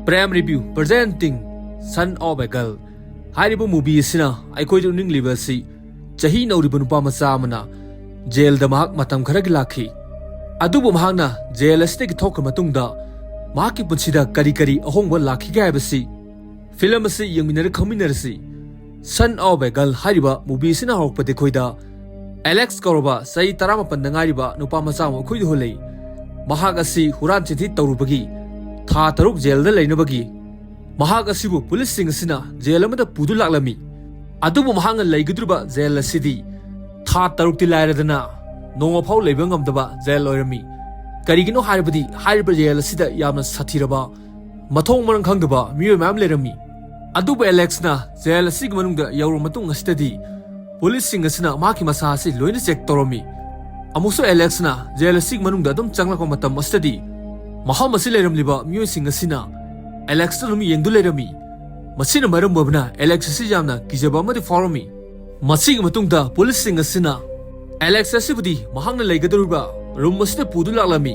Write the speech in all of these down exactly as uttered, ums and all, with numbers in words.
Prem Review presenting Son of a Girl ꯍꯥꯏꯔꯤꯕ movie ꯑꯁꯤꯅ ꯑꯩꯈꯣꯏꯗ ꯎꯠꯅꯤꯡꯂꯤꯕ ꯑꯁꯤ, ꯆꯍꯤ ꯅꯧꯔꯤꯕ ꯅꯨꯄꯥ ꯃꯆꯥ ꯑꯃꯅ ꯖꯦꯜꯗ ꯃꯍꯥꯛ ꯃꯇꯝ ꯈꯔꯒꯤ ꯂꯥꯛꯈꯤ꯫ ꯑꯗꯨꯕꯨ ꯃꯍꯥꯛꯅ ꯖꯦꯜ ꯑꯁꯤꯗꯒꯤ ꯊꯣꯛꯈ꯭ꯔ ꯃꯇꯨꯡꯗ ꯃꯍꯥꯛꯀꯤ ꯄꯨꯟꯁꯤꯗ ꯀꯔꯤ ꯀꯔꯤ ꯑꯍꯣꯡꯕ ꯂꯥꯛꯈꯤꯒꯦ ꯍꯥꯏꯕꯁꯤ film ꯑꯁꯤ ꯌꯦꯡꯃꯤꯟꯅꯔ ꯈꯪꯃꯤꯟꯅꯔꯁꯤ꯫ Son of a Girl ꯍꯥꯏꯔꯤꯕ movie ꯑꯁꯤꯅ ꯍꯧꯔꯛꯄꯗ ꯑꯩꯈꯣꯏꯗ ꯑꯦꯂꯦꯛꯁ ꯀꯧꯔꯕ ꯆꯍꯤ ꯇꯔꯥꯃꯥꯄꯟꯗ ꯉꯥꯏꯔꯤꯕ ꯅꯨꯄꯥ ꯃꯆꯥ ꯑꯃ ꯑꯩꯈꯣꯏꯗ ꯎꯍꯜꯂꯤ꯫ ꯃꯍꯥꯛ ꯑꯁꯤ ꯍꯨꯔꯥꯟ ꯆꯤꯟꯊꯤ ꯇꯧꯔꯨꯕꯒꯤ ꯊꯥ ꯇꯔꯨꯛ ꯖꯦꯜꯗ ꯂꯩꯅꯕꯒꯤ ꯃꯍꯥꯛ ꯑꯁꯤꯕꯨ ꯄꯨꯂꯤꯁꯁꯤꯡ ꯑꯁꯤꯅ ꯖꯦꯜ ꯑꯃꯗ ꯄꯨꯗꯨꯅ ꯂꯥꯛꯂꯝꯃꯤ꯫ ꯑꯗꯨꯕꯨ ꯃꯍꯥꯛꯅ ꯂꯩꯒꯗꯧꯔꯤꯕ ꯖꯦꯜ ꯑꯁꯤꯗꯤ ꯊꯥ ꯇꯔꯨꯛꯇꯤ ꯂꯥꯏꯔꯗꯅ ꯅꯣꯡꯃ ꯐꯥꯎ ꯂꯩꯕ ꯉꯝꯗꯕ ꯖꯦꯜ ꯑꯣꯏꯔꯝꯃꯤ꯫ ꯀꯔꯤꯒꯤꯅꯣ ꯍꯥꯏꯔꯕꯗꯤ ꯍꯥꯏꯔꯤꯕ ꯖꯦꯜ ꯑꯁꯤꯗ ꯌꯥꯝꯅ ꯁꯥꯊꯤꯔꯕ, ꯃꯊꯣꯡ ꯃꯔꯝ ꯈꯪꯗꯕ ꯃꯤꯑꯣꯏ ꯃꯌꯥꯝ ꯂꯩꯔꯝꯃꯤ꯫ ꯑꯗꯨꯕꯨ ꯑꯦꯂꯦꯛꯁꯅ ꯖꯦꯜ ꯑꯁꯤꯒꯤ ꯃꯅꯨꯡꯗ ꯌꯧꯔꯕ ꯃꯇꯨꯡ ꯑꯁꯤꯗꯗꯤ ꯄꯨꯂꯤꯁꯁꯤꯡ ꯑꯁꯤꯅ ꯃꯍꯥꯛꯀꯤ ꯃꯁꯥ ꯑꯁꯤ ꯂꯣꯏꯅ check ꯇꯧꯔꯝꯃꯤ꯫ ꯑꯃꯨꯛꯁꯨ ꯑꯦꯂꯦꯛꯁꯅ ꯖꯦꯜ ꯑꯁꯤꯒꯤ ꯃꯅꯨꯡꯗ ꯑꯗꯨꯝ ꯆꯪꯂꯛꯄ ꯃꯇꯝ ꯑꯁꯤꯗꯗꯤ ꯃꯐꯝ ꯑꯁꯤ ꯂꯩꯔꯝꯂꯤꯕ ꯃꯤꯑꯣꯏꯁꯤꯡ ꯑꯁꯤꯅ ꯑꯦꯂꯦꯛꯁꯇ ꯑꯗꯨꯝ ꯌꯦꯡꯗꯨꯅ ꯂꯩꯔꯝꯃꯤ꯫ ꯃꯁꯤꯅ ꯃꯔꯝ ꯑꯣꯏꯕꯅ ꯑꯦꯂꯦꯛꯁ ꯑꯁꯤ ꯌꯥꯝꯅ ꯀꯤꯖꯕ ꯑꯃꯗꯤ ꯐꯥꯎꯔꯝꯃꯤ꯫ ꯃꯁꯤꯒꯤ ꯃꯇꯨꯡꯗ ꯄꯨꯂꯤꯁꯁꯤꯡ ꯑꯁꯤꯅ ꯑꯦꯂꯦꯛꯁ ꯑꯁꯤꯕꯨꯗꯤ ꯃꯍꯥꯛꯅ ꯂꯩꯒꯗꯧꯔꯤꯕ room ꯑꯁꯤꯗ ꯄꯨꯗꯨꯅ ꯂꯥꯛꯂꯝꯃꯤ꯫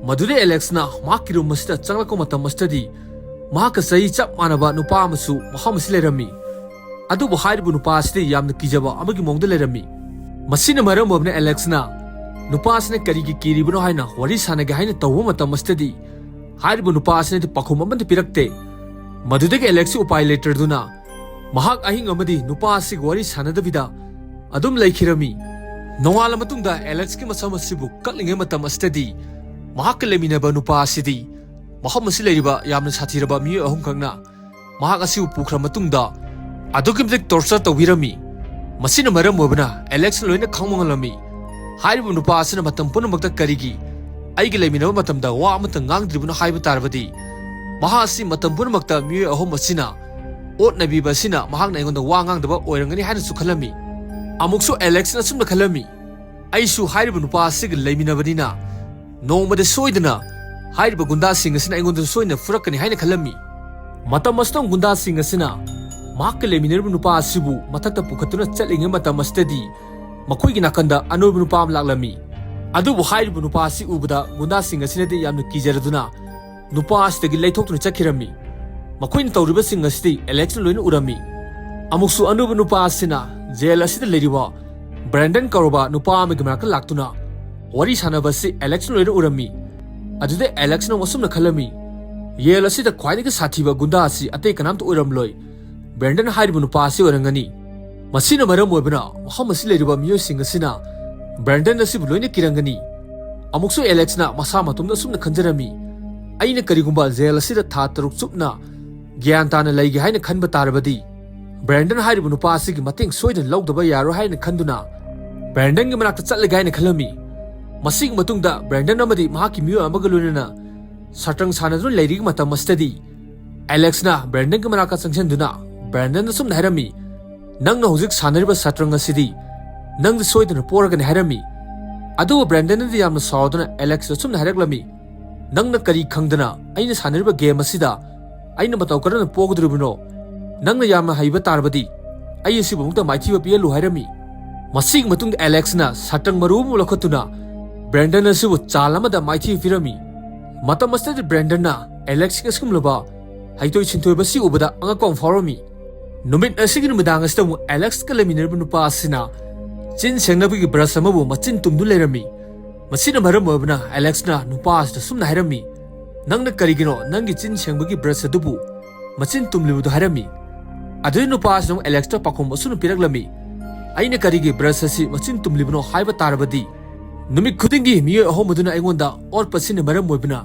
ꯃꯗꯨꯗ ꯑꯦꯂꯦꯛꯁꯅ ꯃꯍꯥꯛꯀꯤ room ꯑꯁꯤꯗ ꯆꯪꯂꯛꯄ ꯃꯇꯝ ꯑꯁꯤꯗꯗꯤ ꯃꯍꯥꯛꯀ ꯆꯍꯤ ꯆꯞ ꯃꯥꯟꯅꯕ ꯅꯨꯄꯥ ꯑꯃꯁꯨ ꯃꯐꯝ ꯑꯁꯤ ꯂꯩꯔꯝꯃꯤ꯫ ꯑꯗꯨꯕꯨ ꯍꯥꯏꯔꯤꯕ ꯅꯨꯄꯥ ꯑꯁꯤꯗꯤ ꯌꯥꯝꯅ ꯀꯤꯖꯕ ꯑꯃꯒꯤ ꯃꯑꯣꯡꯗ ꯂꯩꯔꯝꯃꯤ꯫ ꯃꯁꯤꯅ ꯃꯔꯝ ꯑꯣꯏꯕꯅ ꯑꯦꯂꯦꯛꯁꯅ ꯅꯨꯄꯥ ꯑꯁꯤꯅ ꯀꯔꯤꯒꯤ ꯀꯤꯔꯤꯕꯅꯣ ꯍꯥꯏꯅ ꯋꯥꯔꯤ ꯁꯥꯟꯅꯒꯦ ꯍꯥꯏꯅ ꯇꯧꯕ ꯃꯇꯝ ꯑꯁꯤꯗꯗꯤ ꯍꯥꯏꯔꯤꯕ ꯅꯨꯄꯥ ꯑꯁꯤꯅꯗꯤ ꯄꯥꯎꯈꯨꯝ ꯑꯃꯠꯇ ꯄꯤꯔꯛꯇꯦ꯫ ꯃꯗꯨꯗꯒꯤ ꯑꯦꯂꯦꯛꯁꯁꯨ ꯎꯄꯥꯏ ꯂꯩꯇ꯭ꯔꯗꯨꯅ ꯃꯍꯥꯛ ꯑꯍꯤꯡ ꯑꯃꯗꯤ ꯅꯨꯄꯥ ꯑꯁꯤꯒ ꯋꯥꯔꯤ ꯁꯥꯟꯅꯗꯕꯤꯗ ꯑꯗꯨꯝ ꯂꯩꯈꯤꯔꯝꯃꯤ꯫ ꯅꯣꯡꯉꯥꯜꯂ ꯃꯇꯨꯡꯗ ꯑꯦꯂꯦꯛꯁꯀꯤ ꯃꯁꯝ ꯑꯁꯤꯕꯨ ꯀꯛꯂꯤꯉꯩ ꯃꯇꯝ ꯑꯁꯤꯗꯗꯤ ꯃꯍꯥꯛꯀ ꯂꯩꯃꯤꯟꯅꯕ ꯅꯨꯄꯥ ꯑꯁꯤꯗꯤ ꯃꯐꯝ ꯑꯁꯤ ꯂꯩꯔꯤꯕ ꯌꯥꯝꯅ ꯁꯥꯊꯤꯔꯕ ꯃꯤꯑꯣꯏ ꯑꯍꯨꯝꯈꯛꯅ ꯃꯍꯥꯛ ꯑꯁꯤꯕꯨ ꯄꯨꯈ꯭ꯔ ꯃꯇꯨꯡꯗ ꯑꯗꯨꯛꯀꯤ ꯃꯇꯤꯛ torture ꯇꯧꯕꯤꯔꯝꯃꯤ꯫ ꯃꯁꯤꯅ ꯃꯔꯝ ꯑꯣꯏꯕꯅ ꯑꯦꯂꯦꯛꯁꯅ ꯂꯣꯏꯅ ꯈꯪꯕ ꯉꯝꯂꯝꯃꯤ꯫ ꯍꯥꯏꯔꯤꯕ ꯅꯨꯄꯥ ꯑꯁꯤꯅ ꯃꯇꯝ ꯄꯨꯝꯅꯃꯛꯇ ꯀꯔꯤꯒꯤ ꯑꯩꯒ ꯂꯩꯃꯤꯟꯅꯕ ꯃꯇꯝꯗ ꯋꯥ ꯑꯃꯠꯇ ꯉꯥꯡꯗ꯭ꯔꯤꯕꯅꯣ ꯍꯥꯏꯕ ꯇꯥꯔꯕꯗꯤ, ꯃꯍꯥꯛ ꯑꯁꯤ ꯃꯇꯝ ꯄꯨꯝꯅꯃꯛꯇ ꯃꯤꯑꯣꯏ ꯑꯍꯨꯝ ꯑꯁꯤꯅ ꯑꯣꯠꯅꯕꯤꯕ ꯑꯁꯤꯅ ꯃꯍꯥꯛꯅ ꯑꯩꯉꯣꯟꯗ ꯋꯥ ꯉꯥꯡꯗꯕ ꯑꯣꯏꯔꯝꯒꯅꯤ ꯍꯥꯏꯅꯁꯨ ꯈꯜꯂꯝꯃꯤ꯫ ꯑꯃꯨꯛꯁꯨ ꯑꯦꯂꯦꯛꯁꯅ ꯑꯁꯨꯝꯅ ꯈꯜꯂꯝꯃꯤ, ꯑꯩꯁꯨ ꯍꯥꯏꯔꯤꯕ ꯅꯨꯄꯥ ꯑꯁꯤꯒ ꯂꯩꯃꯤꯟꯅꯕꯅꯤꯅ ꯅꯣꯡꯃꯗꯤ ꯁꯣꯏꯗꯅ ꯍꯥꯏꯔꯤꯕ ꯒꯨꯟꯗꯥꯁꯤꯡ ꯑꯁꯤꯅ ꯑꯩꯉꯣꯟꯗ ꯁꯣꯏꯗꯅ ꯐꯨꯔꯛꯀꯅꯤ ꯍꯥꯏꯅ ꯈꯜꯂꯝꯃꯤ꯫ ꯃꯇꯝ ꯑꯁꯤꯗ ꯒꯨꯟꯗꯥꯁꯤꯡ ꯑꯁꯤꯅ ꯃꯍꯥꯛꯀ ꯂꯩꯃꯤꯟꯅꯔꯤꯕ ꯅꯨꯄꯥ ꯑꯁꯤꯕꯨ ꯃꯊꯛꯇ ꯄꯨꯈꯠꯇꯨꯅ ꯆꯠꯂꯤꯉꯩ ꯃꯇꯝ ꯑꯁꯤꯗꯗꯤ ꯃꯈꯣꯏꯒꯤ ꯅꯥꯀꯟꯗ ꯑꯅꯣꯏꯕ ꯅꯨꯄꯥ ꯑꯃ ꯂꯥꯛꯂꯝꯃꯤ꯫ ꯑꯗꯨꯕꯨ ꯍꯥꯏꯔꯤꯕ ꯅꯨꯄꯥ ꯑꯁꯤ ꯎꯕꯗ ꯒꯨꯟꯗꯥꯁꯤꯡ ꯑꯁꯤꯅꯗꯤ ꯌꯥꯝꯅ ꯀꯤꯖꯔꯗꯨꯅ ꯅꯨꯄꯥ ꯑꯁꯤꯗꯒꯤ ꯂꯩꯊꯣꯛꯇꯨꯅ ꯆꯠꯈꯤꯔꯝꯃꯤ꯫ ꯃꯈꯣꯏꯅ ꯇꯧꯔꯤꯕꯁꯤꯡ ꯑꯁꯤꯗꯤ ꯑꯦꯂꯦꯛꯁꯅ ꯂꯣꯏꯅ ꯎꯔꯝꯃꯤ꯫ ꯑꯃꯨꯛꯁꯨ ꯑꯅꯧꯕ ꯅꯨꯄꯥ ꯑꯁꯤꯅ ꯖꯦꯜ ꯑꯁꯤꯗ ꯂꯩꯔꯤꯕ ꯕ꯭ꯔꯦꯟꯗꯟ ꯀꯧꯔꯕ ꯅꯨꯄꯥ ꯑꯃꯒꯤ ꯃꯅꯥꯛꯇ ꯂꯥꯛꯇꯨꯅ ꯋꯥꯔꯤ ꯁꯥꯟꯅꯕ ꯑꯁꯤ ꯑꯦꯂꯦꯛꯁꯅ ꯂꯣꯏꯅ ꯎꯔꯝꯃꯤ꯫ ꯑꯗꯨꯗ ꯑꯦꯂꯦꯛꯁꯅ ꯑꯃꯨꯛ ꯑꯁꯨꯝꯅ ꯈꯜꯂꯝꯃꯤ, ꯖꯦꯜ ꯑꯁꯤꯗ ꯈ꯭ꯋꯥꯏꯗꯒꯤ ꯁꯥꯊꯤꯕ ꯒꯨꯟꯗꯥ ꯑꯁꯤ ꯑꯇꯩ ꯀꯅꯥꯝꯇ ꯑꯣꯏꯔꯝꯂꯣꯏ, ꯕ꯭ꯔꯦꯟꯗꯟ ꯍꯥꯏꯔꯤꯕ ꯅꯨꯄꯥ ꯑꯁꯤ ꯑꯣꯏꯔꯝꯒꯅꯤ꯫ ꯃꯁꯤꯅ ꯃꯔꯝ ꯑꯣꯏꯕꯅ ꯃꯐꯝ ꯑꯁꯤ ꯂꯩꯔꯤꯕ ꯃꯤꯑꯣꯏꯁꯤꯡ ꯑꯁꯤꯅ ꯕ꯭ꯔꯦꯟꯗꯟ ꯑꯁꯤꯕꯨ ꯂꯣꯏꯅ ꯀꯤꯔꯝꯒꯅꯤ꯫ ꯑꯃꯨꯛꯁꯨ ꯑꯦꯂꯦꯛꯁꯅ ꯃꯁꯥ ꯃꯇꯣꯝꯗ ꯑꯁꯨꯝꯅ ꯈꯟꯖꯔꯝꯃꯤ, ꯑꯩꯅ ꯀꯔꯤꯒꯨꯝꯕ ꯖꯦꯜ ꯑꯁꯤꯗ ꯊꯥ ꯇꯔꯨꯛ ꯆꯨꯞꯅ ꯒ꯭ꯌꯥꯟ ꯇꯥꯅ ꯂꯩꯒꯦ ꯍꯥꯏꯅ ꯈꯟꯕ ꯇꯥꯔꯕꯗꯤ, ꯕ꯭ꯔꯦꯟꯗꯟ ꯍꯥꯏꯔꯤꯕ ꯅꯨꯄꯥ ꯑꯁꯤꯒꯤ ꯃꯇꯦꯡ ꯁꯣꯏꯗꯅ ꯂꯧꯗꯕ ꯌꯥꯔꯣꯏ ꯍꯥꯏꯅ ꯈꯟꯗꯨꯅ ꯕ꯭ꯔꯦꯟꯗꯟꯒꯤ ꯃꯅꯥꯛꯇ ꯆꯠꯂꯒꯦ ꯍꯥꯏꯅ ꯈꯜꯂꯝꯃꯤ꯫ ꯃꯁꯤꯒꯤ ꯃꯇꯨꯡꯗ ꯕ꯭ꯔꯦꯟꯗꯟ ꯑꯃꯗꯤ ꯃꯍꯥꯛꯀꯤ ꯃꯤꯑꯣꯏ ꯑꯃꯒ ꯂꯣꯏꯅꯅ ꯁꯇ꯭ꯔꯪ ꯁꯥꯟꯅꯗꯨꯅ ꯂꯩꯔꯤꯉꯩ ꯃꯇꯝ ꯑꯁꯤꯗꯗꯤ, ꯑꯦꯂꯦꯛꯁꯅ ꯕ꯭ꯔꯦꯟꯗꯟꯒꯤ ꯃꯅꯥꯛꯇ ꯆꯪꯁꯤꯟꯗꯨꯅ ꯕ꯭ꯔꯦꯟꯗꯟꯗ ꯑꯁꯨꯝꯅ ꯍꯥꯏꯔꯝꯃꯤ, "ꯅꯪꯅ ꯍꯧꯖꯤꯛ ꯁꯥꯟꯅꯔꯤꯕ ꯁꯇ꯭ꯔꯪ ꯑꯁꯤꯗꯤ ꯅꯪꯗꯤ ꯁꯣꯏꯗꯅ ꯄꯣꯔꯒꯅꯤ" ꯍꯥꯏꯔꯝꯃꯤ꯫ ꯑꯗꯨꯕꯨ ꯕ꯭ꯔꯦꯟꯗꯟꯅꯗꯤ ꯌꯥꯝꯅ ꯁꯥꯎꯗꯨꯅ ꯑꯦꯂꯦꯛꯁꯇ ꯑꯁꯨꯝꯅ ꯍꯥꯏꯔꯛꯂꯝꯃꯤ, "ꯅꯪꯅ ꯀꯔꯤ ꯈꯪꯗꯅ ꯑꯩꯅ ꯁꯥꯟꯅꯔꯤꯕ ꯒꯦꯝ ꯑꯁꯤꯗ ꯑꯩꯅ ꯃꯇꯧ ꯀꯔꯝꯅ ꯄꯣꯒꯗꯧꯔꯤꯕꯅꯣ? ꯅꯪꯅ ꯌꯥꯝꯅ ꯍꯩꯕ ꯇꯥꯔꯕꯗꯤ ꯑꯩ ꯑꯁꯤꯕꯨ ꯑꯃꯨꯛꯇ ꯃꯥꯏꯊꯤꯕ ꯄꯤꯍꯜꯂꯨ" ꯍꯥꯏꯔꯝꯃꯤ꯫ ꯃꯁꯤꯒꯤ ꯃꯇꯨꯡꯗ ꯑꯦꯂꯦꯛꯁꯅ ꯁꯇ꯭ꯔꯪ ꯃꯔꯨ ꯑꯃ ꯂꯧꯈꯠꯇꯨꯅ ꯕ꯭ꯔꯦꯟꯗꯟ ꯑꯁꯤꯕꯨ ꯆꯥꯜ ꯑꯃꯗ ꯃꯥꯏꯊꯤꯕ ꯄꯤꯔꯝꯃꯤ꯫ ꯃꯇꯝ ꯑꯁꯤꯗꯗꯤ ꯕ꯭ꯔꯦꯟꯗꯟꯅ ꯑꯦꯂꯦꯛꯁꯀꯤ ꯑꯁꯤꯒꯨꯝꯂꯕ ꯍꯩꯊꯣꯏ ꯁꯤꯡꯊꯣꯏꯕ ꯑꯁꯤ ꯎꯕꯗ ꯑꯉꯛꯄ ꯑꯃ ꯐꯥꯎꯔꯝꯃꯤ꯫ ꯅꯨꯃꯤꯠ ꯑꯁꯤꯒꯤ ꯅꯨꯃꯤꯗꯥꯡ ꯑꯁꯤꯗ ꯑꯃꯨꯛ ꯑꯦꯂꯦꯛꯁꯀ ꯂꯩꯃꯤꯟꯅꯔꯤꯕ ꯅꯨꯄꯥ ꯑꯁꯤꯅ ꯆꯤꯟ ꯁꯦꯡꯅꯕꯒꯤ ꯕ꯭ꯔꯁ ꯑꯃꯕꯨ ꯃꯆꯤꯟ ꯇꯨꯝꯗꯨꯅ ꯂꯩꯔꯝꯃꯤ꯫ ꯃꯁꯤꯅ ꯃꯔꯝ ꯑꯣꯏꯕꯅ ꯑꯦꯂꯦꯛꯁꯅ ꯅꯨꯄꯥ ꯑꯁꯤꯗ ꯁꯨꯝꯅ ꯍꯥꯏꯔꯝꯃꯤ, "ꯅꯪꯅ ꯀꯔꯤꯒꯤꯅꯣ ꯅꯪꯒꯤ ꯆꯤꯟ ꯁꯦꯡꯕꯒꯤ ꯕ꯭ꯔꯁ ꯑꯗꯨꯕꯨ ꯃꯆꯤꯟ ꯇꯨꯝꯂꯤꯕꯗꯨ?" ꯍꯥꯏꯔꯝꯃꯤ꯫ ꯑꯗꯨꯗꯩ ꯅꯨꯄꯥ ꯑꯁꯤꯅ ꯑꯃꯨꯛ ꯑꯦꯂꯦꯛꯁꯇ ꯄꯥꯎꯈꯨꯝ ꯑꯁꯨꯝꯅ ꯄꯤꯔꯛꯂꯝꯃꯤ, "ꯑꯩꯅ ꯀꯔꯤꯒꯤ ꯕ꯭ꯔꯁ ꯑꯁꯤ ꯃꯆꯤꯟ ꯇꯨꯝꯂꯤꯕꯅꯣ ꯍꯥꯏꯕ ꯇꯥꯔꯕꯗꯤ, ꯅꯨꯃꯤꯠ ꯈꯨꯗꯤꯡꯒꯤ ꯃꯤꯑꯣꯏ ꯑꯍꯨꯝ ꯑꯗꯨꯅ ꯑꯩꯉꯣꯟꯗ ꯑꯣꯠꯄꯁꯤꯅ ꯃꯔꯝ ꯑꯣꯏꯕꯅ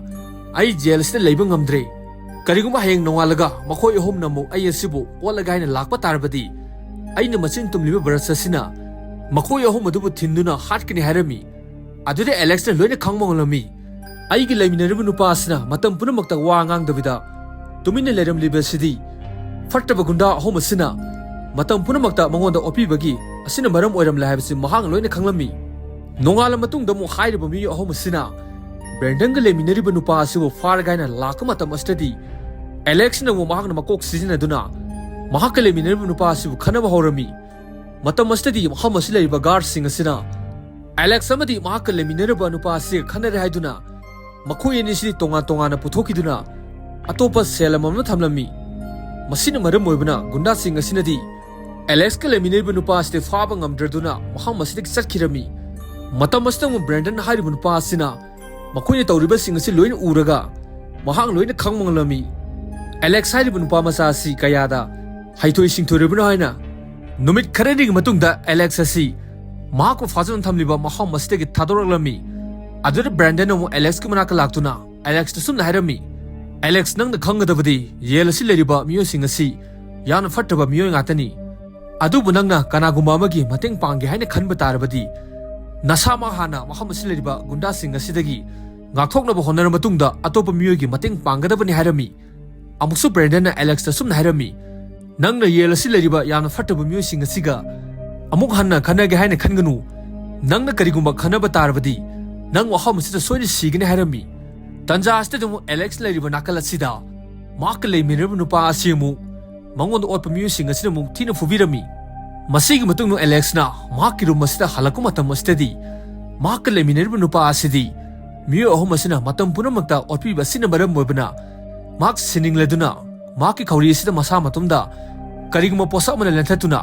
ꯑꯩ ꯖꯦꯜ ꯑꯁꯤꯗ ꯂꯩꯕ ꯉꯝꯗ꯭ꯔꯦ꯫ ꯀꯔꯤꯒꯨꯝꯕ ꯍꯌꯦꯡ ꯅꯣꯡꯉꯥꯜꯂꯒ ꯃꯈꯣꯏ ꯑꯍꯨꯝꯅ ꯑꯃꯨꯛ ꯑꯩ ꯑꯁꯤꯕꯨ ꯑꯣꯠꯂꯒꯦ ꯍꯥꯏꯅ ꯂꯥꯛꯄ ꯇꯥꯔꯕꯗꯤ, ꯑꯩꯅ ꯃꯆꯤꯟ ꯇꯨꯝꯂꯤꯕ ꯕ꯭ꯔꯁ ꯑꯁꯤꯅ ꯃꯈꯣꯏ ꯑꯍꯨꯝ ꯑꯗꯨꯕꯨ ꯊꯤꯟꯗꯨꯅ ꯍꯥꯠꯀꯅꯤ" ꯍꯥꯏꯔꯝꯃꯤ꯫ ꯑꯗꯨꯗ ꯑꯦꯂꯦꯛꯁꯅ ꯂꯣꯏꯅ ꯈꯪꯕ ꯉꯝꯂꯝꯃꯤ, ꯑꯩꯒꯤ ꯂꯩꯃꯤꯟꯅꯔꯤꯕ ꯅꯨꯄꯥ ꯑꯁꯤꯅ ꯃꯇꯝ ꯄꯨꯝꯅꯃꯛꯇ ꯋꯥ ꯉꯥꯡꯗꯕꯤꯗ ꯇꯨꯃꯤꯟꯅ ꯂꯩꯔꯝꯂꯤꯕ ꯑꯁꯤꯗꯤ ꯐꯠꯇꯕ ꯒꯨꯟꯗꯥ ꯑꯍꯨꯝ ꯑꯁꯤꯅ ꯃꯇꯝ ꯄꯨꯝꯅꯃꯛꯇ ꯃꯉꯣꯟꯗ ꯑꯣꯠꯄꯤꯕꯒꯤ ꯑꯁꯤꯅ ꯃꯔꯝ ꯑꯣꯏꯔꯝꯂꯦ ꯍꯥꯏꯕꯁꯤ ꯃꯍꯥꯛꯅ ꯂꯣꯏꯅ ꯈꯪꯂꯝꯃꯤ꯫ ꯅꯣꯡꯉꯥꯜꯂ ꯃꯇꯨꯡꯗ ꯑꯃꯨꯛ ꯍꯥꯏꯔꯤꯕ ꯃꯤꯑꯣꯏ ꯑꯍꯨꯝ ꯑꯁꯤꯅ ꯕ꯭ꯔꯦꯟꯗꯟꯒ ꯂꯩꯃꯤꯟꯅꯔꯤꯕ ꯅꯨꯄꯥ ꯑꯁꯤꯕꯨ ꯐꯥꯔꯒ ꯍꯥꯏꯅ ꯂꯥꯛꯄ ꯃꯇꯝ ꯑꯁꯤꯗꯗꯤ, ꯑꯦꯂꯦꯛꯁꯅ ꯑꯃꯨꯛ ꯃꯍꯥꯛꯅ ꯃꯀꯣꯛ ꯁꯤꯖꯤꯟꯅꯗꯨꯅ ꯃꯍꯥꯛꯀ ꯂꯩꯃꯤꯟꯅꯔꯤꯕ ꯅꯨꯄꯥ ꯑꯁꯤꯕꯨ ꯈꯟꯅꯕ ꯍꯧꯔꯝꯃꯤ꯫ ꯃꯇꯝ ꯑꯁꯤꯗꯗꯤ ꯃꯐꯝ ꯑꯁꯤꯗ ꯂꯩꯔꯤꯕ ꯒꯥꯔꯗꯁꯤꯡ ꯑꯁꯤꯅ ꯑꯦꯂꯦꯛꯁ ꯑꯃꯗꯤ ꯃꯍꯥꯛꯀ ꯂꯩꯃꯤꯟꯅꯔꯤꯕ ꯅꯨꯄꯥ ꯑꯁꯤꯒ ꯈꯟꯅꯔꯦ ꯍꯥꯏꯗꯨꯅ ꯃꯈꯣꯏ ꯑꯅꯤꯁꯤꯗꯤ ꯇꯣꯉꯥꯟ ꯇꯣꯉꯥꯟꯅ ꯄꯨꯊꯣꯛꯈꯤꯗꯨꯅ ꯑꯇꯣꯞꯄ ꯁꯦꯜ ꯑꯃꯃꯝ ꯊꯝꯂꯝꯃꯤ꯫ ꯃꯁꯤꯅ ꯃꯔꯝ ꯑꯣꯏꯕꯅ ꯒꯨꯟꯗꯥꯁꯤꯡ ꯑꯁꯤꯅꯗꯤ ꯑꯦꯂꯦꯛꯁꯀ ꯂꯩꯃꯤꯟꯅꯔꯤꯕ ꯅꯨꯄꯥ ꯑꯁꯤꯗꯤ ꯐꯥꯕ ꯉꯝꯗ꯭ꯔꯗꯨꯅ ꯃꯐꯝ ꯑꯁꯤꯗꯒꯤ ꯆꯠꯈꯤꯔꯝꯃꯤ꯫ ꯃꯇꯝ ꯑꯁꯤꯗ ꯑꯃꯨꯛ ꯕ꯭ꯔꯦꯟꯗꯟ ꯍꯥꯏꯔꯤꯕ ꯅꯨꯄꯥ ꯑꯁꯤꯅ ꯃꯈꯣꯏꯅ ꯇꯧꯔꯤꯕꯁꯤꯡ ꯑꯁꯤ ꯂꯣꯏꯅ ꯎꯔꯒ ꯃꯍꯥꯛ ꯂꯣꯏꯅ ꯈꯪꯕ ꯉꯝꯂꯝꯃꯤ꯫ ꯑꯦꯂꯦꯛꯁ ꯍꯥꯏꯔꯤꯕ ꯅꯨꯄꯥ ꯃꯆꯥ ꯑꯁꯤ ꯀꯌꯥꯗ ꯍꯩꯊꯣꯏ ꯁꯤꯡꯊꯣꯏꯔꯕꯅꯣ ꯍꯥꯏꯅ꯫ ꯅꯨꯃꯤꯠ ꯈꯔꯅꯤꯒꯤ ꯃꯇꯨꯡꯗ ꯑꯦꯂꯦꯛꯁ ꯑꯁꯤ ꯃꯍꯥꯛꯄꯨ ꯐꯥꯖꯅ ꯊꯝꯂꯤꯕ ꯃꯐꯝ ꯑꯁꯤꯗꯒꯤ ꯊꯥꯗꯣꯔꯛꯂꯝꯃꯤ꯫ ꯑꯗꯨꯗ ꯕ꯭ꯔꯦꯟꯗꯟ ꯑꯃꯨꯛ ꯑꯦꯂꯦꯛꯁꯀꯤ ꯃꯅꯥꯛꯇ ꯂꯥꯛꯇꯨꯅ ꯑꯦꯂꯦꯛꯁꯇ ꯁꯨꯝꯅ ꯍꯥꯏꯔꯝꯃꯤ, "ꯑꯦꯂꯦꯛꯁ, ꯅꯪꯅ ꯈꯪꯒꯗꯕꯗꯤ ꯌꯦꯜ ꯑꯁꯤ ꯂꯩꯔꯤꯕ ꯃꯤꯑꯣꯏꯁꯤꯡ ꯑꯁꯤ ꯌꯥꯝꯅ ꯐꯠꯇꯕ ꯃꯤꯑꯣꯏ ꯉꯥꯛꯇꯅꯤ꯫ ꯑꯗꯨꯕꯨ ꯅꯪꯅ ꯀꯅꯥꯒꯨꯝꯕ ꯑꯃꯒꯤ ꯃꯇꯦꯡ ꯄꯥꯡꯒꯦ ꯍꯥꯏꯅ ꯈꯟꯕ ꯇꯥꯔꯕꯗꯤ ꯅꯁꯥꯃꯛ ꯍꯥꯟꯅ ꯃꯐꯝ ꯑꯁꯤ ꯂꯩꯔꯤꯕ ꯒꯨꯟꯗꯥꯁꯤꯡ ꯑꯁꯤꯗꯒꯤ ꯉꯥꯛꯊꯣꯛꯅꯕ ꯍꯣꯠꯅꯔ ꯃꯇꯨꯡꯗ ꯑꯇꯣꯞꯄ ꯃꯤꯑꯣꯏꯒꯤ ꯃꯇꯦꯡ ꯄꯥꯡꯒꯗꯕꯅꯤ" ꯍꯥꯏꯔꯝꯃꯤ꯫ ꯑꯃꯨꯛꯁꯨ ꯕ꯭ꯔꯦꯟꯗꯟꯅ ꯑꯦꯂꯦꯛꯁꯇ ꯁꯨꯝꯅ ꯍꯥꯏꯔꯝꯃꯤ, "ꯅꯪꯅ ꯌꯦꯜ ꯑꯁꯤ ꯂꯩꯔꯤꯕ ꯌꯥꯝꯅ ꯐꯠꯇꯕ ꯃꯤꯑꯣꯏꯁꯤꯡ ꯑꯁꯤꯒ ꯑꯃꯨꯛ ꯍꯟꯅ ꯈꯟꯅꯒꯦ ꯍꯥꯏꯅ ꯈꯟꯒꯅꯨ꯫ ꯅꯪꯅ ꯀꯔꯤꯒꯨꯝꯕ ꯈꯟꯅꯕ ꯇꯥꯔꯕꯗꯤ ꯅꯪ ꯋꯥꯐꯝ ꯑꯁꯤꯗ ꯁꯣꯏꯗꯅ ꯁꯤꯒꯅꯤ" ꯍꯥꯏꯔꯝꯃꯤ꯫ ꯇꯟꯖꯥ ꯑꯁꯤꯗ ꯑꯃꯨꯛ ꯑꯦꯂꯦꯛꯁ ꯂꯩꯔꯤꯕ ꯅꯥꯀꯜ ꯑꯁꯤꯗ ꯃꯍꯥꯛꯀ ꯂꯩꯃꯤꯟꯅꯔꯤꯕ ꯅꯨꯄꯥ ꯑꯁꯤ ꯑꯃꯨꯛ ꯃꯉꯣꯟꯗ ꯑꯣꯠꯄ ꯃꯤꯑꯣꯏꯁꯤꯡ ꯑꯁꯤꯅ ꯑꯃꯨꯛ ꯊꯤꯅ ꯐꯨꯕꯤꯔꯝꯃꯤ꯫ ꯃꯁꯤꯒꯤ ꯃꯇꯨꯡꯗ ꯑꯦꯂꯦꯛꯁꯅ ꯃꯍꯥꯛꯀꯤ ꯔꯨꯝ ꯑꯁꯤꯗ ꯍꯜꯂꯛꯄ ꯃꯇꯝ ꯑꯁꯤꯗꯗꯤ ꯃꯍꯥꯛꯀ ꯂꯩꯃꯤꯟꯅꯔꯤꯕ ꯅꯨꯄꯥ ꯑꯁꯤꯗꯤ ꯃꯤꯑꯣꯏ ꯑꯍꯨꯝ ꯑꯁꯤꯅ ꯃꯇꯝ ꯄꯨꯝꯅꯃꯛꯇ ꯑꯣꯠꯄꯤꯕ ꯑꯁꯤꯅ ꯃꯔꯝ ꯑꯣꯏꯕꯅ ꯃꯍꯥꯛ ꯁꯤꯅꯤꯡꯂꯗꯨꯅ ꯃꯍꯥꯛꯀꯤ ꯈꯧꯔꯤ ꯑꯁꯤꯗ ꯃꯁꯥ ꯃꯇꯣꯝꯗ ꯀꯔꯤꯒꯨꯝꯕ ꯄꯣꯠꯁꯛ ꯑꯃꯅ ꯂꯦꯟꯊꯠꯇꯨꯅ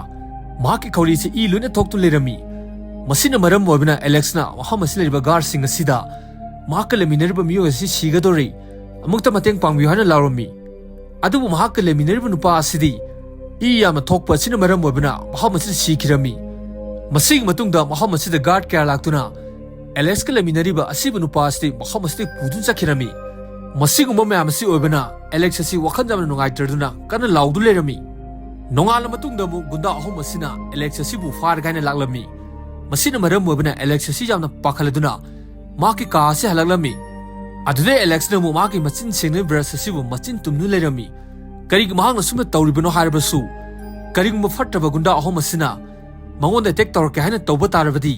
ꯃꯍꯥꯛꯀꯤ ꯈꯧꯔꯤ ꯑꯁꯤ ꯏ ꯂꯣꯏꯅ ꯊꯣꯛꯇꯨꯅ ꯂꯩꯔꯝꯃꯤ꯫ ꯃꯁꯤꯅ ꯃꯔꯝ ꯑꯣꯏꯕꯅ ꯑꯦꯂꯦꯛꯁꯅ ꯃꯐꯝ ꯑꯁꯤꯗ ꯂꯩꯔꯤꯕ ꯒꯥꯔꯗꯁꯤꯡ ꯑꯁꯤꯗ ꯃꯍꯥꯛꯀ ꯂꯩꯃꯤꯟꯅꯔꯤꯕ ꯃꯤꯑꯣꯏ ꯑꯁꯤ ꯁꯤꯒꯗꯧꯔꯦ, ꯑꯃꯨꯛꯇ ꯃꯇꯦꯡ ꯄꯥꯡꯕꯤꯌꯨ ꯍꯥꯏꯅ ꯂꯥꯎꯔꯝꯃꯤ꯫ ꯑꯗꯨꯕꯨ ꯃꯍꯥꯛꯀ ꯂꯩꯃꯤꯟꯅꯔꯤꯕ ꯅꯨꯄꯥ ꯑꯁꯤꯗꯤ ꯏ ꯌꯥꯝꯅ ꯊꯣꯛꯄ ꯑꯁꯤꯅ ꯃꯔꯝ ꯑꯣꯏꯕꯅ ꯃꯐꯝ ꯑꯁꯤꯗ ꯁꯤꯈꯤꯔꯝꯃꯤ꯫ ꯃꯁꯤꯒꯤ ꯃꯇꯨꯡꯗ ꯃꯐꯝ ꯑꯁꯤꯗ ꯒꯥꯔꯗ ꯀꯌꯥ ꯂꯥꯛꯇꯨꯅ ꯑꯦꯂꯦꯛꯁꯀ ꯂꯩꯃꯤꯟꯅꯔꯤꯕ ꯑꯁꯤꯕ ꯅꯨꯄꯥ ꯑꯁꯤ ꯃꯐꯝ ꯑꯁꯤꯗꯒꯤ ꯄꯨꯗꯨꯅ ꯆꯠꯈꯤꯔꯝꯃꯤ꯫ ꯃꯁꯤꯒꯨꯝꯕ ꯃꯌꯥꯝ ꯑꯁꯤ ꯑꯣꯏꯕꯅ ꯑꯦꯂꯦꯛꯁ ꯑꯁꯤ ꯋꯥꯈꯜ ꯌꯥꯝꯅ ꯅꯨꯡꯉꯥꯏꯇ꯭ꯔꯗꯨꯅ ꯀꯟꯅ ꯂꯥꯎꯗꯨꯅ ꯂꯩꯔꯝꯃꯤ꯫ ꯅꯣꯡꯉꯥꯜꯂ ꯃꯇꯨꯡꯗ ꯑꯃꯨꯛ ꯒꯨꯟꯗꯥ ꯑꯍꯨꯝ ꯑꯁꯤꯅ ꯑꯦꯂꯦꯛꯁ ꯑꯁꯤꯕꯨ ꯐꯥꯔꯒꯦ ꯍꯥꯏꯅ ꯂꯥꯛꯂꯝꯃꯤ꯫ ꯃꯁꯤꯅ ꯃꯔꯝ ꯑꯣꯏꯕꯅ ꯑꯦꯂꯦꯛꯁ ꯑꯁꯤ ꯌꯥꯝꯅ ꯄꯥꯈꯠꯂꯗꯨꯅ ꯃꯍꯥꯛꯀꯤ ꯀꯥ ꯑꯁꯤ ꯍꯜꯂꯛꯂꯝꯃꯤ꯫ ꯑꯗꯨꯗꯩ ꯑꯦꯂꯦꯛꯁꯅ ꯑꯃꯨꯛ ꯃꯍꯥꯛꯀꯤ ꯃꯆꯤꯟ ꯁꯦꯡꯅꯕ ꯕ꯭ꯔꯁ ꯑꯁꯤꯕꯨ ꯃꯆꯤꯟ ꯇꯨꯝꯗꯨꯅ ꯂꯩꯔꯝꯃꯤ꯫ ꯀꯔꯤꯒꯤ ꯃꯍꯥꯛꯅ ꯁꯨꯝꯅ ꯇꯧꯔꯤꯕꯅꯣ ꯍꯥꯏꯔꯕꯁꯨ, ꯀꯔꯤꯒꯨꯝꯕ ꯐꯠꯇꯕ ꯒꯨꯟꯗꯥ ꯑꯍꯨꯝ ꯑꯁꯤꯅ ꯃꯉꯣꯟꯗ ꯑꯦꯇꯦꯛ ꯇꯧꯔꯛꯀꯦ ꯍꯥꯏꯅ ꯇꯧꯕ ꯇꯥꯔꯕꯗꯤ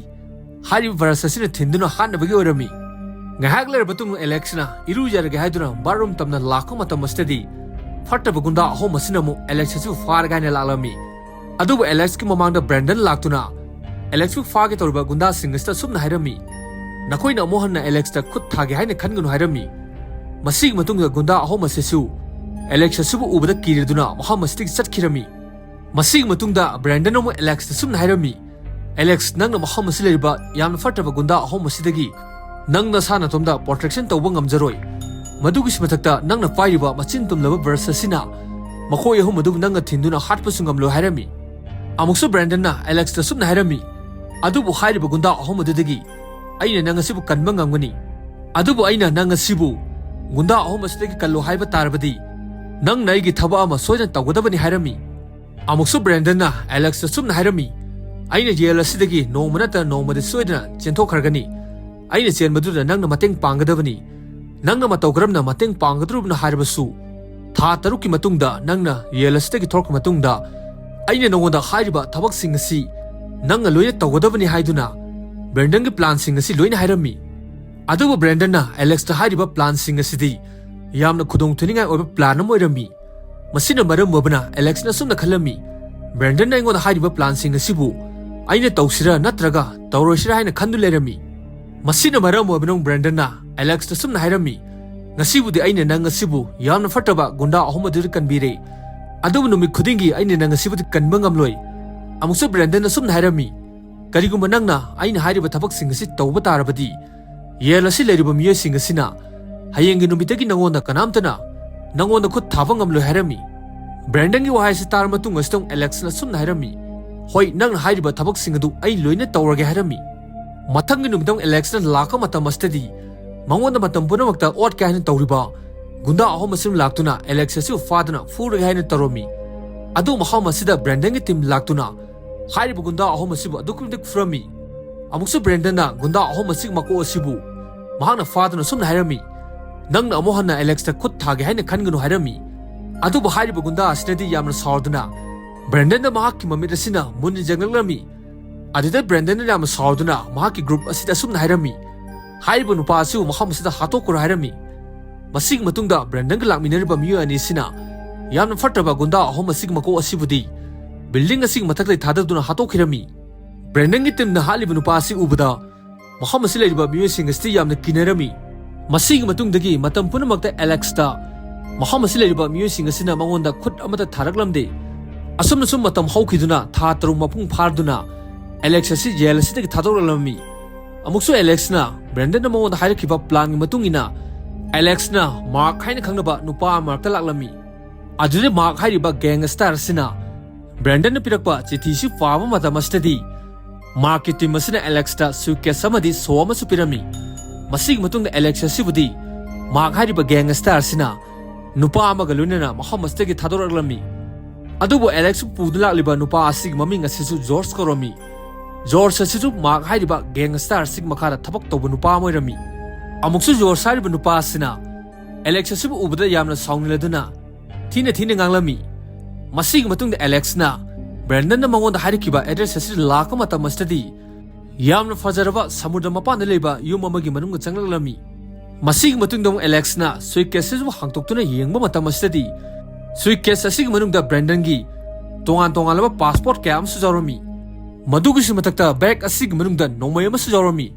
ꯍꯥꯏꯔꯤꯕ ꯕ꯭ꯔꯁ ꯑꯁꯤꯅ ꯊꯤꯟꯗꯨꯅ ꯍꯥꯠꯅꯕꯒꯤ ꯑꯣꯏꯔꯝꯃꯤ꯫ ꯉꯥꯏꯍꯥꯛ ꯂꯩꯔꯕ ꯃꯇꯨꯡꯗ ꯑꯦꯂꯦꯛꯁꯅ ꯏꯔꯨꯖꯔꯒꯦ ꯍꯥꯏꯗꯨꯅ ꯕꯥꯠꯔꯨꯝ ꯇꯝꯅ ꯂꯥꯛꯄ ꯃꯇꯝ ꯑꯁꯤꯗꯗꯤ ꯐꯠꯇꯕ ꯒꯨꯟꯗꯥ ꯑꯍꯨꯝ ꯑꯁꯤꯅ ꯑꯃꯨꯛ ꯑꯦꯂꯦꯛꯁ ꯑꯁꯤꯕꯨ ꯐꯥꯔꯒꯦ ꯍꯥꯏꯅ ꯂꯥꯛꯂꯝꯃꯤ꯫ ꯑꯗꯨꯕꯨ ꯑꯦꯂꯦꯛꯁꯀꯤ ꯃꯃꯥꯡꯗ ꯕ꯭ꯔꯦꯟꯗꯟ ꯂꯥꯛꯇꯨꯅ ꯑꯦꯂꯦꯛꯁꯄꯨ ꯐꯥꯒꯦ ꯇꯧꯔꯤꯕ ꯒꯨꯟꯗꯥꯁꯤꯡ ꯑꯁꯤꯗ ꯑꯁꯨꯝꯅ ꯍꯥꯏꯔꯝꯃꯤ, "ꯅꯈꯣꯏꯅ ꯑꯃꯨꯛ ꯍꯟꯅ ꯑꯦꯂꯦꯛꯁꯇ ꯈꯨꯠ ꯊꯥꯒꯦ ꯍꯥꯏꯅ ꯈꯟꯒꯅꯨ" ꯍꯥꯏꯔꯝꯃꯤ꯫ ꯃꯁꯤꯒꯤ ꯃꯇꯨꯡꯗ ꯒꯨꯟꯗꯥ ꯑꯍꯨꯝ ꯑꯁꯤꯁꯨ ꯑꯦꯂꯦꯛꯁ ꯑꯁꯤꯕꯨ ꯎꯕꯗ ꯀꯤꯔꯗꯨꯅ ꯃꯐꯝ ꯑꯁꯤꯗꯒꯤ ꯆꯠꯈꯤꯔꯝꯃꯤ꯫ ꯃꯁꯤꯒꯤ ꯃꯇꯨꯡꯗ ꯕ꯭ꯔꯦꯟꯗꯟ ꯑꯃꯨꯛ ꯑꯦꯂꯦꯛꯁꯇ ꯁꯨꯝꯅ ꯍꯥꯏꯔꯝꯃꯤ, "ꯑꯦꯂꯦꯛꯁ, ꯅꯪꯅ ꯃꯐꯝ ꯑꯁꯤ ꯂꯩꯔꯤꯕ ꯌꯥꯝꯅ ꯐꯠꯇꯕ ꯒꯨꯟꯗꯥ ꯑꯍꯨꯝ ꯑꯁꯤꯗꯒꯤ ꯅꯪ ꯅꯁꯥ ꯅꯇꯣꯝꯗ ꯄ꯭ꯔꯣꯇꯦꯛꯁꯟ ꯇꯧꯕ ꯉꯝꯖꯔꯣꯏ꯫ ꯃꯗꯨꯒꯤꯁꯨ ꯃꯊꯛꯇ ꯅꯪꯅ ꯄꯥꯏꯔꯤꯕ ꯃꯆꯤꯟ ꯇꯨꯝꯂꯕ ꯕ꯭ꯔꯁ ꯑꯁꯤꯅ ꯃꯈꯣꯏ ꯑꯍꯨꯝ ꯑꯗꯨꯕꯨ ꯅꯪꯅ ꯊꯤꯟꯗꯨꯅ ꯍꯥꯠꯄꯁꯨ ꯉꯝꯂꯣꯏ" ꯍꯥꯏꯔꯝꯃꯤ꯫ ꯑꯃꯨꯛꯁꯨ ꯕ꯭ꯔꯦꯟꯗꯟꯅ ꯑꯦꯂꯦꯛꯁꯇ ꯁꯨꯝꯅ ꯍꯥꯏꯔꯝꯃꯤ, "ꯑꯗꯨꯕꯨ ꯍꯥꯏꯔꯤꯕ ꯒꯨꯟꯗꯥ ꯑꯍꯨꯝ ꯑꯗꯨꯗꯒꯤ ꯑꯩꯅ ꯅꯪ ꯑꯁꯤꯕꯨ ꯀꯟꯕ ꯉꯝꯒꯅꯤ꯫ ꯑꯗꯨꯕꯨ ꯑꯩꯅ ꯅꯪ ꯑꯁꯤꯕꯨ ꯒꯨꯟꯗꯥ ꯑꯍꯨꯝ ꯑꯁꯤꯗꯒꯤ ꯀꯜꯂꯨ ꯍꯥꯏꯕ ꯇꯥꯔꯕꯗꯤ ꯅꯪꯅ ꯑꯩꯒꯤ ꯊꯕꯛ ꯑꯃ ꯁꯣꯏꯗꯅ ꯇꯧꯒꯗꯕꯅꯤ" ꯍꯥꯏꯔꯝꯃꯤ꯫ ꯑꯃꯨꯛꯁꯨ ꯕ꯭ꯔꯦꯟꯗꯟꯅ ꯑꯦꯂꯦꯛꯁꯇ ꯁꯨꯝꯅ ꯍꯥꯏꯔꯝꯃꯤ, "ꯑꯩꯅ ꯌꯦꯜ ꯑꯁꯤꯗꯒꯤ ꯅꯣꯡꯃ ꯅꯠꯇ꯭ꯔꯒ ꯅꯣꯡꯃꯗꯤ ꯁꯣꯏꯗꯅ ꯆꯦꯟꯊꯣꯛꯈ꯭ꯔꯒꯅꯤ꯫ ꯑꯩꯅ ꯆꯦꯟꯕꯗꯨꯗ ꯅꯪꯅ ꯃꯇꯦꯡ ꯄꯥꯡꯒꯗꯕꯅꯤ꯫ ꯅꯪꯅ ꯃꯇꯧ ꯀꯔꯝꯅ ꯃꯇꯦꯡ ꯄꯥꯡꯒꯗꯧꯔꯤꯕꯅꯣ ꯍꯥꯏꯔꯕꯁꯨ, ꯊꯥ ꯇꯔꯨꯛꯀꯤ ꯃꯇꯨꯡꯗ ꯅꯪꯅ ꯌꯦꯜ ꯑꯁꯤꯗꯒꯤ ꯊꯣꯛꯂꯛꯄ ꯃꯇꯨꯡꯗ ꯑꯩꯅ ꯅꯉꯣꯟꯗ ꯍꯥꯏꯔꯤꯕ ꯊꯕꯛꯁꯤꯡ ꯑꯁꯤ ꯅꯪꯅ ꯂꯣꯏꯅ ꯇꯧꯒꯗꯕꯅꯤ" ꯍꯥꯏꯗꯨꯅ ꯕ꯭ꯔꯦꯟꯗꯟꯒꯤ ꯄ꯭ꯂꯥꯟꯁꯤꯡ ꯑꯁꯤ ꯂꯣꯏꯅ ꯍꯥꯏꯔꯝꯃꯤ꯫ ꯑꯗꯨꯕꯨ ꯕ꯭ꯔꯦꯟꯗꯟꯅ ꯑꯦꯂꯦꯛꯁꯇ ꯍꯥꯏꯔꯤꯕ ꯄ꯭ꯂꯥꯟꯁꯤꯡ ꯑꯁꯤꯗꯤ ꯌꯥꯝꯅ ꯈꯨꯗꯣꯡꯊꯤꯅꯤꯡꯉꯥꯏ ꯑꯣꯏꯕ ꯄ꯭ꯂꯥꯟ ꯑꯃ ꯑꯣꯏꯔꯝꯃꯤ꯫ ꯃꯁꯤꯅ ꯃꯔꯝ ꯑꯣꯏꯕꯅ ꯑꯦꯂꯦꯛꯁꯅ ꯑꯁꯨꯝꯅ ꯈꯜꯂꯝꯃꯤ, "ꯕ꯭ꯔꯦꯟꯗꯟꯅ ꯑꯩꯉꯣꯟꯗ ꯍꯥꯏꯔꯤꯕ ꯄ꯭ꯂꯥꯟꯁꯤꯡ ꯑꯁꯤꯕꯨ ꯑꯩꯅ ꯇꯧꯁꯤꯔꯥ ꯅꯠꯇ꯭ꯔꯒ ꯇꯧꯔꯣꯏꯁꯤꯔꯥ?" ꯍꯥꯏꯅ ꯈꯟꯗꯨꯅ ꯂꯩꯔꯝꯃꯤ꯫ ꯃꯁꯤꯅ ꯃꯔꯝ ꯑꯣꯏꯕꯅ ꯕ꯭ꯔꯦꯟꯗꯟꯅ ꯑꯦꯂꯦꯛꯁꯇ ꯑꯁꯨꯝꯅ ꯍꯥꯏꯔꯝꯃꯤ, "ꯉꯁꯤꯕꯨꯗꯤ ꯑꯩꯅ ꯅꯪ ꯑꯁꯤꯕꯨ ꯌꯥꯝꯅ ꯐꯠꯇꯕ ꯒꯨꯟꯗꯥ ꯑꯍꯨꯝ ꯑꯗꯨꯗ ꯀꯟꯕꯤꯔꯦ, ꯑꯗꯨꯕꯨ ꯅꯨꯃꯤꯠ ꯈꯨꯗꯤꯡꯒꯤ ꯑꯩꯅ ꯅꯪ ꯑꯁꯤꯕꯨꯗꯤ ꯀꯟꯕ ꯉꯝꯂꯣꯏ"꯫ ꯑꯃꯨꯛꯁꯨ ꯕ꯭ꯔꯦꯟꯗꯟꯅ ꯑꯁꯨꯝꯅ ꯍꯥꯏꯔꯝꯃꯤ, "ꯀꯔꯤꯒꯨꯝꯕ ꯅꯪꯅ ꯑꯩꯅ ꯍꯥꯏꯔꯤꯕ ꯊꯕꯛꯁꯤꯡ ꯑꯁꯤ ꯇꯧꯕ ꯇꯥꯔꯕꯗꯤ, ꯌꯦꯜ ꯑꯁꯤ ꯂꯩꯔꯤꯕ ꯃꯤꯑꯣꯏꯁꯤꯡ ꯑꯁꯤꯅ ꯍꯌꯦꯡꯒꯤ ꯅꯨꯃꯤꯠꯇꯒꯤ ꯅꯉꯣꯟꯗ ꯀꯅꯥꯝꯇꯅ ꯅꯉꯣꯟꯗ ꯈꯨꯠ ꯊꯥꯕ ꯉꯝꯂꯣꯏ" ꯍꯥꯏꯔꯝꯃꯤ꯫ ꯕ꯭ꯔꯦꯟꯗꯟꯒꯤ ꯋꯥꯍꯩ ꯑꯁꯤ ꯇꯥꯔ ꯃꯇꯨꯡ ꯑꯁꯤꯗ ꯑꯃꯨꯛ ꯑꯦꯂꯦꯛꯁꯅ ꯑꯁꯨꯝꯅ ꯍꯥꯏꯔꯝꯃꯤ, "ꯍꯣꯏ, ꯅꯪꯅ ꯍꯥꯏꯔꯤꯕ ꯊꯕꯛꯁꯤꯡ ꯑꯗꯨ ꯑꯩ ꯂꯣꯏꯅ ꯇꯧꯔꯒꯦ" ꯍꯥꯏꯔꯝꯃꯤ꯫ ꯃꯊꯪꯒꯤ ꯅꯨꯃꯤꯠꯇ ꯑꯃꯨꯛ ꯑꯦꯂꯦꯛꯁꯅ ꯂꯥꯛꯄ ꯃꯇꯝ ꯑꯁꯤꯗꯗꯤ ꯃꯉꯣꯟꯗ ꯃꯇꯝ ꯄꯨꯝꯅꯃꯛꯇ ꯑꯣꯠꯀꯦ ꯍꯥꯏꯅ ꯇꯧꯔꯤꯕ ꯒꯨꯟꯗꯥ ꯑꯍꯨꯝ ꯑꯁꯤꯅ ꯂꯥꯛꯇꯨꯅ ꯑꯦꯂꯦꯛꯁ ꯑꯁꯤꯕꯨ ꯐꯥꯗꯨꯅ ꯐꯨꯔꯒꯦ ꯍꯥꯏꯅ ꯇꯧꯔꯝꯃꯤ꯫ ꯑꯗꯨ ꯃꯐꯝ ꯑꯁꯤꯗ ꯕ꯭ꯔꯦꯟꯗꯟꯒꯤ ꯇꯤꯝ ꯂꯥꯛꯇꯨꯅ ꯍꯥꯏꯔꯤꯕ ꯒꯨꯟꯗꯥ ꯑꯍꯨꯝ ꯑꯁꯤꯕꯨ ꯑꯗꯨꯛꯀꯤ ꯃꯇꯤꯛ ꯐꯨꯔꯝꯃꯤ꯫ ꯑꯃꯨꯛꯁꯨ ꯕ꯭ꯔꯦꯟꯗꯟꯅ ꯒꯨꯟꯗꯥ ꯑꯍꯨꯝ ꯑꯁꯤꯒꯤ ꯃꯀꯣꯛ ꯑꯁꯤꯕꯨ ꯃꯍꯥꯛꯅ ꯐꯥꯗꯨꯅ ꯁꯨꯝꯅ ꯍꯥꯏꯔꯝꯃꯤ, "ꯅꯪꯅ ꯑꯃꯨꯛ ꯍꯟꯅ ꯑꯦꯂꯦꯛꯁꯇ ꯈꯨꯠ ꯊꯥꯒꯦ ꯍꯥꯏꯅ ꯈꯟꯒꯅꯨ" ꯍꯥꯏꯔꯝꯃꯤ꯫ ꯑꯗꯨꯕꯨ ꯍꯥꯏꯔꯤꯕ ꯒꯨꯟꯗꯥ ꯑꯁꯤꯅꯗꯤ ꯌꯥꯝꯅ ꯁꯥꯎꯔꯗꯨꯅ ꯕ꯭ꯔꯦꯟꯗꯟꯗ ꯃꯍꯥꯛꯀꯤ ꯃꯃꯤꯠ ꯑꯁꯤꯅ ꯃꯨꯟꯅ ꯌꯦꯡꯂꯛꯂꯝꯃꯤ꯫ ꯑꯗꯨꯗ ꯕ꯭ꯔꯦꯟꯗꯟꯅ ꯌꯥꯝꯅ ꯁꯥꯎꯔꯗꯨꯅ ꯃꯍꯥꯛꯀꯤ ꯒ꯭ꯔꯨꯞ ꯑꯁꯤꯗ ꯑꯁꯨꯝꯅ ꯍꯥꯏꯔꯝꯃꯤ, "ꯍꯥꯏꯔꯤꯕ ꯅꯨꯄꯥ ꯑꯁꯤꯕꯨ ꯃꯐꯝ ꯑꯁꯤꯗ ꯍꯥꯠꯇꯣꯛꯈ꯭ꯔꯣ" ꯍꯥꯏꯔꯝꯃꯤ꯫ ꯃꯁꯤꯒꯤ ꯃꯇꯨꯡꯗ ꯕ꯭ꯔꯦꯟꯗꯟꯒ ꯂꯥꯛꯃꯤꯟꯅꯔꯤꯕ ꯃꯤꯑꯣꯏ ꯑꯅꯤ ꯑꯁꯤꯅ ꯌꯥꯝꯅ ꯐꯠꯇ꯭ꯔꯕ ꯒꯨꯟꯗꯥ ꯑꯍꯨꯝ ꯑꯁꯤꯒꯤ ꯃꯀꯣꯛ ꯑꯁꯤꯕꯨꯗꯤ ꯕꯤꯜꯗꯤꯡ ꯑꯁꯤꯒꯤ ꯃꯊꯛꯇꯒꯤ ꯊꯥꯗꯗꯨꯅ ꯍꯥꯠꯇꯣꯛꯈꯤꯔꯝꯃꯤ꯫ ꯕ꯭ꯔꯦꯟꯗꯟꯒꯤ ꯇꯤꯝꯅ ꯍꯥꯠꯂꯤꯕ ꯅꯨꯄꯥ ꯑꯁꯤ ꯎꯕꯗ ꯃꯐꯝ ꯑꯁꯤ ꯂꯩꯔꯤꯕ ꯃꯤꯑꯣꯏꯁꯤꯡ ꯑꯁꯤꯗꯤ ꯌꯥꯝꯅ ꯀꯤꯅꯔꯝꯃꯤ꯫ ꯃꯁꯤꯒꯤ ꯃꯇꯨꯡꯗꯒꯤ ꯃꯇꯝ ꯄꯨꯝꯅꯃꯛꯇ ꯑꯦꯂꯦꯛꯁꯇ ꯃꯐꯝ ꯑꯁꯤ ꯂꯩꯔꯤꯕ ꯃꯤꯑꯣꯏꯁꯤꯡ ꯑꯁꯤꯅ ꯃꯉꯣꯟꯗ ꯈꯨꯠ ꯑꯃꯠꯇ ꯊꯥꯔꯛꯂꯝꯗꯦ꯫ ꯑꯁꯨꯝꯅ ꯁꯨꯝ ꯃꯇꯝ ꯍꯧꯈꯤꯗꯨꯅ ꯊꯥ ꯇꯔꯨꯛ ꯃꯄꯨꯡ ꯐꯥꯔꯗꯨꯅ ꯑꯦꯂꯦꯛꯁ ꯑꯁꯤ ꯖꯦꯜ ꯑꯁꯤꯗꯒꯤ ꯊꯥꯗꯣꯔꯛꯂꯝꯃꯤ꯫ ꯑꯃꯨꯛꯁꯨ ꯑꯦꯂꯦꯛꯁꯅ ꯕ꯭ꯔꯦꯟꯗꯟꯅ ꯃꯉꯣꯟꯗ ꯍꯥꯏꯔꯛꯈꯤꯕ ꯄ꯭ꯂꯥꯟꯒꯤ ꯃꯇꯨꯡ ꯏꯟꯅ ꯑꯦꯂꯦꯛꯁꯅ ꯃꯥꯔꯛ ꯍꯥꯏꯅ ꯈꯪꯅꯕ ꯅꯨꯄꯥ ꯑꯃ ꯃꯔꯛꯇ ꯂꯥꯛꯂꯝꯃꯤ꯫ ꯑꯗꯨꯗ ꯃꯥꯔꯛ ꯍꯥꯏꯔꯤꯕ ꯒꯦꯡꯁꯇꯔ ꯑꯁꯤꯅ ꯕ꯭ꯔꯦꯟꯗꯟꯅ ꯄꯤꯔꯛꯄ ꯆꯤꯊꯤꯁꯤ ꯄꯥꯕ ꯃꯇꯝ ꯑꯁꯤꯗꯗꯤ ꯃꯥꯔꯛꯀꯤ ꯇꯤꯝ ꯑꯁꯤꯅ ꯑꯦꯂꯦꯛꯁꯇ ꯁꯨꯏꯠꯀꯦꯁ ꯑꯃꯗꯤ ꯁꯣ ꯑꯃꯁꯨ ꯄꯤꯔꯝꯃꯤ꯫ ꯃꯁꯤꯒꯤ ꯃꯇꯨꯡꯗ ꯑꯦꯂꯦꯛꯁ ꯑꯁꯤꯕꯨꯗꯤ ꯃꯥꯔꯛ ꯍꯥꯏꯔꯤꯕ ꯒꯦꯡꯁꯇꯔ ꯑꯁꯤꯅ ꯅꯨꯄꯥ ꯑꯃꯒ ꯂꯣꯏꯅꯅ ꯃꯐꯝ ꯑꯁꯤꯗꯒꯤ ꯊꯥꯗꯣꯔꯛꯂꯝꯃꯤ꯫ ꯑꯗꯨꯕꯨ ꯑꯦꯂꯦꯛꯁꯄꯨ ꯄꯨꯗꯨꯅ ꯂꯥꯛꯂꯤꯕ ꯅꯨꯄꯥ ꯑꯁꯤꯒꯤ ꯃꯃꯤꯡ ꯑꯁꯤꯁꯨ ꯖꯣꯔꯖ ꯀꯧꯔꯝꯃꯤ꯫ ꯖꯣꯔꯖ ꯑꯁꯤꯁꯨ ꯃꯥꯔꯛ ꯍꯥꯏꯔꯤꯕ ꯒꯦꯡꯁꯇꯔ ꯑꯁꯤꯒꯤ ꯃꯈꯥꯗ ꯊꯕꯛ ꯇꯧꯕ ꯅꯨꯄꯥ ꯑꯃ ꯑꯣꯏꯔꯝꯃꯤ꯫ ꯑꯃꯨꯛꯁꯨ ꯖꯣꯔꯖ ꯍꯥꯏꯔꯤꯕ ꯅꯨꯄꯥ ꯑꯁꯤꯅ ꯑꯦꯂꯦꯛꯁ ꯑꯁꯤꯕꯨ ꯎꯕꯗ ꯌꯥꯝꯅ ꯁꯥꯎꯅꯤꯡꯂꯗꯨꯅ ꯊꯤꯅ ꯊꯤꯅ ꯉꯥꯡꯂꯝꯃꯤ꯫ ꯃꯁꯤꯒꯤ ꯃꯇꯨꯡꯗ ꯑꯦꯂꯦꯛꯁꯅ ꯕ꯭ꯔꯦꯟꯗꯟꯅ ꯃꯉꯣꯟꯗ ꯍꯥꯏꯔꯛꯈꯤꯕ ꯑꯦꯗ꯭ꯔꯦꯁ ꯑꯁꯤꯗ ꯂꯥꯛꯄ ꯃꯇꯝ ꯑꯁꯤꯗꯗꯤ ꯌꯥꯝꯅ ꯐꯖꯔꯕ ꯁꯃꯨꯗ꯭ꯔ ꯃꯄꯥꯟꯗ ꯂꯩꯕ ꯌꯨꯝ ꯑꯃꯒꯤ ꯃꯅꯨꯡꯗ ꯆꯪꯂꯛꯂꯝꯃꯤ꯫ ꯃꯁꯤꯒꯤ ꯃꯇꯨꯡꯗ ꯑꯃꯨꯛ ꯑꯦꯂꯦꯛꯁꯅ ꯁꯨꯏꯠꯀꯦꯁ ꯑꯁꯤꯕꯨ ꯍꯥꯡꯗꯣꯛꯇꯨꯅ ꯌꯦꯡꯕ ꯃꯇꯝ ꯑꯁꯤꯗꯗꯤ ꯁꯨꯏꯠꯀꯦꯁ ꯑꯁꯤꯒꯤ ꯃꯅꯨꯡꯗ ꯕ꯭ꯔꯦꯟꯗꯟꯒꯤ ꯇꯣꯉꯥꯟ ꯇꯣꯉꯥꯟꯂꯕ ꯄꯥꯁꯄꯣꯔꯠ ꯀꯌꯥ ꯑꯃꯁꯨ ꯌꯥꯎꯔꯝꯃꯤ꯫ ꯃꯗꯨꯒꯤꯁꯨ ꯃꯊꯛꯇ ꯕꯦꯒ ꯑꯁꯤꯒꯤ ꯃꯅꯨꯡꯗ ꯅꯣꯡꯃꯩ ꯑꯃꯁꯨ ꯌꯥꯎꯔꯝꯃꯤ꯫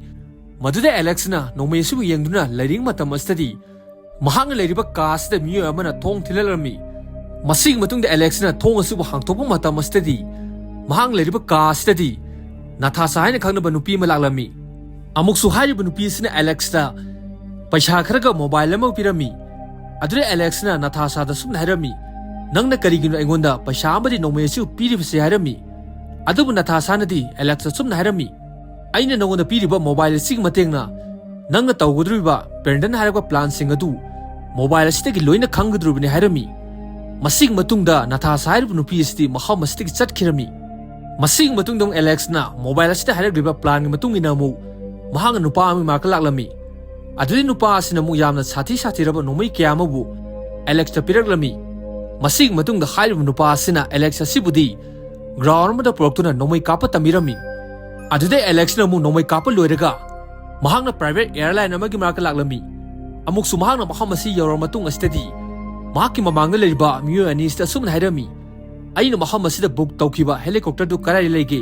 ꯃꯗꯨꯗ ꯑꯦꯂꯦꯛꯁꯅ ꯅꯣꯡꯃꯩ ꯑꯁꯤꯕꯨ ꯌꯦꯡꯗꯨꯅ ꯂꯩꯔꯤꯉꯩ ꯃꯇꯝ ꯑꯁꯤꯗꯗꯤ ꯃꯍꯥꯛꯅ ꯂꯩꯔꯤꯕ ꯀꯥ ꯑꯁꯤꯗ ꯃꯤꯑꯣꯏ ꯑꯃꯅ ꯊꯣꯡ ꯊꯤꯜꯂꯛꯂꯝꯃꯤ꯫ ꯃꯁꯤꯒꯤ ꯃꯇꯨꯡꯗ ꯑꯦꯂꯦꯛꯁꯅ ꯊꯣꯡ ꯑꯁꯤꯕꯨ ꯍꯥꯡꯗꯣꯛꯄ ꯃꯇꯝ ꯑꯁꯤꯗꯗꯤ ꯃꯍꯥꯛꯅ ꯂꯩꯔꯤꯕ ꯀꯥ ꯑꯁꯤꯗꯗꯤ ꯅꯥꯊꯥꯁꯥ ꯍꯥꯏꯅ ꯈꯪꯅꯕ ꯅꯨꯄꯤ ꯑꯃ ꯂꯥꯛꯂꯝꯃꯤ꯫ ꯑꯃꯨꯛꯁꯨ ꯍꯥꯏꯔꯤꯕ ꯅꯨꯄꯤ ꯑꯁꯤꯅ ꯑꯦꯂꯦꯛꯁꯇ ꯄꯩꯁꯥ ꯈꯔꯒ ꯃꯣꯕꯥꯏꯜ ꯑꯃ ꯄꯤꯔꯝꯃꯤ꯫ ꯑꯗꯨꯗ ꯑꯦꯂꯦꯛꯁꯅ ꯅꯥꯊꯥꯁꯥꯗ ꯁꯨꯝꯅ ꯍꯥꯏꯔꯝꯃꯤ, "ꯅꯪꯅ ꯀꯔꯤꯒꯤꯅꯣ ꯑꯩꯉꯣꯟꯗ ꯄꯩꯁꯥ ꯑꯃꯗꯤ ꯅꯣꯡꯃꯩ ꯑꯁꯤꯕꯨ ꯄꯤꯔꯤꯕꯁꯦ?" ꯍꯥꯏꯔꯝꯃꯤ꯫ ꯑꯗꯨꯕꯨ ꯅꯥꯊꯥꯁꯥꯅꯗꯤ ꯑꯦꯂꯦꯛꯁꯇ ꯁꯨꯝꯅ ꯍꯥꯏꯔꯝꯃꯤ, "ꯑꯩꯅ ꯅꯉꯣꯟꯗ ꯄꯤꯔꯤꯕ ꯃꯣꯕꯥꯏꯜ ꯑꯁꯤꯒꯤ ꯃꯇꯦꯡꯅ ꯅꯪꯅ ꯇꯧꯒꯗꯧꯔꯤꯕ ꯕ꯭ꯔꯦꯟꯗꯟ ꯍꯥꯏꯔꯛꯄ ꯄ꯭ꯂꯥꯟꯁꯤꯡ ꯑꯗꯨ ꯃꯣꯕꯥꯏꯜ ꯑꯁꯤꯗꯒꯤ ꯂꯣꯏꯅ ꯈꯪꯒꯗꯧꯔꯤꯕꯅꯤ" ꯍꯥꯏꯔꯝꯃꯤ꯫ ꯃꯁꯤꯒꯤ ꯃꯇꯨꯡꯗ ꯅꯥꯊꯥꯁꯥ ꯍꯥꯏꯔꯤꯕ ꯅꯨꯄꯤ ꯑꯁꯤꯗꯤ ꯃꯐꯝ ꯑꯁꯤꯗꯒꯤ ꯆꯠꯈꯤꯔꯝꯃꯤ꯫ ꯃꯁꯤꯒꯤ ꯃꯇꯨꯡꯗ ꯑꯃꯨꯛ ꯑꯦꯂꯦꯛꯁꯅ ꯃꯣꯕꯥꯏꯜ ꯑꯁꯤꯗ ꯍꯥꯏꯔꯛꯂꯤꯕ ꯄ꯭ꯂꯥꯟꯒꯤ ꯃꯇꯨꯡ ꯏꯟꯅ ꯑꯃꯨꯛ ꯃꯍꯥꯛꯅ ꯅꯨꯄꯥ ꯑꯃꯒꯤ ꯃꯅꯥꯛꯇ ꯂꯥꯛꯂꯝꯃꯤ꯫ ꯑꯗꯨꯗꯤ ꯅꯨꯄꯥ ꯑꯁꯤꯅ ꯑꯃꯨꯛ ꯌꯥꯝꯅ ꯁꯥꯊꯤ ꯁꯥꯊꯤꯔꯕ ꯅꯣꯡꯃꯩ ꯀꯌꯥ ꯑꯃꯕꯨ ꯑꯦꯂꯦꯛꯁꯇ ꯄꯤꯔꯛꯂꯝꯃꯤ꯫ ꯃꯁꯤꯒꯤ ꯃꯇꯨꯡꯗ ꯍꯥꯏꯔꯤꯕ ꯅꯨꯄꯥ ꯑꯁꯤꯅ ꯑꯦꯂꯦꯛꯁ ꯑꯁꯤꯕꯨꯗꯤ ꯒ꯭ꯔꯥꯎꯟ ꯑꯃꯗ ꯄꯨꯔꯛꯇꯨꯅ ꯅꯣꯡꯃꯩ ꯀꯥꯞꯄ ꯇꯝꯕꯤꯔꯝꯃꯤ꯫ ꯑꯗꯨꯗꯩ ꯑꯦꯂꯦꯛꯁꯅ ꯑꯃꯨꯛ ꯅꯣꯡꯃꯩ ꯀꯥꯞꯄ ꯂꯣꯏꯔꯒ ꯃꯍꯥꯛꯅ ꯄ꯭ꯔꯥꯏꯚꯦꯠ ꯑꯦꯌꯔꯂꯥꯏꯟ ꯑꯃꯒꯤ ꯃꯅꯥꯛꯇ ꯂꯥꯛꯂꯝꯃꯤ꯫ ꯑꯃꯨꯛꯁꯨ ꯃꯍꯥꯛꯅ ꯃꯐꯝ ꯑꯁꯤ ꯌꯧꯔꯕ ꯃꯇꯨꯡ ꯑꯁꯤꯗꯗꯤ ꯃꯍꯥꯛꯀꯤ ꯃꯃꯥꯡꯗ ꯂꯩꯔꯤꯕ ꯃꯤꯑꯣꯏ ꯑꯅꯤ ꯑꯁꯤꯗ ꯑꯁꯨꯝꯅ ꯍꯥꯏꯔꯝꯃꯤ, "ꯑꯩꯅ ꯃꯐꯝ ꯑꯁꯤꯗ ꯕꯨꯛ ꯇꯧꯈꯤꯕ ꯍꯦꯂꯤꯀꯣꯞꯇꯔꯗꯨ ꯀꯗꯥꯏꯗ ꯂꯩꯒꯦ?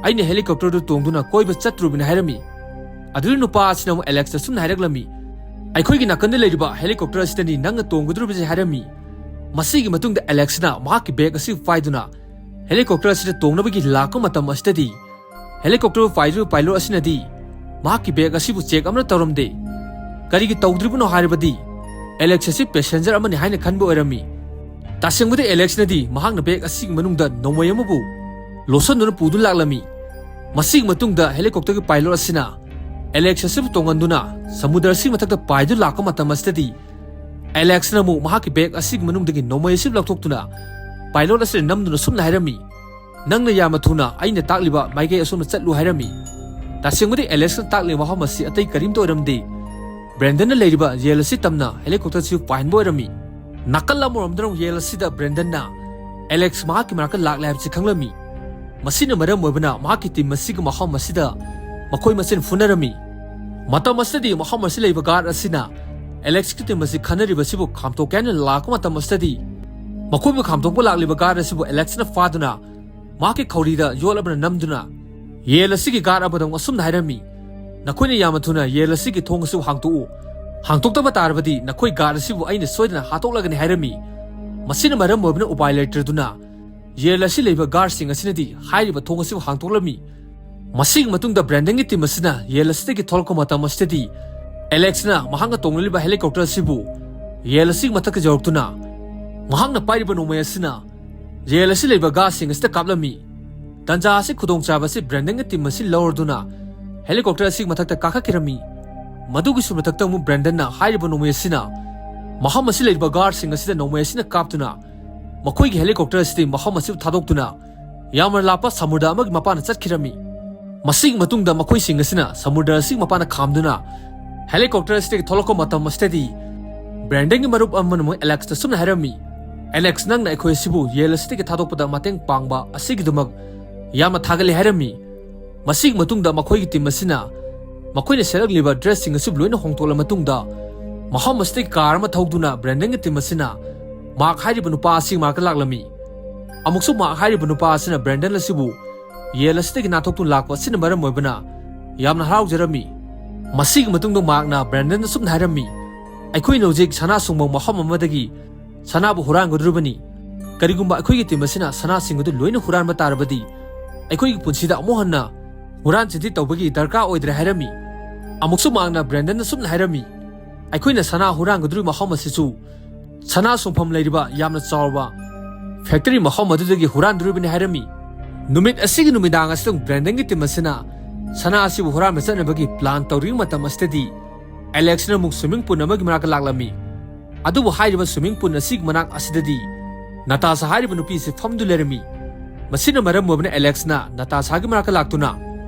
ꯑꯩꯅ ꯍꯦꯂꯤꯀꯣꯞꯇꯔꯗꯨ ꯇꯣꯡꯗꯨꯅ ꯀꯣꯏꯕ ꯆꯠꯇ꯭ꯔꯨꯕꯅꯤ" ꯍꯥꯏꯔꯝꯃꯤ꯫ ꯑꯗꯨꯗ ꯅꯨꯄꯥ ꯑꯁꯤꯅ ꯑꯃꯨꯛ ꯑꯦꯂꯦꯛꯁꯇ ꯁꯨꯝꯅ ꯍꯥꯏꯔꯛꯂꯝꯃꯤ, "ꯑꯩꯈꯣꯏꯒꯤ ꯅꯥꯀꯟꯗ ꯂꯩꯔꯤꯕ ꯍꯦꯂꯤꯀꯣꯞꯇꯔ ꯑꯁꯤꯗꯅꯤ ꯅꯪꯅ ꯇꯣꯡꯒꯗꯧꯔꯤꯕꯁꯦ" ꯍꯥꯏꯔꯝꯃꯤ꯫ ꯃꯁꯤꯒꯤ ꯃꯇꯨꯡꯗ ꯑꯦꯂꯦꯛꯁꯅ ꯃꯍꯥꯛꯀꯤ ꯕꯦꯒ ꯑꯁꯤ ꯄꯥꯏꯗꯨꯅ ꯍꯦꯂꯤꯀꯣꯞꯇꯔ ꯑꯁꯤꯗ ꯇꯣꯡꯅꯕꯒꯤ ꯂꯥꯛꯄ ꯃꯇꯝ ꯑꯁꯤꯗꯗꯤ, ꯍꯦꯂꯤꯀꯣꯞꯇꯔ ꯄꯥꯏꯔꯤꯕ ꯄꯥꯏꯂꯣꯠ ꯑꯁꯤꯅꯗꯤ ꯃꯍꯥꯛꯀꯤ ꯕꯦꯒ ꯑꯁꯤꯕꯨ ꯆꯦꯛ ꯑꯃꯠꯇ ꯇꯧꯔꯝꯗꯦ꯫ ꯀꯔꯤꯒꯤ ꯇꯧꯗ꯭ꯔꯤꯕꯅꯣ ꯍꯥꯏꯔꯕꯗꯤ, ꯑꯦꯂꯦꯛꯁ ꯑꯁꯤ ꯄꯦꯁꯦꯟꯖꯔ ꯑꯃꯅꯤ ꯍꯥꯏꯅ ꯈꯟꯕ ꯑꯣꯏꯔꯝꯃꯤ꯫ ꯇꯁꯦꯡꯕꯗꯤ ꯑꯦꯂꯦꯛꯁꯅꯗꯤ ꯃꯍꯥꯛꯅ ꯕꯦꯒ ꯑꯁꯤꯒꯤ ꯃꯅꯨꯡꯗ ꯅꯣꯡꯃꯩ ꯑꯃꯕꯨ ꯂꯣꯠꯁꯤꯟꯗꯨꯅ ꯄꯨꯗꯨꯅ ꯂꯥꯛꯂꯝꯃꯤ꯫ ꯃꯁꯤꯒꯤ ꯃꯇꯨꯡꯗ ꯍꯦꯂꯤꯀꯣꯞꯇꯔꯒꯤ ꯄꯥꯏꯂꯣꯠ ꯑꯁꯤꯅ ꯑꯦꯂꯦꯛꯁ ꯑꯁꯤꯕꯨ ꯇꯣꯡꯍꯟꯗꯨꯅ ꯁꯃꯨꯗ꯭ꯔ ꯑꯁꯤꯒꯤ ꯃꯊꯛꯇ ꯄꯥꯏꯗꯨꯅ ꯂꯥꯛꯄ ꯃꯇꯝ ꯑꯁꯤꯗꯗꯤ, ꯑꯦꯂꯦꯛꯁꯅ ꯑꯃꯨꯛ ꯃꯍꯥꯛꯀꯤ ꯕꯦꯒ ꯑꯁꯤꯒꯤ ꯃꯅꯨꯡꯗꯒꯤ ꯅꯣꯡꯃꯩ ꯑꯁꯤ ꯂꯧꯊꯣꯛꯇꯨꯅ ꯄꯥꯏꯂꯣꯠ ꯑꯁꯤꯗ ꯅꯝꯗꯨꯅ ꯁꯨꯝꯅ ꯍꯥꯏꯔꯝꯃꯤ, "ꯅꯪꯅ ꯌꯥꯝꯅ ꯊꯨꯅ ꯑꯩꯅ ꯇꯥꯛꯂꯤꯕ ꯃꯥꯏꯀꯩ ꯑꯁꯣꯝꯗ ꯆꯠꯂꯨ" ꯍꯥꯏꯔꯝꯃꯤ꯫ ꯇꯁꯦꯡꯕꯗꯤ ꯑꯦꯂꯦꯛꯁꯅ ꯇꯥꯛꯂꯤꯕ ꯃꯐꯝ ꯑꯁꯤ ꯑꯇꯩ ꯀꯔꯤꯝꯇ ꯑꯣꯏꯔꯝꯗꯦ꯫ ꯕ꯭ꯔꯦꯟꯗꯟꯅ ꯂꯩꯔꯤꯕ ꯌꯦꯜ ꯑꯁꯤ ꯇꯝꯅ ꯍꯦꯂꯤꯀꯣꯞꯇꯔ ꯑꯁꯤ ꯄꯥꯏꯍꯟꯕ ꯑꯣꯏꯔꯝꯃꯤ꯫ ꯅꯥꯀꯜ ꯑꯃꯔꯣꯝꯗꯅ ꯌꯦꯜ ꯑꯁꯤꯗ ꯕ꯭ꯔꯦꯟꯗꯟꯅ ꯑꯦꯂꯦꯛꯁ ꯃꯍꯥꯛꯀꯤ ꯃꯅꯥꯛꯇ ꯂꯥꯛꯂꯦ ꯍꯥꯏꯕꯁꯤ ꯈꯪꯂꯝꯃꯤ꯫ ꯃꯁꯤꯅ ꯃꯔꯝ ꯑꯣꯏꯕꯅ ꯃꯍꯥꯛꯀꯤ ꯇꯤꯝ ꯑꯁꯤꯒ ꯃꯐꯝ ꯑꯁꯤꯗ ꯃꯈꯣꯏ ꯃꯁꯦꯟ ꯐꯨꯅꯔꯝꯃꯤ꯫ ꯃꯇꯝ ꯑꯁꯤꯗꯗꯤ ꯃꯐꯝ ꯑꯁꯤꯗ ꯂꯩꯕ ꯒꯥꯔꯗ ꯑꯁꯤꯅ ꯑꯦꯂꯦꯛꯁꯀꯤ ꯇꯤꯝ ꯑꯁꯤ ꯈꯟꯅꯔꯤꯕ ꯑꯁꯤꯕꯨ ꯈꯥꯝꯇꯣꯛꯀꯦ ꯍꯥꯏꯅ ꯂꯥꯛꯄ ꯃꯇꯝ ꯑꯁꯤꯗꯗꯤ, ꯃꯈꯣꯏꯕꯨ ꯈꯥꯝꯇꯣꯛꯄ ꯂꯥꯛꯂꯤꯕ ꯒꯥꯔꯗ ꯑꯁꯤꯕꯨ ꯑꯦꯂꯦꯛꯁꯅ ꯐꯥꯗꯨꯅ ꯃꯍꯥꯛꯀꯤ ꯈꯧꯔꯤꯗ ꯌꯣꯠ ꯑꯃꯅ ꯅꯝꯗꯨꯅ ꯌꯦꯜ ꯑꯁꯤꯒꯤ ꯒꯥꯔꯗ ꯑꯃꯗ ꯑꯃꯨꯛ ꯑꯁꯨꯝꯅ ꯍꯥꯏꯔꯝꯃꯤ, "ꯅꯈꯣꯏꯅ ꯌꯥꯝꯅ ꯊꯨꯅ ꯌꯦꯜ ꯑꯁꯤꯒꯤ ꯊꯣꯡ ꯑꯁꯤꯕꯨ ꯍꯥꯡꯇꯣꯛꯎ꯫ ꯍꯥꯡꯇꯣꯛꯇꯕ ꯇꯥꯔꯕꯗꯤ ꯅꯈꯣꯏ ꯒꯥꯔꯗ ꯑꯁꯤꯕꯨ ꯑꯩꯅ ꯁꯣꯏꯗꯅ ꯍꯥꯠꯇꯣꯛꯂꯒꯅꯤ" ꯍꯥꯏꯔꯝꯃꯤ꯫ ꯃꯁꯤꯅ ꯃꯔꯝ ꯑꯣꯏꯕꯅ ꯎꯄꯥꯏ ꯂꯩꯇ꯭ꯔꯗꯨꯅ ꯌꯦꯜ ꯑꯁꯤ ꯂꯩꯕ ꯒꯥꯔꯗꯁꯤꯡ ꯑꯁꯤꯅꯗꯤ ꯍꯥꯏꯔꯤꯕ ꯊꯣꯡ ꯑꯁꯤꯕꯨ ꯍꯥꯡꯇꯣꯛꯂꯝꯃꯤ꯫ ꯃꯁꯤꯒꯤ ꯃꯇꯨꯡꯗ ꯕ꯭ꯔꯦꯟꯗꯟꯒꯤ ꯇꯤꯝ ꯑꯁꯤꯅ ꯌꯦꯜ ꯑꯁꯤꯗꯒꯤ ꯊꯣꯛꯂꯛꯄ ꯃꯇꯝ ꯑꯁꯤꯗꯗꯤ, ꯑꯦꯂꯦꯛꯁꯅ ꯃꯍꯥꯛꯅ ꯇꯣꯡꯂꯤꯕ ꯍꯦꯂꯤꯀꯣꯞꯇꯔ ꯑꯁꯤꯕꯨ ꯌꯦꯜ ꯑꯁꯤꯒꯤ ꯃꯊꯛꯇ ꯌꯧꯔꯛꯇꯨꯅ ꯃꯍꯥꯛꯅ ꯄꯥꯏꯔꯤꯕ ꯅꯣꯡꯃꯩ ꯑꯁꯤꯅ ꯌꯦꯜ ꯑꯁꯤ ꯂꯩꯕ ꯒꯥꯔꯗꯁꯤꯡ ꯑꯁꯤꯗ ꯀꯥꯞꯂꯝꯃꯤ꯫ ꯇꯥꯟꯖꯥ ꯑꯁꯤ ꯈꯨꯗꯣꯡꯆꯥꯕ ꯑꯁꯤ ꯕ꯭ꯔꯦꯟꯗꯟꯒꯤ ꯇꯤꯝ ꯑꯁꯤ ꯂꯧꯔꯗꯨꯅ ꯍꯦꯂꯤꯀꯣꯞꯇꯔ ꯑꯁꯤꯒꯤ ꯃꯊꯛꯇ ꯀꯥꯈꯠꯈꯤꯔꯝꯃꯤ꯫ ꯃꯗꯨꯒꯤꯁꯨ ꯃꯊꯛꯇ ꯑꯃꯨꯛ ꯕ꯭ꯔꯦꯟꯗꯟꯅ ꯍꯥꯏꯔꯤꯕ ꯅꯣꯡꯃꯩ ꯑꯁꯤꯅ ꯃꯐꯝ ꯑꯁꯤ ꯂꯩꯔꯤꯕ ꯒꯥꯔꯗꯁꯤꯡ ꯑꯁꯤꯗ ꯅꯣꯡꯃꯩ ꯑꯁꯤꯅ ꯀꯥꯞꯇꯨꯅ ꯃꯈꯣꯏꯒꯤ ꯍꯦꯂꯤꯀꯣꯞꯇꯔ ꯑꯁꯤꯗꯤ ꯃꯐꯝ ꯑꯁꯤꯕꯨ ꯊꯥꯗꯣꯛꯇꯨꯅ ꯌꯥꯝꯅ ꯂꯥꯞꯄ ꯁꯃꯨꯗ꯭ꯔ ꯑꯃꯒꯤ ꯃꯄꯥꯟꯗ ꯆꯠꯈꯤꯔꯝꯃꯤ꯫ ꯃꯁꯤꯒꯤ ꯃꯇꯨꯡꯗ ꯃꯈꯣꯏꯁꯤꯡ ꯑꯁꯤꯅ ꯁꯃꯨꯗ꯭ꯔ ꯑꯁꯤꯒꯤ ꯃꯄꯥꯟꯗ ꯈꯥꯝꯗꯨꯅ ꯍꯦꯂꯤꯀꯣꯞꯇꯔ ꯑꯁꯤꯗꯒꯤ ꯊꯣꯛꯂꯛꯄ ꯃꯇꯝ ꯑꯁꯤꯗꯗꯤ, ꯕ꯭ꯔꯦꯟꯗꯟꯒꯤ ꯃꯔꯨꯞ ꯑꯃꯅ ꯃꯣꯏ ꯑꯦꯂꯦꯛꯁꯇ ꯁꯨꯝꯅ ꯍꯥꯏꯔꯝꯃꯤ, "ꯑꯦꯂꯦꯛꯁ, ꯅꯪꯅ ꯑꯩꯈꯣꯏ ꯑꯁꯤꯕꯨ ꯌꯦꯜ ꯑꯁꯤꯗꯒꯤ ꯊꯥꯗꯣꯛꯄꯗ ꯃꯇꯦꯡ ꯄꯥꯡꯕ ꯑꯁꯤꯒꯤꯗꯃꯛ ꯌꯥꯝꯅ ꯊꯥꯒꯠꯂꯤ" ꯍꯥꯏꯔꯝꯃꯤ꯫ ꯃꯁꯤꯒꯤ ꯃꯇꯨꯡꯗ ꯃꯈꯣꯏꯒꯤ ꯇꯤꯝ ꯑꯁꯤꯅ ꯃꯈꯣꯏꯅ ꯁꯦꯠꯂꯛꯂꯤꯕ ꯗ꯭ꯔꯦꯁꯁꯤꯡ ꯑꯁꯤꯕꯨ ꯂꯣꯏꯅ ꯍꯣꯡꯗꯣꯛꯂ ꯃꯇꯨꯡꯗ, ꯃꯐꯝ ꯑꯁꯤꯗꯒꯤ ꯀꯥꯔ ꯑꯃ ꯊꯧꯗꯨꯅ ꯕ꯭ꯔꯦꯟꯗꯟꯒꯤ ꯇꯤꯝ ꯑꯁꯤꯅ ꯃꯥꯔꯛ ꯍꯥꯏꯔꯤꯕ ꯅꯨꯄꯥ ꯑꯁꯤꯒꯤ ꯃꯅꯥꯛꯇ ꯂꯥꯛꯂꯝꯃꯤ꯫ ꯑꯃꯨꯛꯁꯨ ꯃꯥꯔꯛ ꯍꯥꯏꯔꯤꯕ ꯅꯨꯄꯥ ꯑꯁꯤꯅ ꯕ꯭ꯔꯦꯟꯗꯟ ꯑꯁꯤꯕꯨ ꯌꯦꯜ ꯑꯁꯤꯗꯒꯤ ꯅꯥꯟꯊꯣꯛꯇꯨꯅ ꯂꯥꯛꯄ ꯑꯁꯤꯅ ꯃꯔꯝ ꯑꯣꯏꯕꯅ ꯌꯥꯝꯅ ꯍꯔꯥꯎꯖꯔꯝꯃꯤ꯫ ꯃꯁꯤꯒꯤ ꯃꯇꯨꯡꯗ ꯃꯥꯔꯛꯅ ꯕ꯭ꯔꯦꯟꯗꯟꯗ ꯁꯨꯝꯅ ꯍꯥꯏꯔꯝꯃꯤ, "ꯑꯩꯈꯣꯏꯅ ꯍꯧꯖꯤꯛ ꯁꯅꯥ ꯁꯨꯡꯐꯝ ꯃꯐꯝ ꯑꯃꯗꯒꯤ ꯁꯅꯥꯕꯨ ꯍꯨꯔꯥꯟꯒꯗꯧꯔꯤꯕꯅꯤ꯫ ꯀꯔꯤꯒꯨꯝꯕ ꯑꯩꯈꯣꯏꯒꯤ ꯇꯤꯝ ꯑꯁꯤꯅ ꯁꯅꯥꯁꯤꯡ ꯑꯗꯨ ꯂꯣꯏꯅ ꯍꯨꯔꯥꯟꯕ ꯇꯥꯔꯕꯗꯤ ꯑꯩꯈꯣꯏꯒꯤ ꯄꯨꯟꯁꯤꯗ ꯑꯃꯨꯛ ꯍꯟꯅ ꯍꯨꯔꯥꯟ ꯆꯤꯟꯊꯤ ꯇꯧꯕꯒꯤ ꯗꯔꯀꯥꯔ ꯑꯣꯏꯗ꯭ꯔꯦ" ꯍꯥꯏꯔꯝꯃꯤ꯫ ꯑꯃꯨꯛꯁꯨ ꯃꯥꯔꯛꯅ ꯕ꯭ꯔꯦꯟꯗꯟꯗ ꯁꯨꯝꯅ ꯍꯥꯏꯔꯝꯃꯤ, "ꯑꯩꯈꯣꯏꯅ ꯁꯅꯥ ꯍꯨꯔꯥꯟꯒꯗꯧꯔꯤꯕ ꯃꯐꯝ ꯑꯁꯤꯁꯨ ꯁꯅꯥ ꯁꯨꯡꯐꯝ ꯂꯩꯔꯤꯕ ꯌꯥꯝꯅ ꯆꯥꯎꯔꯕ ꯐꯦꯛꯇꯔꯤ ꯃꯐꯝ ꯑꯗꯨꯗꯒꯤ ꯍꯨꯔꯥꯟꯗꯣꯔꯤꯕꯅꯤ" ꯍꯥꯏꯔꯝꯃꯤ꯫ ꯅꯨꯃꯤꯠ ꯑꯁꯤꯒꯤ ꯅꯨꯃꯤꯗꯥꯡ ꯑꯁꯤꯗ ꯕ꯭ꯔꯦꯟꯗꯟꯒꯤ ꯇꯤꯝ ꯑꯁꯤꯅ ꯁꯅꯥ ꯑꯁꯤꯕꯨ ꯍꯨꯔꯥꯟꯕ ꯆꯠꯅꯕꯒꯤ ꯄ꯭ꯂꯥꯟ ꯇꯧꯔꯤꯉꯩ ꯃꯇꯝ ꯑꯁꯤꯗꯗꯤ ꯑꯦꯂꯦꯛꯁꯅ ꯑꯃꯨꯛ ꯁ꯭ꯋꯤꯃꯤꯡ ꯄꯨꯜ ꯑꯃꯒꯤ ꯃꯅꯥꯛꯇ ꯂꯥꯛꯂꯝꯃꯤ꯫ ꯑꯗꯨꯕꯨ ꯍꯥꯏꯔꯤꯕ ꯁ꯭ꯋꯤꯃꯤꯡ ꯄꯨꯜ ꯑꯁꯤꯒꯤ ꯃꯅꯥꯛ ꯑꯁꯤꯗꯗꯤ ꯅꯥꯇꯥꯁꯥ ꯍꯥꯏꯔꯤꯕ ꯅꯨꯄꯤ ꯑꯁꯤ ꯐꯝꯗꯨ ꯂꯩꯔꯝꯃꯤ꯫ ꯃꯁꯤꯅ ꯃꯔꯝ ꯑꯣꯏꯕꯅ ꯑꯦꯂꯦꯛꯁꯅ ꯅꯥꯇꯥꯁꯥꯒꯤ ꯃꯅꯥꯛꯇ ꯂꯥꯛꯇꯨꯅ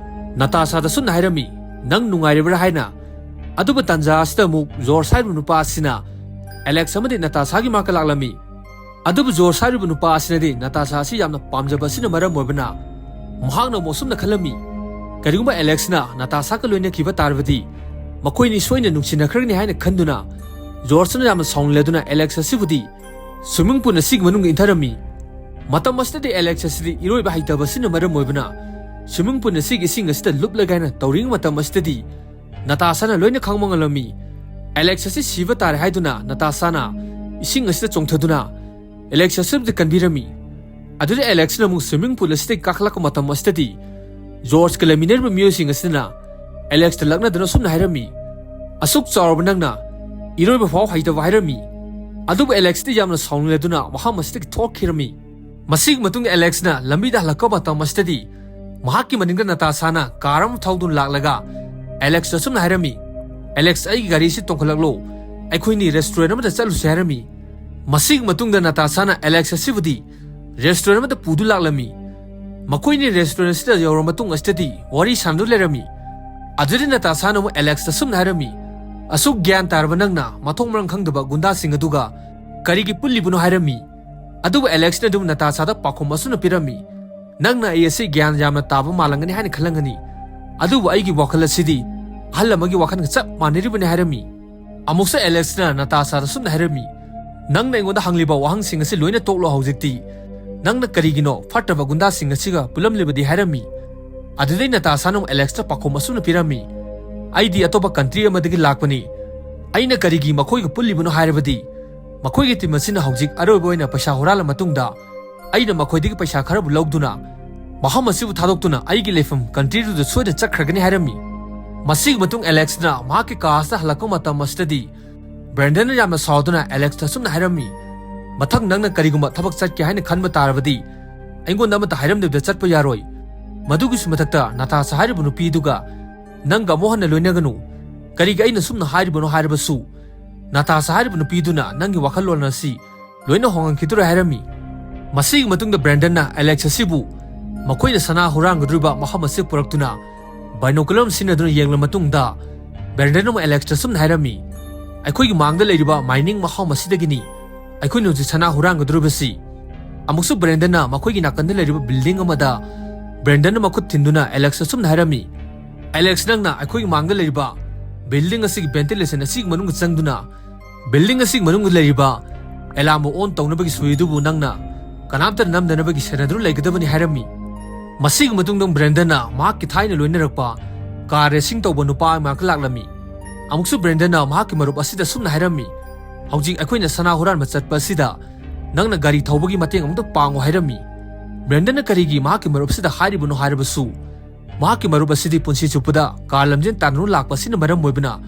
ꯅꯥꯇꯥꯁꯥꯗ ꯁꯨꯝꯅ ꯍꯥꯏꯔꯝꯃꯤ, "ꯅꯪ ꯅꯨꯡꯉꯥꯏꯔꯤꯕ꯭ꯔꯥ?" ꯍꯥꯏꯅ꯫ ꯑꯗꯨꯕꯨ ꯇꯥꯟꯖꯥ ꯑꯁꯤꯗ ꯑꯃꯨꯛ ꯖꯣꯔꯖ ꯍꯥꯏꯔꯤꯕ ꯅꯨꯄꯥ ꯑꯁꯤꯅ ꯑꯦꯂꯦꯛꯁ ꯑꯃꯗꯤ ꯅꯥꯇꯥꯁꯥꯒꯤ ꯃꯅꯥꯛꯇ ꯂꯥꯛꯂꯝꯃꯤ꯫ ꯑꯗꯨꯕꯨ ꯖꯣꯔꯖ ꯍꯥꯏꯔꯤꯕ ꯅꯨꯄꯥ ꯑꯁꯤꯅꯗꯤ ꯅꯥꯇꯥꯁꯥ ꯑꯁꯤ ꯌꯥꯝꯅ ꯄꯥꯝꯖꯕ ꯑꯁꯤꯅ ꯃꯔꯝ ꯑꯣꯏꯕꯅ ꯃꯍꯥꯛꯅ ꯑꯃꯨꯛ ꯑꯁꯨꯝꯅ ꯈꯜꯂꯝꯃꯤ, "ꯀꯔꯤꯒꯨꯝꯕ ꯑꯦꯂꯦꯛꯁꯅ ꯅꯥꯇꯥꯁꯥꯒ ꯂꯣꯏꯅꯈꯤꯕ ꯇꯥꯔꯕꯗꯤ ꯃꯈꯣꯏꯅꯤ ꯁꯣꯏꯅ ꯅꯨꯡꯁꯤꯅꯈ꯭ꯔꯒꯅꯤ" ꯍꯥꯏꯅ ꯈꯟꯗꯨꯅ ꯖꯣꯔꯖꯅ ꯌꯥꯝꯅ ꯁꯥꯎꯅꯤꯡꯂꯗꯨꯅ ꯑꯦꯂꯦꯛꯁ ꯑꯁꯤꯕꯨꯗꯤ ꯁ꯭ꯋꯤꯃꯤꯡ ꯄꯨꯜ ꯑꯁꯤꯒꯤ ꯃꯅꯨꯡꯗ ꯏꯟꯊꯔꯝꯃꯤ꯫ ꯃꯇꯝ ꯑꯁꯤꯗꯗꯤ ꯑꯦꯂꯦꯛꯁ ꯑꯁꯤꯗꯤ ꯏꯔꯣꯏꯕ ꯍꯩꯇꯕ ꯑꯁꯤꯅ ꯃꯔꯝ ꯑꯣꯏꯕꯅ ꯁ꯭ꯋꯤꯃꯤꯡ ꯄꯨꯜ ꯑꯁꯤꯒꯤ ꯏꯁꯤꯡ ꯑꯁꯤꯗ ꯂꯨꯞꯂꯒꯦ ꯍꯥꯏꯅ ꯇꯧꯔꯤꯉꯩ ꯃꯇꯝ ꯑꯁꯤꯗꯗꯤ ꯅꯥꯇꯥꯁꯥꯅ ꯂꯣꯏꯅ ꯈꯪꯕ ꯉꯝꯂꯝꯃꯤ꯫ ꯑꯦꯂꯦꯛꯁ ꯑꯁꯤ ꯁꯤꯕ ꯇꯥꯔꯦ ꯍꯥꯏꯗꯨꯅ ꯅꯥꯇꯥꯁꯥꯅ ꯏꯁꯤꯡ ꯑꯁꯤꯗ ꯆꯣꯡꯊꯗꯨꯅ ꯑꯦꯂꯦꯛꯁ ꯑꯁꯤꯕꯨꯗꯤ ꯀꯟꯕꯤꯔꯝꯃꯤ꯫ ꯑꯗꯨꯗ ꯑꯦꯂꯦꯛꯁꯅ ꯑꯃꯨꯛ ꯁ꯭ꯋꯤꯃꯤꯡ ꯄꯨꯜ ꯑꯁꯤꯗꯒꯤ ꯀꯥꯈꯠꯂꯛꯄ ꯃꯇꯝ ꯑꯁꯤꯗꯗꯤ ꯖꯣꯔꯖꯀ ꯂꯩꯃꯤꯟꯅꯔꯤꯕ ꯃꯤꯑꯣꯏꯁꯤꯡ ꯑꯁꯤꯅ ꯑꯦꯂꯦꯛꯁꯇ ꯂꯛꯅꯗꯨꯅ ꯁꯨꯝꯅ ꯍꯥꯏꯔꯝꯃꯤ, "ꯑꯁꯨꯛ ꯆꯥꯎꯔꯕ ꯅꯪꯅ ꯏꯔꯣꯏꯕ ꯐꯥꯎ ꯍꯩꯇꯕ" ꯍꯥꯏꯔꯝꯃꯤ꯫ ꯑꯗꯨꯕꯨ ꯑꯦꯂꯦꯛꯁꯇꯤ ꯌꯥꯝꯅ ꯁꯥꯎꯅꯤꯡꯂꯗꯨꯅ ꯃꯐꯝ ꯑꯁꯤꯗꯒꯤ ꯊꯣꯛꯈꯤꯔꯝꯃꯤ꯫ ꯃꯁꯤꯒꯤ ꯃꯇꯨꯡꯗ ꯑꯦꯂꯦꯛꯁꯅ ꯂꯝꯕꯤꯗ ꯍꯜꯂꯛꯄ ꯃꯇꯝ ꯑꯁꯤꯗꯗꯤ ꯃꯍꯥꯛꯀꯤ ꯃꯅꯤꯡꯗ ꯅꯥꯇꯥꯁꯥꯅ ꯀꯥꯔ ꯑꯃ ꯊꯧꯗꯨꯅ ꯂꯥꯛꯂꯒ ꯑꯦꯂꯦꯛꯁꯇ ꯑꯁꯨꯝꯅ ꯍꯥꯏꯔꯝꯃꯤ, "ꯑꯦꯂꯦꯛꯁ, ꯑꯩꯒꯤ ꯒꯥꯔꯤ ꯑꯁꯤ ꯇꯣꯡꯈꯠꯂꯛꯂꯣ, ꯑꯩꯈꯣꯏꯅꯤ ꯔꯦꯁꯇꯨꯔꯦꯟ ꯑꯃꯗ ꯆꯠꯂꯨꯁꯦ" ꯍꯥꯏꯔꯝꯃꯤ꯫ ꯃꯁꯤꯒꯤ ꯃꯇꯨꯡꯗ ꯅꯥꯇꯥꯁꯥꯅ ꯑꯦꯂꯦꯛꯁ ꯑꯁꯤꯕꯨꯗꯤ ꯔꯦꯁꯇꯨꯔꯦꯟ ꯑꯃꯗ ꯄꯨꯗꯨ ꯂꯥꯛꯂꯝꯃꯤ꯫ ꯃꯈꯣꯏꯅꯤ ꯔꯦꯁꯇꯨꯔꯦꯟ ꯑꯁꯤꯗ ꯌꯧꯔꯕ ꯃꯇꯨꯡ ꯑꯁꯤꯗꯗꯤ ꯋꯥꯔꯤ ꯁꯥꯟꯅꯗꯨ ꯂꯩꯔꯝꯃꯤ꯫ ꯑꯗꯨꯗꯤ ꯅꯥꯇꯥꯁꯥꯅ ꯑꯃꯨꯛ ꯑꯦꯂꯦꯛꯁꯇ ꯑꯁꯨꯝꯅ ꯍꯥꯏꯔꯝꯃꯤ, "ꯑꯁꯨꯛ ꯒ꯭ꯌꯥꯟ ꯇꯥꯔꯕ ꯅꯪꯅ ꯃꯊꯣꯡ ꯃꯔꯝ ꯈꯪꯗꯕ ꯒꯨꯟꯗꯥꯁꯤꯡ ꯑꯗꯨꯒ ꯀꯔꯤꯒꯤ ꯄꯨꯜꯂꯤꯕꯅꯣ?" ꯍꯥꯏꯔꯝꯃꯤ꯫ ꯑꯗꯨꯕꯨ ꯑꯦꯂꯦꯛꯁꯅ ꯑꯗꯨꯝ ꯅꯥꯇꯥꯁꯥꯗ ꯄꯥꯎꯈꯨꯝ ꯑꯁꯨꯝꯅ ꯄꯤꯔꯝꯃꯤ, "ꯅꯪꯅ ꯑꯩ ꯑꯁꯤ ꯒ꯭ꯌꯥꯟ ꯌꯥꯝꯅ ꯇꯥꯕ ꯃꯥꯜꯂꯝꯒꯅꯤ ꯍꯥꯏꯅ ꯈꯜꯂꯝꯒꯅꯤ, ꯑꯗꯨꯕꯨ ꯑꯩꯒꯤ ꯋꯥꯈꯜ ꯑꯁꯤꯗꯤ ꯑꯍꯜ ꯑꯃꯒꯤ ꯋꯥꯈꯜꯒ ꯆꯞ ꯃꯥꯟꯅꯔꯤꯕꯅꯤ" ꯍꯥꯏꯔꯝꯃꯤ꯫ ꯑꯃꯨꯛꯁꯨ ꯑꯦꯂꯦꯛꯁꯅ ꯅꯥꯇꯥꯁꯥꯗ ꯁꯨꯝꯅ ꯍꯥꯏꯔꯝꯃꯤ, "ꯅꯪꯅ ꯑꯩꯉꯣꯟꯗ ꯍꯪꯂꯤꯕ ꯋꯥꯍꯪꯁꯤꯡ ꯑꯁꯤ ꯂꯣꯏꯅ ꯇꯣꯛꯂꯣ ꯍꯧꯖꯤꯛꯇꯤ꯫ ꯅꯪꯅ ꯀꯔꯤꯒꯤꯅꯣ ꯐꯠꯇꯕ ꯒꯨꯟꯗꯥꯁꯤꯡ ꯑꯁꯤꯒ ꯄꯨꯜꯂꯝꯂꯤꯕꯗꯤ?" ꯍꯥꯏꯔꯝꯃꯤ꯫ ꯑꯗꯨꯗꯩ ꯅꯥꯇꯥꯁꯥꯅ ꯑꯃꯨꯛ ꯑꯦꯂꯦꯛꯁꯇ ꯄꯥꯎꯈꯨꯝ ꯑꯁꯨꯝꯅ ꯄꯤꯔꯝꯃꯤ, ꯑꯩꯗꯤ ꯑꯇꯣꯞꯄ ꯀꯟꯇ꯭ꯔꯤ ꯑꯃꯗꯒꯤ ꯂꯥꯛꯄꯅꯤ꯫ ꯑꯩꯅ ꯀꯔꯤꯒꯤ ꯃꯈꯣꯏꯒ ꯄꯨꯜꯂꯤꯕꯅꯣ ꯍꯥꯏꯔꯕꯗꯤ, ꯃꯈꯣꯏꯒꯤ ꯇꯤꯝ ꯑꯁꯤꯅ ꯍꯧꯖꯤꯛ ꯑꯔꯣꯏꯕ ꯑꯣꯏꯅ ꯄꯩꯁꯥ ꯍꯨꯔꯥꯜꯂ ꯃꯇꯨꯡꯗ, ꯑꯩꯅ ꯃꯈꯣꯏꯗꯒꯤ ꯄꯩꯁꯥ ꯈꯔꯕꯨ ꯂꯧꯗꯨꯅ, ꯃꯐꯝ ꯑꯁꯤꯕꯨ ꯊꯥꯗꯣꯛꯇꯨꯅ ꯑꯩꯒꯤ ꯂꯩꯐꯝ ꯀꯟꯇ꯭ꯔꯤꯗꯨꯗ ꯁꯣꯏꯗꯅ ꯆꯠꯈ꯭ꯔꯒꯅꯤ ꯍꯥꯏꯔꯝꯃꯤ꯫ ꯃꯁꯤꯒꯤ ꯃꯇꯨꯡ ꯑꯦꯂꯦꯛꯁꯅ ꯃꯍꯥꯛꯀꯤ ꯀꯥ ꯑꯁꯤꯗ ꯍꯜꯂꯛꯄ ꯃꯇꯝ ꯑꯁꯤꯗꯗꯤ, ꯕ꯭ꯔꯦꯟꯗꯟꯅ ꯌꯥꯝꯅ ꯁꯥꯎꯗꯨꯅ ꯑꯦꯂꯦꯛꯁꯇ ꯑꯁꯨꯝꯅ ꯍꯥꯏꯔꯝꯃꯤ, "ꯃꯊꯪ ꯅꯪꯅ ꯀꯔꯤꯒꯨꯝꯕ ꯊꯕꯛ ꯆꯠꯀꯦ ꯍꯥꯏꯅ ꯈꯟꯕ ꯇꯥꯔꯕꯗꯤ, ꯑꯩꯉꯣꯟꯗ ꯑꯃꯠꯇ ꯍꯥꯏꯔꯝꯗꯕꯤꯗ ꯆꯠꯄ ꯌꯥꯔꯣꯏ꯫ ꯃꯗꯨꯒꯤꯁꯨ ꯃꯊꯛꯇ ꯅꯥꯇꯥꯁꯥ ꯍꯥꯏꯔꯤꯕ ꯅꯨꯄꯤꯗꯨꯒ ꯅꯪꯒ ꯑꯃꯨꯛ ꯍꯟꯅ ꯂꯣꯏꯅꯒꯅꯨ꯫ ꯀꯔꯤꯒꯤ ꯑꯩꯅ ꯁꯨꯝꯅ ꯍꯥꯏꯔꯤꯕꯅꯣ ꯍꯥꯏꯔꯕꯁꯨ, ꯅꯥꯇꯥꯁꯥ ꯍꯥꯏꯔꯤꯕ ꯅꯨꯄꯤꯗꯨꯅ ꯅꯪꯒꯤ ꯋꯥꯈꯜꯂꯣꯟ ꯑꯁꯤ ꯂꯣꯏꯅ ꯍꯣꯡꯍꯟꯈꯤꯗꯣꯔꯦ" ꯍꯥꯏꯔꯝꯃꯤ꯫ ꯃꯁꯤꯒꯤ ꯃꯇꯨꯡꯗ ꯕ꯭ꯔꯦꯟꯗꯟꯅ ꯑꯦꯂꯦꯛꯁ ꯑꯁꯤꯕꯨ ꯃꯈꯣꯏꯅ ꯁꯅꯥ ꯍꯨꯔꯥꯟꯒꯗꯧꯔꯤꯕ ꯃꯐꯝ ꯑꯁꯤ ꯄꯨꯔꯛꯇꯨꯅ ꯕꯥꯏꯅꯣꯀꯨꯂꯔ ꯑꯃ ꯁꯤꯖꯤꯟꯅꯗꯨꯅ ꯌꯦꯡꯂꯕ ꯃꯇꯨꯡꯗ, ꯕ꯭ꯔꯦꯟꯗꯟ ꯑꯃ ꯑꯦꯂꯦꯛꯁꯇ ꯑꯁꯨꯝꯅ ꯍꯥꯏꯔꯝꯃꯤ, "ꯑꯩꯈꯣꯏꯒꯤ ꯃꯥꯡꯗ ꯂꯩꯔꯤꯕ ꯃꯥꯏꯅꯤꯡ ꯃꯐꯝ ꯑꯁꯤꯗꯒꯤꯅꯤ ꯑꯩꯈꯣꯏꯅ ꯍꯧꯖꯤꯛ ꯁꯅꯥ ꯍꯨꯔꯥꯟꯒꯗꯧꯔꯤꯕꯁꯤ꯫" ꯑꯃꯨꯛꯁꯨ ꯕ꯭ꯔꯦꯟꯗꯟꯅ ꯃꯈꯣꯏꯒꯤ ꯅꯥꯀꯟꯗ ꯂꯩꯔꯤꯕ ꯕꯤꯜꯗꯤꯡ ꯑꯃꯗ ꯕ꯭ꯔꯦꯟꯗꯟꯅ ꯃꯈꯨꯠ ꯊꯤꯟꯗꯨꯅ ꯑꯦꯂꯦꯛꯁꯇ ꯑꯁꯨꯝꯅ ꯍꯥꯏꯔꯝꯃꯤ, "ꯑꯦꯂꯦꯛꯁ, ꯅꯪꯅ ꯑꯩꯈꯣꯏꯒꯤ ꯃꯥꯡꯗ ꯂꯩꯔꯤꯕ ꯕꯤꯜꯗꯤꯡ ꯑꯁꯤꯒꯤ ꯚꯦꯟꯇꯤꯂꯦꯁꯟ ꯑꯁꯤꯒꯤ ꯃꯅꯨꯡꯗ ꯆꯪꯗꯨꯅ ꯕꯤꯜꯗꯤꯡ ꯑꯁꯤꯒꯤ ꯃꯅꯨꯡꯗ ꯂꯩꯔꯤꯕ ꯑꯦꯂꯥꯝꯕꯨ ꯑꯣꯟ ꯇꯧꯅꯕꯒꯤ ꯁꯨꯏ ꯑꯗꯨꯕꯨ ꯅꯪꯅ ꯀꯅꯥꯝꯇꯅ ꯅꯝꯗꯅꯕꯒꯤ ꯁꯦꯟꯅꯗꯨꯅ ꯂꯩꯒꯗꯕꯅꯤ" ꯍꯥꯏꯔꯝꯃꯤ꯫ ꯃꯁꯤꯒꯤ ꯃꯇꯨꯡꯗ ꯕ꯭ꯔꯦꯟꯗꯟꯅ ꯃꯍꯥꯛꯀꯤ ꯊꯥꯏꯅ ꯂꯣꯏꯅꯔꯛꯄ ꯀꯥꯔ ꯔꯦꯁꯤꯡ ꯇꯧꯕ ꯅꯨꯄꯥ ꯃꯅꯥꯛꯇ ꯂꯥꯛꯂꯝꯃꯤ꯫ ꯑꯃꯨꯛꯁꯨ ꯕ꯭ꯔꯦꯟꯗꯟꯅ ꯃꯍꯥꯛꯀꯤ ꯃꯔꯨꯞ ꯑꯁꯤꯗ ꯑꯁꯨꯝꯅ ꯍꯥꯏꯔꯝꯃꯤ, "ꯍꯧꯖꯤꯛ ꯑꯩꯈꯣꯏꯅ ꯁꯅꯥ ꯍꯨꯔꯥꯟꯕ ꯆꯠꯄ ꯑꯁꯤꯗ ꯅꯪꯅ ꯒꯥꯔꯤ ꯊꯧꯕꯒꯤ ꯃꯇꯦꯡ ꯑꯃꯨꯛꯇ ꯄꯥꯡꯉꯨ" ꯍꯥꯏꯔꯝꯃꯤ꯫ ꯕ꯭ꯔꯦꯟꯗꯟꯅ ꯀꯔꯤꯒꯤ ꯃꯍꯥꯛꯀꯤ ꯃꯔꯨꯞꯁꯤꯗ ꯍꯥꯏꯔꯤꯕꯅꯣ ꯍꯥꯏꯔꯕꯁꯨ, ꯃꯍꯥꯛꯀꯤ ꯃꯔꯨꯞ ꯑꯁꯤꯗꯤ ꯄꯨꯟꯁꯤ ꯆꯨꯞꯄꯗ ꯀꯥꯔ ꯂꯝꯖꯦꯟ ꯇꯥꯟꯅꯗꯨꯅ ꯂꯥꯛꯄ ꯑꯁꯤꯅ ꯃꯔꯝ ꯑꯣꯏꯕꯅ,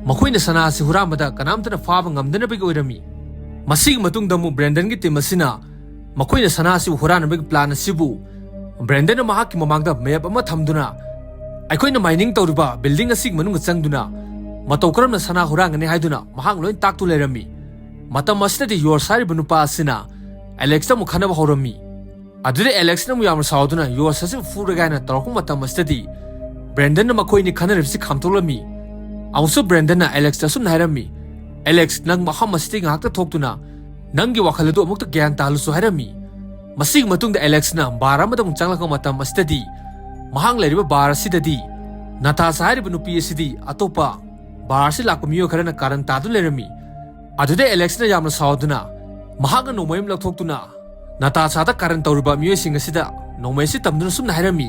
ꯃꯈꯣꯏꯅ ꯁꯅꯥ ꯑꯁꯤ ꯍꯨꯔꯥꯟꯕꯗ ꯀꯅꯥꯝꯇꯅ ꯐꯥꯕ ꯉꯝꯗꯅꯕꯒꯤ ꯑꯣꯏꯔꯝꯃꯤ꯫ ꯃꯁꯤꯒꯤ ꯃꯇꯨꯡꯗ ꯑꯃꯨꯛ ꯕ꯭ꯔꯦꯟꯗꯟꯒꯤ ꯇꯤꯝ ꯑꯁꯤꯅ ꯃꯈꯣꯏꯅ ꯁꯅꯥ ꯑꯁꯤꯕꯨ ꯍꯨꯔꯥꯟꯅꯕꯒꯤ ꯄ꯭ꯂꯥꯟ ꯑꯁꯤꯕꯨ ꯕ꯭ꯔꯦꯟꯗꯟꯅ ꯃꯍꯥꯛꯀꯤ ꯃꯃꯥꯡꯗ ꯃꯦꯞ ꯑꯃ ꯊꯝꯗꯨꯅ, ꯑꯩꯈꯣꯏꯅ ꯃꯥꯏꯅꯤꯡ ꯇꯧꯔꯤꯕ ꯕꯤꯜꯗꯤꯡ ꯑꯁꯤꯒꯤ ꯃꯅꯨꯡꯗ ꯆꯪꯗꯨꯅ ꯃꯇꯧ ꯀꯔꯝꯅ ꯁꯅꯥ ꯍꯨꯔꯥꯟꯒꯅꯤ ꯍꯥꯏꯗꯨꯅ ꯃꯍꯥꯛ ꯂꯣꯏ ꯇꯥꯛꯇꯨ ꯂꯩꯔꯝꯃꯤ꯫ ꯃꯇꯝ ꯑꯁꯤꯗꯗꯤ ꯌꯣꯔꯁ ꯍꯥꯏꯔꯤꯕ ꯅꯨꯄꯥ ꯑꯁꯤꯅ ꯑꯦꯂꯦꯛꯁꯇ ꯑꯃꯨꯛ ꯈꯠꯅꯕ ꯍꯧꯔꯝꯃꯤ꯫ ꯑꯗꯨꯗ ꯑꯦꯂꯦꯛꯁꯅ ꯑꯃꯨꯛ ꯌꯥꯝꯅ ꯁꯥꯎꯗꯨꯅ ꯌꯣꯔꯁ ꯑꯁꯤꯕꯨ ꯐꯨꯔꯒꯦ ꯍꯥꯏꯅ ꯇꯧꯔꯛꯄ ꯃꯇꯝ ꯑꯁꯤꯗꯗꯤ, ꯕ꯭ꯔꯦꯟꯗꯟꯅ ꯃꯈꯣꯏ ꯑꯅꯤ ꯈꯟꯅꯔꯤꯕꯁꯤ ꯈꯥꯝꯗꯣꯛꯂꯝꯃꯤ꯫ ꯑꯃꯨꯛꯁꯨ ꯕ꯭ꯔꯦꯟꯗꯟꯅ ꯑꯦꯂꯦꯛꯁꯇ ꯑꯁꯨꯝꯅ ꯍꯥꯏꯔꯝꯃꯤ, "ꯑꯦꯂꯦꯛꯁ, ꯅꯪ ꯃꯐꯝ ꯑꯁꯤꯗꯒꯤ ꯉꯥꯏꯍꯥꯛꯇ ꯊꯣꯛꯇꯨꯅ ꯅꯪꯒꯤ ꯋꯥꯈꯜ ꯑꯗꯨ ꯑꯃꯨꯛꯇ ꯒ꯭ꯌꯥꯟ ꯇꯥꯍꯜꯂꯨꯁꯨ" ꯍꯥꯏꯔꯝꯃꯤ꯫ ꯃꯁꯤꯒꯤ ꯃꯇꯨꯡꯗ ꯑꯦꯂꯦꯛꯁꯅ ꯕꯥꯔ ꯑꯃꯗ ꯑꯃꯨꯛ ꯆꯪꯂꯛꯄ ꯃꯇꯝ ꯑꯁꯤꯗꯗꯤ, ꯃꯍꯥꯛ ꯂꯩꯔꯤꯕ ꯕꯥꯔ ꯑꯁꯤꯗꯗꯤ ꯅꯥꯇꯥꯁꯥ ꯍꯥꯏꯔꯤꯕ ꯅꯨꯄꯤ ꯑꯁꯤꯗꯤ ꯑꯇꯣꯞꯄ ꯕꯥꯔ ꯑꯁꯤ ꯂꯥꯛꯄ ꯃꯤꯑꯣꯏ ꯈꯔꯅ ꯀꯥꯔꯟ ꯇꯥꯗꯨꯅ ꯂꯩꯔꯝꯃꯤ꯫ ꯑꯗꯨꯗ ꯑꯦꯂꯦꯛꯁꯅ ꯌꯥꯝꯅ ꯁꯥꯎꯗꯨꯅ ꯃꯍꯥꯛꯅ ꯅꯣꯡꯃꯩ ꯑꯃ ꯂꯧꯊꯣꯛꯇꯨꯅ ꯅꯥꯇꯥꯁꯥꯗ ꯀꯥꯔꯟ ꯇꯧꯔꯤꯕ ꯃꯤꯑꯣꯏꯁꯤꯡ ꯑꯁꯤꯗ ꯅꯣꯡꯃꯩ ꯑꯁꯤ ꯇꯝꯗꯨꯅ ꯁꯨꯝꯅ ꯍꯥꯏꯔꯝꯃꯤ,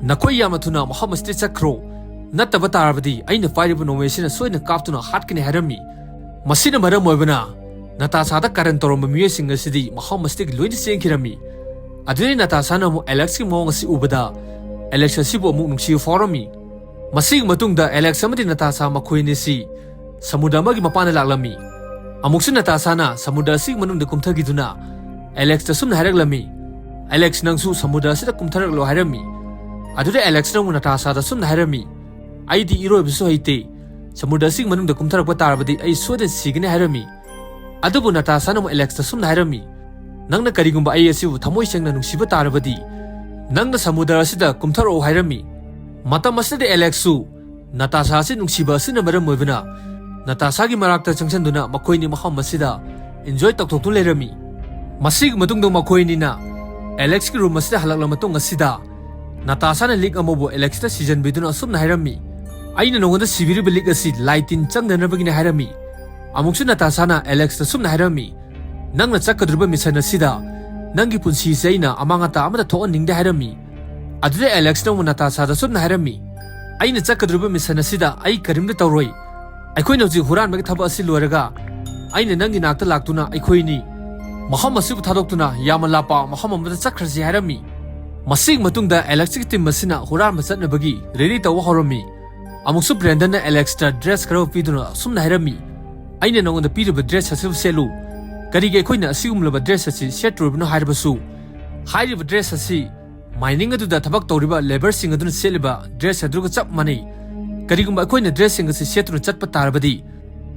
"ꯅꯈꯣꯏ ꯌꯥꯝꯅ ꯊꯨꯅ ꯃꯐꯝ ꯑꯁꯤꯗ ꯆꯠꯈ꯭ꯔꯣ꯫ ꯅꯠꯇꯕ ꯇꯥꯔꯕꯗꯤ ꯑꯩꯅ ꯄꯥꯏꯔꯤꯕ ꯅꯣꯡꯃꯩ ꯑꯁꯤꯅ ꯁꯣꯏꯗꯅ ꯀꯥꯞꯇꯨꯅ ꯍꯥꯠꯀꯅꯤ ꯍꯥꯏꯔꯝꯃꯤ꯫ ꯃꯁꯤꯅ ꯃꯔꯝ ꯑꯣꯏꯕꯅ ꯅꯇꯥꯁꯥꯗ ꯀꯥꯔꯟ ꯇꯧꯔꯝꯕ ꯃꯤꯑꯣꯏꯁꯤꯡ ꯑꯁꯤꯗꯤ ꯃꯐꯝ ꯑꯁꯤꯗꯒꯤ ꯂꯣꯏꯅ ꯆꯦꯟꯈꯤꯔꯝꯃꯤ꯫ ꯑꯗꯨꯗꯩ ꯅꯇꯥꯁꯥꯅ ꯑꯃꯨꯛ ꯑꯦꯂꯦꯛꯁꯀꯤ ꯃꯑꯣꯡ ꯑꯁꯤ ꯎꯕꯗ ꯑꯦꯂꯦꯛꯁ ꯑꯁꯤꯕꯨ ꯑꯃꯨꯛ ꯅꯨꯡꯁꯤꯕ ꯐꯥꯎꯔꯝꯃꯤ꯫ ꯃꯁꯤꯒꯤ ꯃꯇꯨꯡꯗ ꯑꯦꯂꯦꯛꯁ ꯑꯃꯗꯤ ꯅꯇꯥꯁꯥ ꯃꯈꯣꯏ ꯑꯅꯤꯁꯤ ꯁꯃꯨꯗ꯭ꯔ ꯑꯃꯒꯤ ꯃꯄꯥꯟꯗ ꯂꯥꯛꯂꯝꯃꯤ꯫ ꯑꯃꯨꯛꯁꯨ ꯅꯇꯥꯁꯥꯅ ꯁꯃꯨꯗ꯭ꯔ ꯑꯁꯤꯒꯤ ꯃꯅꯨꯡꯗ ꯀꯨꯝꯊꯈꯤꯗꯨꯅ ꯑꯦꯂꯦꯛꯁꯇ ꯁꯨꯝꯅ ꯍꯥꯏꯔꯛꯂꯝꯃꯤ, "ꯑꯦꯂꯦꯛꯁ, ꯅꯪꯁꯨ ꯁꯃꯨꯗ꯭ꯔ ꯑꯁꯤꯗ ꯀꯨꯝꯊꯔꯛꯂꯣ" ꯍꯥꯏꯔꯝꯃꯤ꯫ ꯑꯗꯨꯗ ꯑꯦꯂꯦꯛꯁꯅ ꯑꯃꯨꯛ ꯅꯇꯥꯁꯥꯗ ꯁꯨꯝꯅ ꯍꯥꯏꯔꯝꯃꯤ, "ꯑꯩꯗꯤ ꯏꯔꯣꯏꯕꯁꯨ ꯍꯩꯇꯦ, ꯁꯃꯨꯗ꯭ꯔ ꯑꯁꯤꯒꯤ ꯃꯅꯨꯡꯗ ꯀꯨꯝꯊꯔꯛꯄ ꯇꯥꯔꯕꯗꯤ ꯑꯩ ꯁꯣꯏꯗꯅ ꯁꯤꯒꯅꯤ" ꯍꯥꯏꯔꯝꯃꯤ꯫ ꯑꯗꯨꯕꯨ ꯅꯇꯥꯁꯥꯅ ꯑꯃꯨꯛ ꯑꯦꯂꯦꯛꯁꯇ ꯁꯨꯝꯅ ꯍꯥꯏꯔꯝꯃꯤ, "ꯅꯪꯅ ꯀꯔꯤꯒꯨꯝꯕ ꯑꯩ ꯑꯁꯤꯕꯨ ꯊꯃꯣꯏ ꯁꯦꯡꯅ ꯅꯨꯡꯁꯤꯕ ꯇꯥꯔꯕꯗꯤ ꯅꯪꯅ ꯁꯃꯨꯗ꯭ꯔ ꯑꯁꯤꯗ ꯀꯨꯝꯊꯔꯛꯑꯣ" ꯍꯥꯏꯔꯝꯃꯤ꯫ ꯃꯇꯝ ꯑꯁꯤꯗꯗꯤ ꯑꯦꯂꯦꯛꯁꯁꯨ ꯅꯇꯥꯁꯥ ꯑꯁꯤ ꯅꯨꯡꯁꯤꯕ ꯑꯁꯤꯅ ꯃꯔꯝ ꯑꯣꯏꯕꯅ ꯅꯇꯥꯁꯥꯒꯤ ꯃꯅꯥꯛꯇ ꯆꯪꯁꯤꯟꯗꯨꯅ ꯃꯈꯣꯏꯅꯤ ꯃꯐꯝ ꯑꯁꯤꯗ ꯏꯟꯖꯣꯏ ꯇꯧꯊꯣꯛꯇꯨꯅ ꯂꯩꯔꯝꯃꯤ꯫ ꯃꯁꯤꯒꯤ ꯃꯇꯨꯡꯗ ꯃꯈꯣꯏ ꯑꯅꯤꯅ ꯑꯦꯂꯦꯛꯁꯀꯤ ꯔꯨꯝ ꯑꯁꯤꯗ ꯍꯜꯂꯛꯂꯕ ꯃꯇꯨꯡ ꯑꯁꯤꯗ ꯅꯇꯥꯁꯥꯅ ꯂꯤꯛ ꯑꯃꯕꯨ ꯑꯦꯂꯦꯛꯁꯇ ꯁꯤꯖꯟꯕꯤꯗꯨꯅ ꯑꯁꯨꯝꯅ ꯍꯥꯏꯔꯝꯃꯤ, "ꯑꯩꯅ ꯅꯉꯣꯟꯗ ꯁꯤꯕꯤꯔꯤꯕ ꯂꯤꯛ ꯑꯁꯤ ꯂꯥꯏ ꯇꯤꯟ ꯆꯪꯗꯅꯕꯒꯤꯅꯤ" ꯍꯥꯏꯔꯝꯃꯤ꯫ ꯑꯃꯨꯛꯁꯨ ꯅꯇꯥꯁꯥꯅ ꯑꯦꯂꯦꯛꯁꯇ ꯁꯨꯝꯅ ꯍꯥꯏꯔꯝꯃꯤ, "ꯅꯪꯅ ꯆꯠꯀꯗꯧꯔꯤꯕ ꯃꯤꯁꯟ ꯑꯁꯤꯗ ꯅꯪꯒꯤ ꯄꯨꯟꯁꯤꯁꯦ ꯑꯩꯅ ꯑꯃꯥꯡ ꯑꯇꯥ ꯑꯃꯗ ꯊꯣꯛꯍꯟꯅꯤꯡꯗꯦ" ꯍꯥꯏꯔꯝꯃꯤ꯫ ꯑꯗꯨꯗ ꯑꯦꯂꯦꯛꯁꯅ ꯑꯃꯨꯛ ꯅꯇꯥꯁꯥꯗ ꯁꯨꯝꯅ ꯍꯥꯏꯔꯝꯃꯤ, "ꯑꯩꯅ ꯆꯠꯀꯗꯧꯔꯤꯕ ꯃꯤꯁꯟ ꯑꯁꯤꯗ ꯑꯩ ꯀꯔꯤꯝꯇ ꯇꯧꯔꯣꯏ꯫ ꯑꯩꯈꯣꯏꯅ ꯍꯧꯖꯤꯛ ꯍꯨꯔꯥꯟꯕꯒꯤ ꯊꯕꯛ ꯑꯁꯤ ꯂꯣꯏꯔꯒ ꯑꯩꯅ ꯅꯪꯒꯤ ꯅꯥꯛꯇ ꯂꯥꯛꯇꯨꯅ ꯑꯩꯈꯣꯏꯅꯤ ꯃꯐꯝ ꯑꯁꯤꯕꯨ ꯊꯥꯗꯣꯛꯇꯨꯅ ꯌꯥꯝꯅ ꯂꯥꯞꯄ ꯃꯐꯝ ꯑꯃꯗ ꯆꯠꯈ꯭ꯔꯁꯤ" ꯍꯥꯏꯔꯝꯃꯤ꯫ ꯃꯁꯤꯒꯤ ꯃꯇꯨꯡꯗ ꯑꯦꯂꯦꯛꯁꯀꯤ ꯇꯤꯝ ꯑꯁꯤꯅ ꯍꯨꯔꯥꯟꯕ ꯆꯠꯅꯕꯒꯤ ꯔꯦꯗꯤ ꯇꯧꯕ ꯍꯧꯔꯝꯃꯤ꯫ ꯑꯃꯨꯛꯁꯨ ꯕ꯭ꯔꯦꯟꯗꯟꯅ ꯑꯦꯂꯦꯛꯁꯇ ꯗ꯭ꯔꯦꯁ ꯈꯔ ꯄꯤꯗꯨꯅ ꯑꯁꯨꯝꯅ ꯍꯥꯏꯔꯝꯃꯤ, "ꯑꯩꯅ ꯅꯉꯣꯟꯗ ꯄꯤꯔꯤꯕ ꯗ꯭ꯔꯦꯁ ꯑꯁꯤꯕꯨ ꯁꯦꯠꯂꯨ꯫ ꯀꯔꯤꯒꯤ ꯑꯩꯈꯣꯏꯅ ꯑꯁꯤꯒꯨꯝꯂꯕ ꯗ꯭ꯔꯦꯁ ꯑꯁꯤ ꯁꯦꯠꯇꯣꯔꯤꯕꯅꯣ ꯍꯥꯏꯔꯕꯁꯨ, ꯍꯥꯏꯔꯤꯕ ꯗ꯭ꯔꯦꯁ ꯑꯁꯤ ꯃꯥꯏꯅꯤꯡ ꯑꯗꯨꯗ ꯊꯕꯛ ꯇꯧꯔꯤꯕ ꯂꯦꯕꯔꯁꯤꯡ ꯑꯗꯨꯅ ꯁꯦꯠꯂꯤꯕ ꯗ꯭ꯔꯦꯁ ꯑꯗꯨꯒ ꯆꯞ ꯃꯥꯟꯅꯩ꯫ ꯀꯔꯤꯒꯨꯝꯕ ꯑꯩꯈꯣꯏꯅ ꯗ꯭ꯔꯦꯁꯁꯤꯡ ꯑꯁꯤ ꯁꯦꯠꯇꯨꯅ ꯆꯠꯄ ꯇꯥꯔꯕꯗꯤ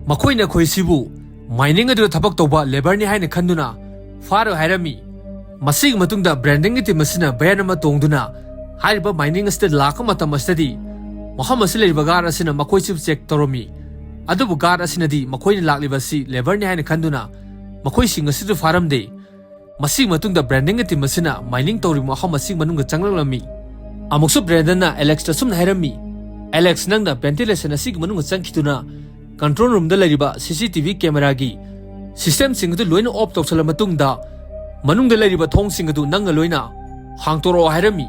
ꯃꯈꯣꯏꯅ ꯑꯩꯈꯣꯏ ꯁꯤꯕꯨ ꯃꯥꯏꯅꯤꯡ ꯑꯗꯨꯗ ꯊꯕꯛ ꯇꯧꯕ ꯂꯦꯕꯔꯅꯤ ꯍꯥꯏꯅ ꯈꯟꯗꯨꯅ ꯐꯥꯔꯣꯏ" ꯍꯥꯏꯔꯝꯃꯤ꯫ ꯃꯁꯤꯒꯤ ꯃꯇꯨꯡꯗ ꯕ꯭ꯔꯦꯟꯗꯟꯒꯤ ꯇꯤꯝ ꯑꯁꯤꯅ ꯚꯦꯟ ꯑꯃ ꯇꯣꯡꯗꯨꯅ ꯍꯥꯏꯔꯤꯕ ꯃꯥꯏꯅꯤꯡ ꯑꯁꯤꯗ ꯂꯥꯛꯄ ꯃꯇꯝ ꯑꯁꯤꯗꯗꯤ ꯃꯐꯝ ꯑꯁꯤꯗ ꯂꯩꯔꯤꯕ ꯒꯥꯔꯗ ꯑꯁꯤꯅ ꯃꯈꯣꯏꯁꯤꯕꯨ ꯆꯦꯛ ꯇꯧꯔꯝꯃꯤ꯫ ꯑꯗꯨꯕꯨ ꯒꯥꯔꯗ ꯑꯁꯤꯅꯗꯤ ꯃꯈꯣꯏꯅ ꯂꯥꯛꯂꯤꯕ ꯑꯁꯤ ꯂꯦꯕꯔꯅꯤ ꯍꯥꯏꯅ ꯈꯟꯗꯨꯅ ꯃꯈꯣꯏꯁꯤꯡ ꯑꯁꯤꯁꯨ ꯐꯥꯔꯝꯗꯦ꯫ ꯃꯁꯤꯒꯤ ꯃꯇꯨꯡꯗ ꯕ꯭ꯔꯦꯟꯗꯟꯒꯤ ꯇꯤꯝ ꯑꯁꯤꯅ ꯃꯥꯏꯅꯤꯡ ꯇꯧꯔꯤꯕ ꯃꯐꯝ ꯑꯁꯤꯒꯤ ꯃꯅꯨꯡꯗ ꯆꯪꯂꯛꯂꯝꯃꯤ꯫ ꯑꯃꯨꯛꯁꯨ ꯕ꯭ꯔꯦꯟꯗꯟꯅ ꯑꯦꯂꯦꯛꯁꯇ ꯑꯁꯨꯝꯅ ꯍꯥꯏꯔꯝꯃꯤ, "ꯑꯦꯂꯦꯛꯁ, ꯅꯪꯅ ꯚꯦꯟꯇꯤꯂꯦꯁꯟ ꯑꯁꯤꯒꯤ ꯃꯅꯨꯡꯗ ꯆꯪꯈꯤꯗꯨꯅ ꯀꯟꯇ꯭ꯔꯣꯜ ꯔꯨꯝꯗ ꯂꯩꯔꯤꯕ ꯁꯤ ꯁꯤ ꯇꯤ ꯚꯤ ꯀꯦꯃꯦꯔꯥꯒꯤ ꯁꯤꯁꯇꯦꯝꯁꯤꯡ ꯑꯗꯨ ꯂꯣꯏꯅ ꯑꯣꯐ ꯇꯧꯁꯤꯜꯂ ꯃꯇꯨꯡꯗ ꯃꯅꯨꯡꯗ ꯂꯩꯔꯤꯕ ꯊꯣꯡꯁꯤꯡ ꯑꯗꯨ ꯅꯪꯅ ꯂꯣꯏꯅ ꯍꯥꯡꯇꯣꯔꯛꯑꯣ" ꯍꯥꯏꯔꯝꯃꯤ꯫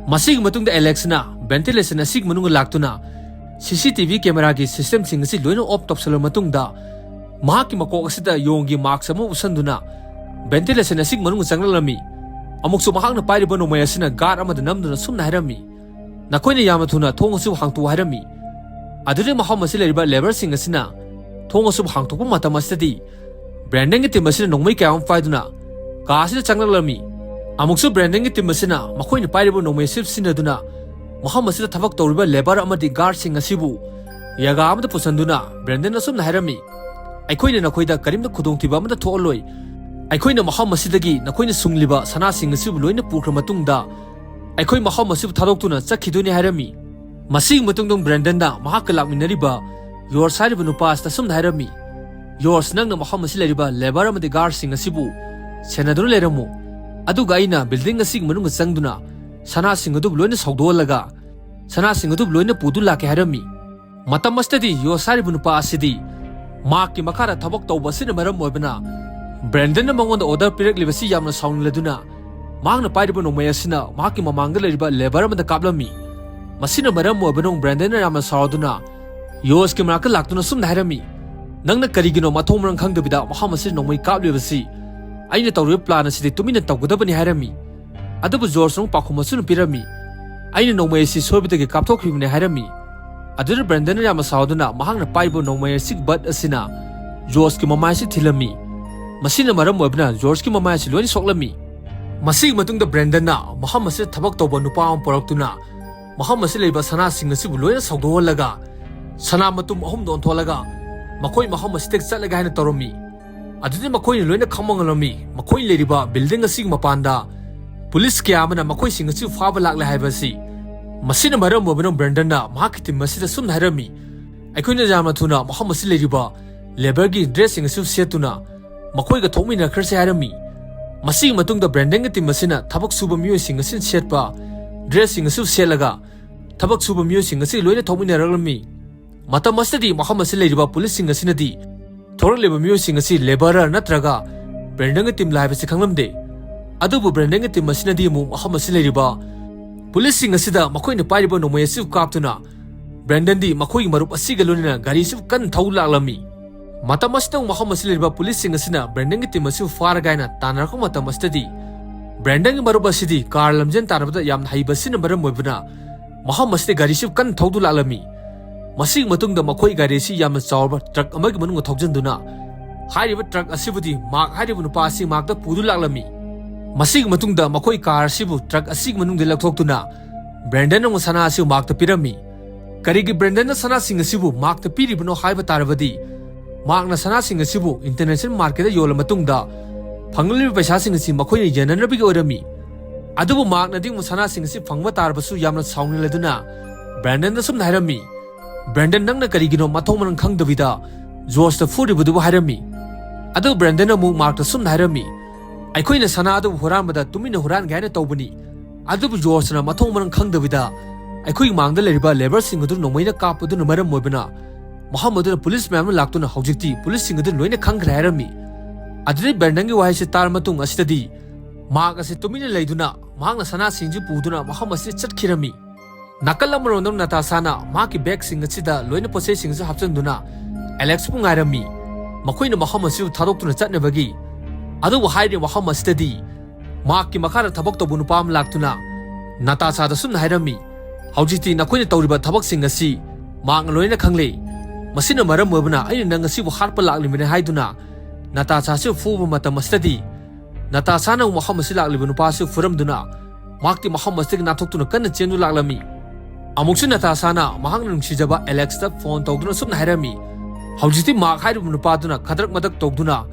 ꯃꯁꯤꯒꯤ ꯃꯇꯨꯡꯗ ꯑꯦꯂꯦꯛꯁꯅ ventilation ꯑꯁꯤꯒꯤ ꯃꯅꯨꯡꯗ ꯂꯥꯛꯇꯨꯅ C C T V camera ꯒꯤ system ꯁꯤꯡ ꯑꯁꯤ ꯂꯣꯏꯅ off ꯇꯧꯁꯜꯂꯕ ꯃꯇꯨꯡꯗ, ꯃꯍꯥꯛꯀꯤ ꯃꯀꯣꯛ ꯑꯁꯤꯗ ꯌꯣꯡꯒꯤ mask ꯑꯃ ꯎꯞꯁꯟꯗꯨꯅ ventilation ꯑꯁꯤꯒꯤ ꯃꯅꯨꯡꯗ ꯆꯪꯂꯛꯂꯝꯃꯤ꯫ ꯑꯃꯨꯛꯁꯨ ꯃꯍꯥꯛꯅ ꯄꯥꯏꯔꯤꯕ ꯅꯣꯡꯃꯩ ꯑꯁꯤꯅ guard ꯑꯃꯗ ꯅꯝꯗꯨꯅ ꯁꯨꯝꯅ ꯍꯥꯏꯔꯝꯃꯤ, "ꯅꯈꯣꯏꯅ ꯌꯥꯝꯅ ꯊꯨꯅ ꯊꯣꯡ ꯑꯁꯤꯕꯨ ꯍꯥꯡꯇꯣꯛꯎ" ꯍꯥꯏꯔꯝꯃꯤ꯫ ꯑꯗꯨꯗꯩ ꯃꯐꯝ ꯑꯁꯤ ꯂꯩꯔꯤꯕ labour ꯁꯤꯡ ꯑꯁꯤꯅ ꯊꯣꯡ ꯑꯁꯤꯕꯨ ꯍꯥꯡꯇꯣꯛꯄ ꯃꯇꯝ ꯑꯁꯤꯗꯗꯤ, ꯕ꯭ꯔꯦꯟꯗꯟꯒꯤ team ꯑꯁꯤꯅ ꯅꯣꯡꯃꯩ ꯀꯌꯥ ꯑꯃ ꯄꯥꯏꯗꯨꯅ ꯀꯥ ꯑꯁꯤꯗ ꯆꯪꯂꯛꯂꯝꯃꯤ꯫ ꯑꯃꯨꯛꯁꯨ ꯕ꯭ꯔꯦꯟꯗꯟꯒꯤ team ꯑꯁꯤꯅ ꯃꯈꯣꯏꯅ ꯄꯥꯏꯔꯤꯕ ꯅꯣꯡꯃꯩ ꯑꯁꯤ ꯁꯤꯖꯤꯟꯅꯗꯨꯅ ꯃꯐꯝ ꯑꯁꯤꯗ ꯊꯕꯛ ꯇꯧꯔꯤꯕ labour ꯑꯃꯗꯤ guard ꯁꯤꯡ ꯑꯁꯤꯕꯨ ꯖꯒꯥ ꯑꯃꯗ ꯄꯨꯁꯤꯟꯗꯨꯅ ꯕ꯭ꯔꯦꯟꯗꯟ ꯑꯁꯨꯝꯅ ꯍꯥꯏꯔꯝꯃꯤ, "ꯑꯩꯈꯣꯏꯅ ꯅꯈꯣꯏꯗ ꯀꯔꯤꯝꯇ ꯈꯨꯗꯣꯡꯊꯤꯕ ꯑꯃꯠꯇ ꯊꯣꯛꯍꯜꯂꯣꯏ꯫ ꯑꯩꯈꯣꯏꯅ ꯃꯐꯝ ꯑꯁꯤꯗꯒꯤ ꯅꯈꯣꯏꯅ ꯁꯨꯡꯂꯤꯕ ꯁꯅꯥꯁꯤꯡ ꯑꯁꯤꯕꯨ ꯂꯣꯏꯅ ꯄꯨꯈ꯭ꯔ ꯃꯇꯨꯡꯗ ꯑꯩꯈꯣꯏ ꯃꯐꯝ ꯑꯁꯤꯕꯨ ꯊꯥꯗꯣꯛꯇꯨꯅ ꯆꯠꯈꯤꯗꯣꯏꯅꯤ" ꯍꯥꯏꯔꯝꯃꯤ꯫ ꯃꯁꯤꯒꯤ ꯃꯇꯨꯡꯗ ꯕ꯭ꯔꯦꯟꯗꯟꯅ ꯃꯍꯥꯛꯀ ꯂꯥꯛꯃꯤꯟꯅꯔꯤꯕ ꯖꯣꯔꯖ ꯍꯥꯏꯔꯤꯕ ꯅꯨꯄꯥ ꯑꯁꯤꯗ ꯑꯁꯨꯝꯅ ꯍꯥꯏꯔꯝꯃꯤ, "ꯖꯣꯔꯖ, ꯅꯪꯅ ꯃꯐꯝ ꯑꯁꯤ ꯂꯩꯔꯤꯕ labour ꯑꯃꯗꯤ guard ꯁꯤꯡ ꯑꯁꯤꯕꯨ ꯁꯦꯟꯅꯗꯨꯅ ꯂꯩꯔꯝꯃꯨ, ꯑꯗꯨꯒ ꯑꯩꯅ building ꯑꯁꯤꯒꯤ ꯃꯅꯨꯡꯗ ꯆꯪꯗꯨꯅ ꯁꯅꯥꯁꯤꯡ ꯑꯗꯨꯕꯨ ꯂꯣꯏꯅ ꯁꯧꯗꯣꯛꯍꯜꯂꯒ ꯁꯅꯥꯁꯤꯡ ꯑꯗꯨꯕꯨ ꯂꯣꯏꯅ ꯄꯨꯗꯨꯅ ꯂꯥꯛꯀꯦ" ꯍꯥꯏꯔꯝꯃꯤ꯫ ꯃꯇꯝ ꯑꯁꯤꯗꯗꯤ ꯖꯣꯔꯖ ꯍꯥꯏꯔꯤꯕ ꯅꯨꯄꯥ ꯑꯁꯤꯗꯤ ꯃꯍꯥꯛꯀꯤ ꯃꯈꯥꯗ ꯊꯕꯛ ꯇꯧꯕ ꯑꯁꯤꯅ ꯃꯔꯝ ꯑꯣꯏꯕꯅ ꯕ꯭ꯔꯦꯟꯗꯟꯅ ꯃꯉꯣꯟꯗ order ꯄꯤꯔꯛꯂꯤꯕꯁꯤ ꯌꯥꯝꯅ ꯁꯥꯎꯅꯤꯡꯂꯗꯨꯅ ꯃꯍꯥꯛꯅ ꯄꯥꯏꯔꯤꯕ ꯅꯣꯡꯃꯩ ꯑꯁꯤꯅ ꯃꯍꯥꯛꯀꯤ ꯃꯃꯥꯡꯗ ꯂꯩꯔꯤꯕ labour ꯑꯃꯗ ꯀꯥꯞꯂꯝꯃꯤ꯫ ꯃꯁꯤꯅ ꯃꯔꯝ ꯑꯣꯏꯕꯅ ꯕ꯭ꯔꯦꯟꯗꯟꯅ ꯌꯥꯝꯅ ꯁꯥꯎꯔꯗꯨꯅ ꯖꯣꯔꯖꯀꯤ ꯃꯅꯥꯛꯇ ꯂꯥꯛꯇꯨꯅ ꯁꯨꯝꯅ ꯍꯥꯏꯔꯝꯃꯤ, "ꯅꯪꯅ ꯀꯔꯤꯒꯤꯅꯣ ꯃꯊꯣꯡ ꯃꯔꯝ ꯈꯪꯗꯕꯤꯗ ꯃꯐꯝ ꯑꯁꯤꯗ ꯅꯣꯡꯃꯩ ꯀꯥꯞꯂꯤꯕꯁꯤ? ꯑꯩꯅ ꯇꯧꯔꯤꯕ plan ꯑꯁꯤꯗꯤ ꯇꯨꯃꯤꯟꯅ ꯇꯧꯒꯗꯕꯅꯤ" ꯍꯥꯏꯔꯝꯃꯤ꯫ ꯑꯗꯨꯕꯨ ꯖꯣꯔꯖꯅ ꯑꯃꯨꯛ ꯄꯥꯎꯈꯨꯝ ꯑꯁꯨꯝꯅ ꯄꯤꯔꯝꯃꯤ, "ꯑꯩꯅ ꯅꯣꯡꯃꯩ ꯑꯁꯤ ꯁꯣꯏꯕꯗꯒꯤ ꯀꯥꯞꯊꯣꯛꯈꯤꯕꯅꯤ" ꯍꯥꯏꯔꯝꯃꯤ꯫ ꯑꯗꯨꯗ ꯕ꯭ꯔꯦꯟꯗꯟꯅ ꯌꯥꯝꯅ ꯁꯥꯎꯗꯨꯅ ꯃꯍꯥꯛꯅ ꯄꯥꯏꯔꯤꯕ ꯅꯣꯡꯃꯩ ꯑꯁꯤꯒꯤ butt ꯑꯁꯤꯅ ꯖꯣꯔꯖꯀꯤ ꯃꯃꯥꯏ ꯑꯁꯤ ꯊꯤꯜꯂꯝꯃꯤ꯫ ꯃꯁꯤꯅ ꯃꯔꯝ ꯑꯣꯏꯕꯅ ꯖꯣꯔꯖꯀꯤ ꯃꯃꯥꯏ ꯑꯁꯤ ꯂꯣꯏꯅ ꯁꯣꯛꯂꯝꯃꯤ꯫ ꯃꯁꯤꯒꯤ ꯃꯇꯨꯡꯗ ꯕ꯭ꯔꯦꯟꯗꯟꯅ ꯃꯐꯝ ꯑꯁꯤꯗ ꯊꯕꯛ ꯇꯧꯕ ꯅꯨꯄꯥ ꯑꯃ ꯄꯨꯔꯛꯇꯨꯅ ꯃꯐꯝ ꯑꯁꯤꯗ ꯂꯩꯕ ꯁꯅꯥꯁꯤꯡ ꯑꯁꯤꯕꯨ ꯂꯣꯏꯅ ꯁꯧꯗꯣꯛꯍꯜꯂꯒ ꯁꯅꯥ ꯃꯇꯨꯝ ꯑꯍꯨꯝꯗ ꯑꯣꯟꯊꯣꯛꯂꯒ ꯃꯈꯣꯏ ꯃꯐꯝ ꯑꯁꯤꯗꯒꯤ ꯆꯠꯂꯒꯦ ꯍꯥꯏꯅ ꯇꯧꯔꯝꯃꯤ꯫ ꯑꯗꯨꯗꯤ ꯃꯈꯣꯏꯅ ꯂꯣꯏꯅ ꯈꯪꯕ ꯉꯝꯂꯝꯃꯤ, ꯃꯈꯣꯏ ꯂꯩꯔꯤꯕ building ꯑꯁꯤꯒꯤ ꯃꯄꯥꯟꯗ police ꯀꯌꯥ ꯑꯃꯅ ꯃꯈꯣꯏꯁꯤꯡ ꯑꯁꯤ ꯐꯥꯕ ꯂꯥꯛꯂꯦ ꯍꯥꯏꯕ ꯑꯁꯤ꯫ ꯃꯁꯤꯅ ꯃꯔꯝ ꯑꯣꯏꯕꯅ ꯕ꯭ꯔꯦꯟꯗꯟꯅ ꯃꯍꯥꯛꯀꯤ team ꯑꯁꯤꯗ ꯁꯨꯝꯅ ꯍꯥꯏꯔꯝꯃꯤ, "ꯑꯩꯈꯣꯏꯅ ꯌꯥꯝꯅ ꯊꯨꯅ ꯃꯐꯝ ꯑꯁꯤ ꯂꯩꯔꯤꯕ labourꯒꯤ dressꯁꯤꯡ ꯑꯁꯤ ꯁꯦꯠꯇꯨꯅ ꯃꯈꯣꯏꯒ ꯊꯣꯛꯃꯤꯟꯅꯈ꯭ꯔꯁꯤ" ꯍꯥꯏꯔꯝꯃꯤ꯫ ꯃꯁꯤꯒꯤ ꯃꯇꯨꯡꯗ ꯕ꯭ꯔꯦꯟꯗꯟꯒꯤ team ꯑꯁꯤꯅ ꯊꯕꯛ ꯁꯨꯕ ꯃꯤꯑꯣꯏꯁꯤꯡ ꯑꯁꯤꯅ ꯁꯦꯠꯄ dressꯁꯤꯡ ꯑꯁꯤ ꯁꯦꯠꯂꯒ ꯊꯕꯛ ꯁꯨꯕ ꯃꯤꯑꯣꯏꯁꯤꯡ ꯑꯁꯤ ꯂꯣꯏꯅ ꯊꯣꯛꯃꯤꯟꯅꯔꯛꯂꯝꯃꯤ꯫ ꯃꯇꯝ ꯑꯁꯤꯗꯗꯤ ꯃꯐꯝ ꯑꯁꯤꯗ ꯂꯩꯔꯤꯕ policeꯁꯤꯡ ꯑꯁꯤꯅꯗꯤ ꯊꯣꯔꯛꯂꯤꯕ ꯃꯤꯑꯣꯏꯁꯤꯡ ꯑꯁꯤ labourꯔ ꯅꯠꯇ꯭ꯔꯒ ꯕ꯭ꯔꯦꯟꯗꯟꯒꯤ teamꯂ ꯍꯥꯏꯕꯁꯤ ꯈꯪꯂꯝꯗꯦ꯫ ꯑꯗꯨꯕꯨ ꯕ꯭ꯔꯦꯟꯗꯟꯒꯤ team ꯑꯁꯤꯅꯗꯤ ꯑꯃꯨꯛ ꯃꯐꯝ ꯑꯁꯤꯗ ꯂꯩꯔꯤꯕ ꯄꯨꯂꯤꯁꯁꯤꯡ ꯑꯁꯤꯗ ꯃꯈꯣꯏꯅ ꯄꯥꯏꯔꯤꯕ ꯅꯣꯡꯃꯩ ꯑꯁꯤꯕꯨ ꯀꯥꯞꯇꯨꯅ ꯕ꯭ꯔꯦꯟꯗꯟꯗꯤ ꯃꯈꯣꯏꯒꯤ ꯃꯔꯨꯞ ꯑꯁꯤꯒ ꯂꯣꯏꯅꯅ ꯒꯥꯔꯤ ꯑꯁꯤꯕꯨ ꯀꯟꯅ ꯊꯧꯗꯨꯅ ꯂꯥꯛꯂꯝꯃꯤ꯫ ꯃꯇꯝ ꯑꯁꯤꯗ ꯃꯐꯝ ꯑꯁꯤꯗ ꯂꯩꯔꯤꯕ ꯄꯨꯂꯤꯁꯁꯤꯡ ꯑꯁꯤꯅ ꯕ꯭ꯔꯦꯟꯗꯟꯒꯤ ꯇꯤꯝ ꯑꯁꯤꯕꯨ ꯐꯥꯔꯒ ꯍꯥꯏꯅ ꯇꯥꯟꯅꯔꯛꯄ ꯃꯇꯝ ꯑꯁꯤꯗꯗꯤ ꯕ꯭ꯔꯦꯟꯗꯟꯒꯤ ꯃꯔꯨꯞ ꯑꯁꯤꯗꯤ ꯀꯥꯔ ꯂꯝꯖꯦꯟ ꯇꯥꯟꯅꯕꯗ ꯌꯥꯝꯅ ꯍꯩꯕ ꯑꯁꯤꯅ ꯃꯔꯝ ꯑꯣꯏꯕꯅ ꯃꯐꯝ ꯑꯁꯤꯗ ꯒꯥꯔꯤ ꯑꯁꯤꯕꯨ ꯀꯟꯅ ꯊꯧꯗꯨꯅ ꯂꯥꯛꯂꯝꯃꯤ꯫ ꯃꯁꯤꯒꯤ ꯃꯇꯨꯡꯗ ꯃꯈꯣꯏ ꯒꯥꯔꯤ ꯑꯁꯤ ꯌꯥꯝꯅ ꯆꯥꯎꯔꯕ ꯇ꯭ꯔꯛ ꯑꯃꯒꯤ ꯃꯅꯨꯡꯗ ꯊꯧꯖꯤꯟꯗꯨꯅ ꯍꯥꯏꯔꯤꯕ ꯇ꯭ꯔꯛ ꯑꯁꯤꯕꯨꯗꯤ ꯃꯥꯔꯛ ꯍꯥꯏꯔꯤꯕ ꯅꯨꯄꯥ ꯑꯁꯤ ꯃꯥꯔꯛꯇ ꯄꯨꯗꯨꯅ ꯂꯥꯛꯂꯝꯃꯤ꯫ ꯃꯁꯤꯒꯤ ꯃꯇꯨꯡꯗ ꯃꯈꯣꯏ ꯀꯥꯔ ꯑꯁꯤꯕꯨ ꯇ꯭ꯔꯛ ꯑꯁꯤꯒꯤ ꯃꯅꯨꯡꯗ ꯂꯧꯊꯣꯛꯇꯨꯅ ꯕ꯭ꯔꯦꯟꯗꯟ ꯑꯃꯨꯛ ꯁꯅꯥ ꯑꯁꯤ ꯃꯥꯔꯛꯇ ꯄꯤꯔꯝꯃꯤ꯫ ꯀꯔꯤꯒꯤ ꯕ꯭ꯔꯦꯟꯗꯟꯅ ꯁꯅꯥꯁꯤꯡ ꯑꯁꯤꯕꯨ ꯃꯥꯔꯛꯇ ꯄꯤꯔꯤꯕꯅꯣ ꯍꯥꯏꯕ ꯇꯥꯔꯕꯗꯤ ꯃꯥꯔꯛꯅ ꯁꯅꯥꯁꯤꯡ ꯑꯁꯤꯕꯨ ꯏꯟꯇꯔꯅꯦꯁꯅꯦꯜ ꯃꯥꯔꯀꯦꯠꯇ ꯌꯣꯜꯂ ꯃꯇꯨꯡꯗ ꯐꯪꯂꯤꯕ ꯄꯩꯁꯥꯁꯤꯡ ꯑꯁꯤ ꯃꯈꯣꯏꯅ ꯌꯦꯟꯅꯅꯕꯒꯤ ꯑꯣꯏꯔꯝꯃꯤ꯫ ꯑꯗꯨꯕꯨ ꯃꯥꯔꯛꯅꯗꯤ ꯑꯃꯨꯛ ꯁꯅꯥꯁꯤꯡ ꯑꯁꯤ ꯐꯪꯕ ꯇꯥꯔꯕꯁꯨ ꯌꯥꯝꯅ ꯁꯥꯎꯅꯤꯡꯂꯗꯨꯅ ꯕ꯭ꯔꯦꯟꯗꯟꯗ ꯁꯨꯝꯅ ꯍꯥꯏꯔꯝꯃꯤ, "ꯕ꯭ꯔꯦꯟꯗꯟ, ꯅꯪꯅ ꯀꯔꯤꯒꯤꯅꯣ ꯃꯊꯣꯡ ꯃꯔꯝ ꯈꯪꯗꯕꯤꯗ ꯖꯣꯔꯖꯇ ꯐꯨꯔꯤꯕꯗꯨꯕꯨ?" ꯍꯥꯏꯔꯝꯃꯤ꯫ ꯑꯗꯨ ꯕ꯭ꯔꯦꯟꯗꯟꯅ ꯑꯃꯨꯛ ꯃꯥꯔꯛꯇ ꯁꯨꯝꯅ ꯍꯥꯏꯔꯝꯃꯤ, "ꯑꯩꯈꯣꯏꯅ ꯁꯅꯥ ꯑꯗꯨꯕꯨ ꯍꯨꯔꯥꯟꯕꯗ ꯇꯨꯃꯤꯟꯅ ꯍꯨꯔꯥꯟꯒꯦ ꯍꯥꯏꯅ ꯇꯧꯕꯅꯤ, ꯑꯗꯨꯕꯨ ꯖꯣꯔꯖꯅ ꯃꯊꯣꯡ ꯃꯔꯝ ꯈꯪꯗꯕꯤꯗ ꯑꯩꯈꯣꯏꯒꯤ ꯃꯥꯡꯗ ꯂꯩꯔꯤꯕ ꯂꯦꯕꯔꯁꯤꯡ ꯑꯗꯨ ꯅꯣꯡꯃꯩꯅ ꯀꯥꯞꯄꯗꯨꯅ ꯃꯔꯝ ꯑꯣꯏꯕꯅ ꯃꯐꯝ ꯑꯗꯨꯗ ꯄꯨꯂꯤꯁ ꯃꯌꯥꯝ ꯑꯃ ꯂꯥꯛꯇꯨꯅ ꯍꯧꯖꯤꯛꯇꯤ ꯄꯨꯂꯤꯁꯁꯤꯡ ꯑꯗꯨ ꯂꯣꯏꯅ ꯈꯪꯈ꯭ꯔꯦ" ꯍꯥꯏꯔꯝꯃꯤ꯫ ꯑꯗꯨꯗꯩ ꯕ꯭ꯔꯦꯟꯗꯟꯒꯤ ꯋꯥꯍꯩꯁꯤ ꯇꯥꯔ ꯃꯇꯨꯡ ꯑꯁꯤꯗꯗꯤ ꯃꯥꯔꯛ ꯑꯁꯤ ꯇꯨꯃꯤꯟꯅ ꯂꯩꯗꯨꯅ ꯃꯍꯥꯛꯅ ꯁꯅꯥꯁꯤꯡꯁꯤ ꯄꯨꯗꯨꯅ ꯃꯐꯝ ꯑꯁꯤꯗ ꯆꯠꯈꯤꯔꯝꯃꯤ꯫ ꯅꯥꯀꯜ ꯑꯃꯔꯣꯝꯗ ꯅꯥꯇꯥꯁꯥꯅ ꯃꯍꯥꯛꯀꯤ ꯕꯦꯒꯁꯤꯡ ꯑꯁꯤꯗ ꯂꯣꯏꯅ ꯄꯣꯠꯆꯩꯁꯤꯡ ꯑꯁꯤ ꯍꯥꯞꯆꯤꯟꯗꯨꯅ ꯑꯦꯂꯦꯛꯁꯄꯨ ꯉꯥꯏꯔꯝꯃꯤ, ꯃꯈꯣꯏꯅ ꯃꯐꯝ ꯑꯁꯤꯕꯨ ꯊꯥꯗꯣꯛꯇꯨꯅ ꯆꯠꯅꯕꯒꯤ꯫ ꯑꯗꯨꯕꯨ ꯍꯥꯏꯔꯤꯕ ꯃꯐꯝ ꯑꯁꯤꯗꯗꯤ ꯃꯍꯥꯛꯀꯤ ꯃꯈꯥꯗ ꯊꯕꯛ ꯇꯧꯕ ꯅꯨꯄꯥ ꯑꯃ ꯂꯥꯛꯇꯨꯅ ꯅꯥꯇꯥꯁꯥꯗ ꯁꯨꯝꯅ ꯍꯥꯏꯔꯝꯃꯤ, "ꯍꯧꯖꯤꯛꯇꯤ ꯅꯈꯣꯏꯅ ꯇꯧꯔꯤꯕ ꯊꯕꯛꯁꯤꯡ ꯑꯁꯤ ꯃꯍꯥꯛꯅ ꯂꯣꯏꯅ ꯈꯪꯂꯦ꯫ ꯃꯁꯤꯅ ꯃꯔꯝ ꯑꯣꯏꯕꯅ ꯑꯩꯅ ꯅꯪ ꯑꯁꯤꯕꯨ ꯍꯥꯠꯄ ꯂꯥꯛꯂꯤꯕꯅꯤ" ꯍꯥꯏꯗꯨꯅ ꯅꯥꯇꯥꯁꯥꯁꯤꯕꯨ ꯐꯨꯕ ꯃꯇꯝ ꯑꯁꯤꯗꯗꯤ ꯅꯥꯇꯥꯁꯥꯅ ꯑꯃꯨꯛ ꯃꯐꯝ ꯑꯁꯤ ꯂꯥꯛꯂꯤꯕ ꯅꯨꯄꯥ ꯑꯁꯤ ꯐꯨꯔꯝꯗꯨꯅ ꯃꯍꯥꯛꯇꯤ ꯃꯐꯝ ꯑꯁꯤꯗꯒꯤ ꯅꯥꯟꯊꯣꯛꯇꯨꯅ ꯀꯟꯅ ꯆꯦꯟꯗꯨꯅ ꯂꯥꯛꯂꯝꯃꯤ꯫ ꯑꯃꯨꯛꯁꯨ ꯅꯥꯇꯥꯁꯥꯅ ꯃꯍꯥꯛꯅ ꯅꯨꯡꯁꯤꯖꯕ ꯑꯦꯂꯦꯛꯁꯇ ꯐꯣꯟ ꯇꯧꯗꯨꯅ ꯁꯨꯝꯅ ꯍꯥꯏꯔꯝꯃꯤ, "ꯍꯧꯖꯤꯛꯇꯤ ꯃꯥꯔꯛ ꯍꯥꯏꯔꯤꯕ ꯅꯨꯄꯥꯗꯨꯅ ꯈꯗ꯭ꯔꯛ ꯃꯗ꯭ꯔꯛ ꯇꯧꯗꯨꯅ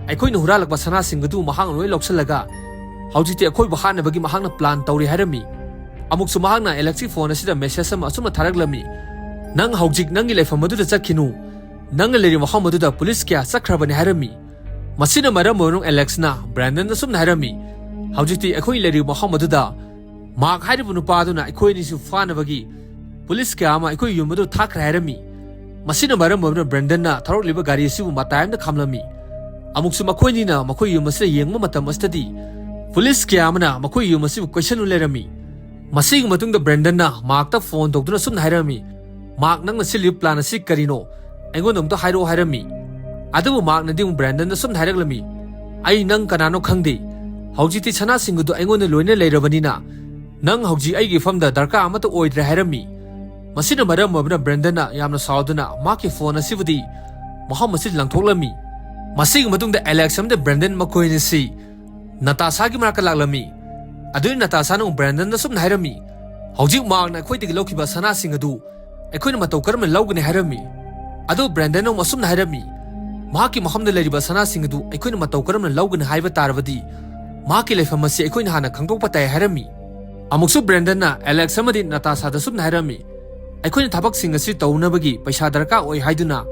ꯑꯩꯈꯣꯏꯅ ꯍꯨꯔꯥꯜꯂꯛꯄ ꯁꯅꯥꯁꯤꯡ ꯑꯗꯨ ꯃꯍꯥꯛꯅ ꯂꯣꯏ ꯂꯧꯁꯤꯜꯂꯒ ꯍꯧꯖꯤꯛꯇꯤ ꯑꯩꯈꯣꯏꯕꯨ ꯍꯥꯠꯅꯕꯒꯤ ꯃꯍꯥꯛꯅ ꯄ꯭ꯂꯥꯟ ꯇꯧꯔꯤ" ꯍꯥꯏꯔꯝꯃꯤ꯫ ꯑꯃꯨꯛꯁꯨ ꯃꯍꯥꯛꯅ ꯑꯦꯂꯦꯛꯁꯀꯤ ꯐꯣꯟ ꯑꯁꯤꯗ ꯃꯦꯁꯦꯖ ꯑꯃ ꯑꯁꯨꯝꯅ ꯊꯥꯔꯛꯂꯝꯃꯤ, "ꯅꯪ ꯍꯧꯖꯤꯛ ꯅꯪꯒꯤ ꯂꯩꯐꯝ ꯑꯗꯨꯗ ꯆꯠꯈꯤꯅꯨ, ꯅꯪꯅ ꯂꯩꯔꯤꯕ ꯃꯐꯝ ꯑꯗꯨꯗ ꯄꯨꯂꯤꯁ ꯀꯌꯥ ꯆꯠꯈ꯭ꯔꯕꯅꯤ" ꯍꯥꯏꯔꯝꯃꯤ꯫ ꯃꯁꯤꯅ ꯃꯔꯝ ꯑꯣꯏꯔꯒ ꯑꯦꯂꯦꯛꯁꯅ ꯕ꯭ꯔꯦꯟꯗꯟꯗ ꯁꯨꯝꯅ ꯍꯥꯏꯔꯝꯃꯤ, "ꯍꯧꯖꯤꯛꯇꯤ ꯑꯩꯈꯣꯏ ꯂꯩꯔꯤꯕ ꯃꯐꯝ ꯑꯗꯨꯗ ꯃꯥꯔꯛ ꯍꯥꯏꯔꯤꯕ ꯅꯨꯄꯥ ꯑꯗꯨꯅ ꯑꯩꯈꯣꯏ ꯑꯅꯤꯁꯨ ꯐꯥꯅꯕꯒꯤ ꯄꯨꯂꯤꯁ ꯀꯌꯥ ꯑꯃ ꯑꯩꯈꯣꯏ ꯌꯨꯝ ꯑꯗꯨ ꯊꯥꯈ꯭ꯔꯦ" ꯍꯥꯏꯔꯝꯃꯤ꯫ ꯃꯁꯤꯅ ꯃꯔꯝ ꯑꯣꯏꯗꯨꯅ ꯕ꯭ꯔꯦꯟꯗꯟꯅ ꯊꯧꯔꯛꯂꯤꯕ ꯒꯥꯔꯤ ꯑꯁꯤꯕꯨ ꯃꯇꯥꯏ ꯑꯃꯗ ꯈꯥꯝꯂꯝꯃꯤ꯫ ꯑꯃꯨꯛꯁꯨ ꯃꯈꯣꯏꯅꯤꯅ ꯃꯈꯣꯏ ꯌꯨꯝ ꯑꯁꯤꯗ ꯌꯦꯡꯕ ꯃꯇꯝ ꯑꯁꯤꯗꯗꯤ ꯄꯨꯂꯤꯁ ꯀꯌꯥ ꯑꯃꯅ ꯃꯈꯣꯏ ꯌꯨꯝ ꯑꯁꯤꯕꯨ ꯀꯣꯏꯁꯟꯗꯨꯅ ꯂꯩꯔꯝꯃꯤ꯫ ꯃꯁꯤꯒꯤ ꯃꯇꯨꯡꯗ ꯕ꯭ꯔꯦꯟꯗꯟꯅ ꯃꯥꯔꯛꯇ ꯐꯣꯟ ꯇꯧꯗꯨꯅ ꯁꯨꯝꯅ ꯍꯥꯏꯔꯝꯃꯤ, "ꯃꯥꯔꯛ, ꯅꯪꯅ ꯁꯤꯜꯂꯤꯕ ꯄ꯭ꯂꯥꯟ ꯑꯁꯤ ꯀꯔꯤꯅꯣ? ꯑꯩꯉꯣꯟꯗ ꯑꯃꯨꯛꯇ ꯍꯥꯏꯔꯛꯑꯣ" ꯍꯥꯏꯔꯝꯃꯤ꯫ ꯑꯗꯨꯕꯨ ꯃꯥꯔꯛꯅꯗꯤ ꯑꯃꯨꯛ ꯕ꯭ꯔꯦꯟꯗꯟꯗ ꯁꯨꯝꯅ ꯍꯥꯏꯔꯛꯂꯝꯃꯤ, "ꯑꯩ ꯅꯪ ꯀꯅꯥꯅꯣ ꯈꯪꯗꯦ꯫ ꯍꯧꯖꯤꯛꯇꯤ ꯁꯅꯥꯁꯤꯡ ꯑꯗꯨ ꯑꯩꯉꯣꯟꯗ ꯂꯣꯏꯅ ꯂꯩꯔꯕꯅꯤꯅ ꯅꯪ ꯍꯧꯖꯤꯛ ꯑꯩꯒꯤ ꯏꯐꯝꯗ ꯗꯔꯀꯥꯔ ꯑꯃꯠꯇ ꯑꯣꯏꯗ꯭ꯔꯦ" ꯍꯥꯏꯔꯝꯃꯤ꯫ ꯃꯁꯤꯅ ꯃꯔꯝ ꯑꯣꯏꯗꯨꯅ ꯕ꯭ꯔꯦꯟꯗꯟꯅ ꯌꯥꯝꯅ ꯁꯥꯎꯗꯨꯅ ꯃꯍꯥꯛꯀꯤ ꯐꯣꯟ ꯑꯁꯤꯕꯨꯗꯤ ꯃꯐꯝ ꯑꯁꯤꯗ ꯂꯪꯊꯣꯛꯂꯝꯃꯤ꯫ ꯃꯁꯤꯒꯤ ꯃꯇꯨꯡꯗ ꯑꯦꯂꯦꯛꯁ ꯑꯃꯗꯤ ꯕ꯭ꯔꯦꯟꯗꯟ ꯃꯈꯣꯏ ꯑꯅꯤꯁꯤ ꯅꯇꯥꯁꯥꯒꯤ ꯃꯅꯥꯛꯇ ꯂꯥꯛꯂꯝꯃꯤ꯫ ꯑꯗꯨꯗꯤ ꯅꯇꯥꯁꯥꯅ ꯑꯃꯨꯛ ꯕ꯭ꯔꯦꯟꯗꯟꯗ ꯁꯨꯝꯅ ꯍꯥꯏꯔꯝꯃꯤ, "ꯍꯧꯖꯤꯛ ꯃꯥꯔꯛꯅ ꯑꯩꯈꯣꯏꯗꯒꯤ ꯂꯧꯈꯤꯕ ꯁꯅꯥꯁꯤꯡ ꯑꯗꯨ ꯑꯩꯈꯣꯏꯅ ꯃꯇꯧ ꯀꯔꯝꯅ ꯂꯧꯒꯅꯤ?" ꯍꯥꯏꯔꯝꯃꯤ꯫ ꯑꯗꯨ ꯕ꯭ꯔꯦꯟꯗꯟꯅ ꯑꯃꯨꯛ ꯑꯁꯨꯝꯅ ꯍꯥꯏꯔꯝꯃꯤ, "ꯃꯍꯥꯛꯀꯤ ꯃꯐꯝꯗ ꯂꯩꯔꯤꯕ ꯁꯅꯥꯁꯤꯡ ꯑꯗꯨ ꯑꯩꯈꯣꯏꯅ ꯃꯇꯧ ꯀꯔꯝꯅ ꯂꯧꯒꯅꯤ ꯍꯥꯏꯕ ꯇꯥꯔꯕꯗꯤ ꯃꯍꯥꯛꯀꯤ ꯂꯩꯐꯝ ꯑꯁꯤ ꯑꯩꯈꯣꯏꯅ ꯍꯥꯟꯅ ꯈꯪꯗꯣꯛꯄ ꯇꯥꯏ" ꯍꯥꯏꯔꯝꯃꯤ꯫ ꯑꯃꯨꯛꯁꯨ ꯕ꯭ꯔꯦꯟꯗꯟꯅ ꯑꯦꯂꯦꯛꯁ ꯑꯃꯗꯤ ꯅꯇꯥꯁꯥꯗ ꯁꯨꯝꯅ ꯍꯥꯏꯔꯝꯃꯤ, "ꯑꯩꯈꯣꯏꯅ ꯊꯕꯛꯁꯤꯡ ꯑꯁꯤ ꯇꯧꯅꯕꯒꯤ ꯄꯩꯁꯥ ꯗꯔꯀꯥꯔ ꯑꯣꯏ" ꯍꯥꯏꯗꯨꯅ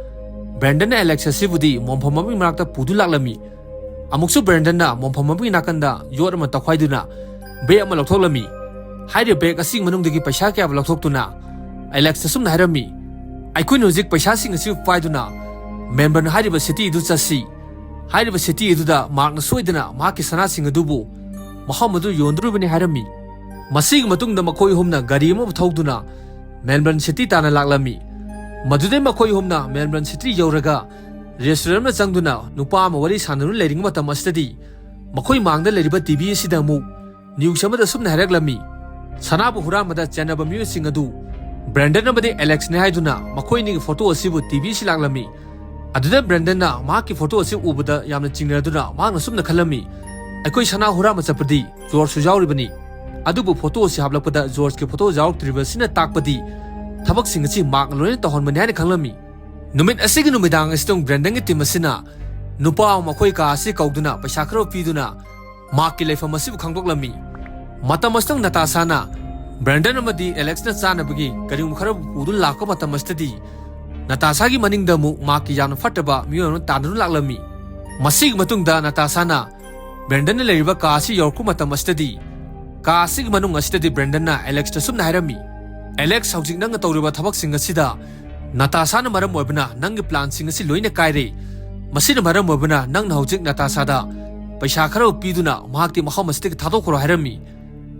ꯕ꯭ꯔꯦꯟꯗꯟꯅ ꯑꯦꯂꯦꯛꯁ ꯑꯁꯤꯕꯨꯗꯤ ꯃꯣꯟꯐꯝ ꯑꯃꯒꯤ ꯃꯅꯥꯛꯇ ꯄꯨꯗꯨ ꯂꯥꯛꯂꯝꯃꯤ꯫ ꯑꯃꯨꯛꯁꯨ ꯕ꯭ꯔꯦꯟꯗꯟꯅ ꯃꯣꯟꯐꯝ ꯑꯃꯒꯤ ꯅꯥꯀꯟꯗ ꯌꯣꯠ ꯑꯃ ꯇꯧꯈꯥꯏꯗꯨꯅ ꯕꯦꯒ ꯑꯃ ꯂꯧꯊꯣꯛꯂꯝꯃꯤ꯫ ꯍꯥꯏꯔꯤꯕ ꯕꯦꯒ ꯑꯁꯤꯒꯤ ꯃꯅꯨꯡꯗꯒꯤ ꯄꯩꯁꯥ ꯀꯌꯥ ꯑꯃ ꯂꯧꯊꯣꯛꯇꯨꯅ ꯑꯦꯂꯦꯛꯁꯇ ꯁꯨꯝꯅ ꯍꯥꯏꯔꯝꯃꯤ, "ꯑꯩꯈꯣꯏꯅ ꯍꯧꯖꯤꯛ ꯄꯩꯁꯥꯁꯤꯡ ꯑꯁꯤ ꯄꯥꯏꯗꯨꯅ ꯃꯦꯜꯕꯔꯟ ꯍꯥꯏꯔꯤꯕ ꯁꯤꯇꯤ ꯑꯗꯨ ꯆꯠꯁꯤ꯫ ꯍꯥꯏꯔꯤꯕ ꯁꯤꯇꯤ ꯑꯗꯨꯗ ꯃꯥꯔꯛꯅ ꯁꯣꯏꯗꯅ ꯃꯍꯥꯛꯀꯤ ꯁꯅꯥꯁꯤꯡ ꯑꯗꯨꯕꯨ ꯃꯐꯝ ꯑꯗꯨ ꯌꯣꯟꯗꯣꯔꯤꯕꯅꯤ" ꯍꯥꯏꯔꯝꯃꯤ꯫ ꯃꯁꯤꯒꯤ ꯃꯇꯨꯡꯗ ꯃꯈꯣꯏ ꯑꯍꯨꯝꯅ ꯒꯥꯔꯤ ꯑꯃꯕꯨ ꯊꯧꯗꯨꯅ ꯃꯦꯜꯕꯔꯟ ꯁꯤꯇꯤ ꯇꯥꯟꯅ ꯂꯥꯛꯂꯝꯃꯤ꯫ ꯃꯗꯨꯗꯩ ꯃꯈꯣꯏ ꯑꯍꯨꯝꯅ ꯃꯦꯜꯕꯔꯟ ꯁꯤꯇꯤ ꯌꯧꯔꯒ ꯔꯦꯁꯇꯨꯔꯦꯟ ꯑꯃ ꯆꯪꯗꯨꯅ ꯅꯨꯄꯥ ꯑꯃ ꯋꯥꯔꯤ ꯁꯥꯟꯅꯗꯨꯅ ꯂꯩꯔꯤꯉꯩ ꯃꯇꯝ ꯑꯁꯤꯗꯗꯤ ꯃꯈꯣꯏ ꯃꯥꯡꯗ ꯂꯩꯔꯤꯕ ꯇꯤ ꯚꯤ ꯑꯁꯤꯗ ꯑꯃꯨꯛ ꯅ꯭ꯌꯨꯁ ꯑꯃꯗ ꯑꯁꯨꯝꯅ ꯍꯥꯏꯔꯛꯂꯝꯃꯤ, "ꯁꯅꯥꯕꯨ ꯍꯨꯔꯥꯟꯕꯗ ꯆꯦꯟꯅꯕ ꯃꯤꯑꯣꯏꯁꯤꯡ ꯑꯗꯨ ꯕ꯭ꯔꯦꯟꯗꯟ ꯑꯃꯗꯤ ꯑꯦꯂꯦꯛꯁꯅꯤ" ꯍꯥꯏꯗꯨꯅ ꯃꯈꯣꯏ ꯑꯅꯤꯒꯤ ꯐꯣꯇꯣ ꯑꯁꯤꯕꯨ ꯇꯤ ꯚꯤ ꯑꯁꯤ ꯂꯥꯛꯂꯝꯃꯤ꯫ ꯑꯗꯨꯗ ꯕ꯭ꯔꯦꯟꯗꯟꯅ ꯃꯍꯥꯛꯀꯤ ꯐꯣꯇꯣ ꯑꯁꯤ ꯎꯕꯗ ꯌꯥꯝꯅ ꯆꯤꯡꯅꯗꯨꯅ ꯃꯍꯥꯛꯅ ꯑꯁꯨꯝꯅ ꯈꯜꯂꯝꯃꯤ, "ꯑꯩꯈꯣꯏ ꯁꯅꯥ ꯍꯨꯔꯥꯟꯕ ꯆꯠꯄꯗꯤ ꯖꯣꯔꯖꯁꯨ ꯌꯥꯎꯔꯤꯕꯅꯤ, ꯑꯗꯨꯕꯨ ꯐꯣꯇꯣ ꯑꯁꯤ ꯍꯥꯞꯂꯛꯄꯗ ꯖꯣꯔꯖꯀꯤ ꯐꯣꯇꯣ ꯌꯥꯎꯔꯛꯇ꯭ꯔꯤꯕ ꯑꯁꯤꯅ ꯇꯥꯛꯄꯗꯤ ꯊꯕꯛꯁꯤꯡ ꯑꯁꯤ ꯃꯥꯔꯛꯅ ꯂꯣꯏꯅ ꯇꯧꯍꯟꯕꯅꯤ" ꯍꯥꯏꯅ ꯈꯪꯂꯝꯃꯤ꯫ ꯅꯨꯃꯤꯠ ꯑꯁꯤꯒꯤ ꯅꯨꯃꯤꯗꯥꯡ ꯑꯁꯤꯗ ꯕ꯭ꯔꯦꯟꯗꯟꯒꯤ ꯇꯤꯝ ꯑꯁꯤꯅ ꯅꯨꯄꯥ ꯑꯃ ꯃꯈꯣꯏ ꯀꯥ ꯑꯁꯤ ꯀꯧꯗꯨꯅ ꯄꯩꯁꯥ ꯈꯔ ꯄꯤꯗꯨꯅ ꯃꯥꯔꯛꯀꯤ ꯂꯩꯐꯝ ꯑꯁꯤꯕꯨ ꯈꯪꯗꯣꯛꯂꯝꯃꯤ꯫ ꯃꯇꯝ ꯑꯁꯤꯗ ꯅꯇꯥꯁꯥꯅ ꯕ꯭ꯔꯦꯟꯗꯟ ꯑꯃꯗꯤ ꯑꯦꯂꯦꯛꯁꯅ ꯆꯥꯅꯕꯒꯤ ꯀꯔꯤꯒꯨꯝꯕ ꯈꯔ ꯄꯨꯗꯨꯅ ꯂꯥꯛꯄ ꯃꯇꯝ ꯑꯁꯤꯗꯗꯤ ꯅꯇꯥꯁꯥꯒꯤ ꯃꯅꯤꯡꯗ ꯑꯃꯨꯛ ꯃꯥꯔꯛꯀꯤ ꯌꯥꯝꯅ ꯐꯠꯇꯕ ꯃꯤꯑꯣꯏ ꯑꯃ ꯇꯥꯟꯅꯗꯨꯅ ꯂꯥꯛꯂꯝꯃꯤ꯫ ꯃꯁꯤꯒꯤ ꯃꯇꯨꯡꯗ ꯅꯇꯥꯁꯥꯅ ꯕ꯭ꯔꯦꯟꯗꯟꯅ ꯂꯩꯔꯤꯕ ꯀꯥ ꯑꯁꯤ ꯌꯧꯔꯛꯄ ꯃꯇꯝ ꯑꯁꯤꯗꯗꯤ ꯀꯥ ꯑꯁꯤꯒꯤ ꯃꯅꯨꯡ ꯑꯁꯤꯗꯗꯤ ꯕ꯭ꯔꯦꯟꯗꯟꯅ ꯑꯦꯂꯦꯛꯁꯇ ꯁꯨꯝꯅ ꯍꯥꯏꯔꯝꯃꯤ, "ꯑꯦꯂꯦꯛꯁ, ꯍꯧꯖꯤꯛ ꯅꯪꯅ ꯇꯧꯔꯤꯕ ꯊꯕꯛꯁꯤꯡ ꯑꯁꯤꯗ ꯅꯇꯥꯁꯥꯅ ꯃꯔꯝ ꯑꯣꯏꯕꯅ ꯅꯪꯒꯤ ꯄ꯭ꯂꯥꯟꯁꯤꯡ ꯑꯁꯤ ꯂꯣꯏꯅ ꯀꯥꯏꯔꯦ꯫ ꯃꯁꯤꯅ ꯃꯔꯝ ꯑꯣꯏꯕꯅ ꯅꯪꯅ ꯍꯧꯖꯤꯛ ꯅꯇꯥꯁꯥꯗ ꯄꯩꯁꯥ ꯈꯔ ꯄꯤꯗꯨꯅ ꯃꯍꯥꯛꯇꯤ ꯃꯐꯝ ꯑꯁꯤꯗꯒꯤ ꯊꯥꯗꯣꯛꯈ꯭ꯔꯣ" ꯍꯥꯏꯔꯝꯃꯤ꯫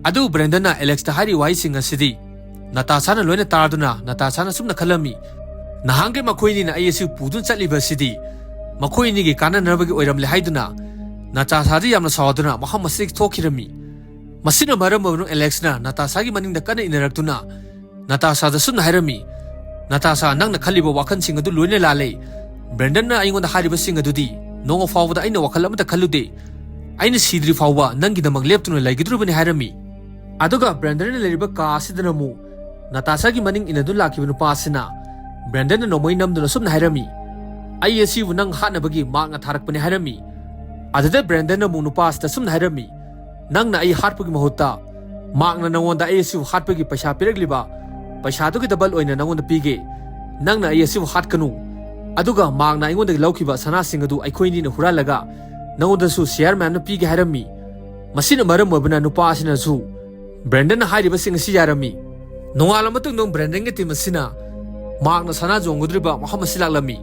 ꯑꯗꯨ ꯕ꯭ꯔꯦꯟꯗꯟꯅ ꯑꯦꯂꯦꯛꯁꯇ ꯍꯥꯏꯔꯤꯕ ꯋꯥꯍꯩꯁꯤꯡ ꯑꯁꯤꯗꯤ ꯅꯇꯥꯁꯥꯅ ꯂꯣꯏꯅ ꯇꯥꯗꯨꯅ ꯅꯇꯥꯁꯥꯅ ꯑꯁꯨꯝꯅ ꯈꯜꯂꯝꯃꯤ, "ꯅꯍꯥꯟꯒꯩ ꯃꯈꯣꯏ ꯑꯅꯤꯅ ꯑꯩ ꯑꯁꯤ ꯄꯨꯗꯨꯅ ꯆꯠꯂꯤꯕ ꯑꯁꯤꯗꯤ ꯃꯈꯣꯏ ꯑꯅꯤꯒꯤ ꯀꯥꯟꯅꯅꯕꯒꯤ ꯑꯣꯏꯔꯝꯂꯦ" ꯍꯥꯏꯗꯨꯅ ꯅꯇꯥꯁꯥꯗ ꯌꯥꯝꯅ ꯁꯥꯎꯗꯨꯅ ꯃꯐꯝ ꯑꯁꯤꯗꯒꯤ ꯊꯣꯛꯈꯤꯔꯝꯃꯤ꯫ ꯃꯁꯤꯅ ꯃꯔꯝ ꯑꯣꯏꯗꯨꯅ ꯑꯦꯂꯦꯛꯁꯅ ꯅꯇꯥꯁꯥꯒꯤ ꯃꯅꯤꯡꯗ ꯀꯟꯅ ꯏꯟꯅꯔꯛꯇꯨꯅ ꯅꯇꯥꯁꯥꯗ ꯁꯨꯝꯅ ꯍꯥꯏꯔꯝꯃꯤ, "ꯅꯇꯥꯁꯥ, ꯅꯪꯅ ꯈꯜꯂꯤꯕ ꯋꯥꯈꯜꯁꯤꯡ ꯑꯗꯨ ꯂꯣꯏꯅ ꯂꯥꯜꯂꯦ꯫ ꯕ꯭ꯔꯦꯟꯗꯟꯅ ꯑꯩꯉꯣꯟꯗ ꯍꯥꯏꯔꯤꯕꯁꯤꯡ ꯑꯗꯨꯗꯤ ꯅꯣꯡꯃ ꯐꯥꯎꯕꯗ ꯑꯩꯅ ꯋꯥꯈꯜ ꯑꯃꯠꯇ ꯈꯜꯂꯨꯗꯦ꯫ ꯑꯩꯅ ꯁꯤꯗ꯭ꯔꯤ ꯐꯥꯎꯕ ꯅꯪꯒꯤꯗꯃꯛ ꯂꯦꯞꯇꯨꯅ ꯂꯩꯒꯗꯧꯔꯤꯕꯅꯤ" ꯍꯥꯏꯔꯝꯃꯤ꯫ ꯑꯗꯨꯒ ꯕ꯭ꯔꯦꯟꯗꯟꯅ ꯂꯩꯔꯤꯕ ꯀꯥ ꯑꯁꯤꯗꯅ ꯑꯃꯨꯛ ꯅꯇꯥꯁꯥꯒꯤ ꯃꯅꯤꯡ ꯏꯟꯅꯗꯨꯅ ꯂꯥꯛꯈꯤꯕ ꯅꯨꯄꯥ ꯑꯁꯤꯅ ꯕ꯭ꯔꯦꯟꯗꯟꯅ ꯅꯣꯡꯃꯩ ꯅꯝꯗꯨꯅ ꯁꯨꯝꯅ ꯍꯥꯏꯔꯝꯃꯤ, "ꯑꯩ ꯑꯁꯤꯕꯨ ꯅꯪ ꯍꯥꯠꯅꯕꯒꯤ ꯃꯥꯔꯛꯅ ꯊꯥꯔꯛꯄꯅꯤ" ꯍꯥꯏꯔꯝꯃꯤ꯫ ꯑꯗꯨꯗ ꯕ꯭ꯔꯦꯟꯗꯟꯅ ꯑꯃꯨꯛ ꯅꯨꯄꯥ ꯑꯁꯤꯗ ꯁꯨꯝꯅ ꯍꯥꯏꯔꯝꯃꯤ, "ꯅꯪꯅ ꯑꯩ ꯍꯥꯠꯄꯒꯤ ꯃꯍꯨꯠꯇ ꯃꯥꯔꯛꯅ ꯅꯉꯣꯟꯗ ꯑꯩ ꯑꯁꯤꯕꯨ ꯍꯥꯠꯄꯒꯤ ꯄꯩꯁꯥ ꯄꯤꯔꯛꯂꯤꯕ ꯄꯩꯁꯥꯗꯨꯒꯤ ꯗꯕꯜ ꯑꯣꯏꯅ ꯅꯉꯣꯟꯗ ꯄꯤꯒꯦ꯫ ꯅꯪꯅ ꯑꯩ ꯑꯁꯤꯕꯨ ꯍꯥꯠꯀꯅꯨ꯫ ꯑꯗꯨꯒ ꯃꯥꯔꯛꯅ ꯑꯩꯉꯣꯟꯗꯒꯤ ꯂꯧꯈꯤꯕ ꯁꯅꯥꯁꯤꯡ ꯑꯗꯨ ꯑꯩꯈꯣꯏ ꯑꯅꯤꯅ ꯍꯨꯔꯥꯜꯂꯒ ꯅꯉꯣꯟꯗꯁꯨ ꯁꯤꯌꯥꯔ ꯃꯌꯥꯝꯅ ꯄꯤꯒꯦ" ꯍꯥꯏꯔꯝꯃꯤ꯫ ꯃꯁꯤꯅ ꯃꯔꯝ ꯑꯣꯏꯕꯅ ꯅꯨꯄꯥ ꯑꯁꯤꯅꯁꯨ ꯕ꯭ꯔꯦꯟꯗꯟꯅ ꯍꯥꯏꯔꯤꯕꯁꯤꯡ ꯑꯁꯤ ꯌꯥꯔꯝꯃꯤ꯫ ꯅꯣꯡꯉꯥꯜꯂ ꯃꯇꯨꯡꯗ ꯕ꯭ꯔꯦꯟꯗꯟꯒꯤ ꯇꯤꯝ ꯑꯁꯤꯅ ꯃꯥꯔꯛꯅ ꯁꯅꯥ ꯌꯣꯟꯒꯗꯧꯔꯤꯕ ꯃꯐꯝ ꯑꯁꯤ ꯂꯥꯛꯂꯝꯃꯤ꯫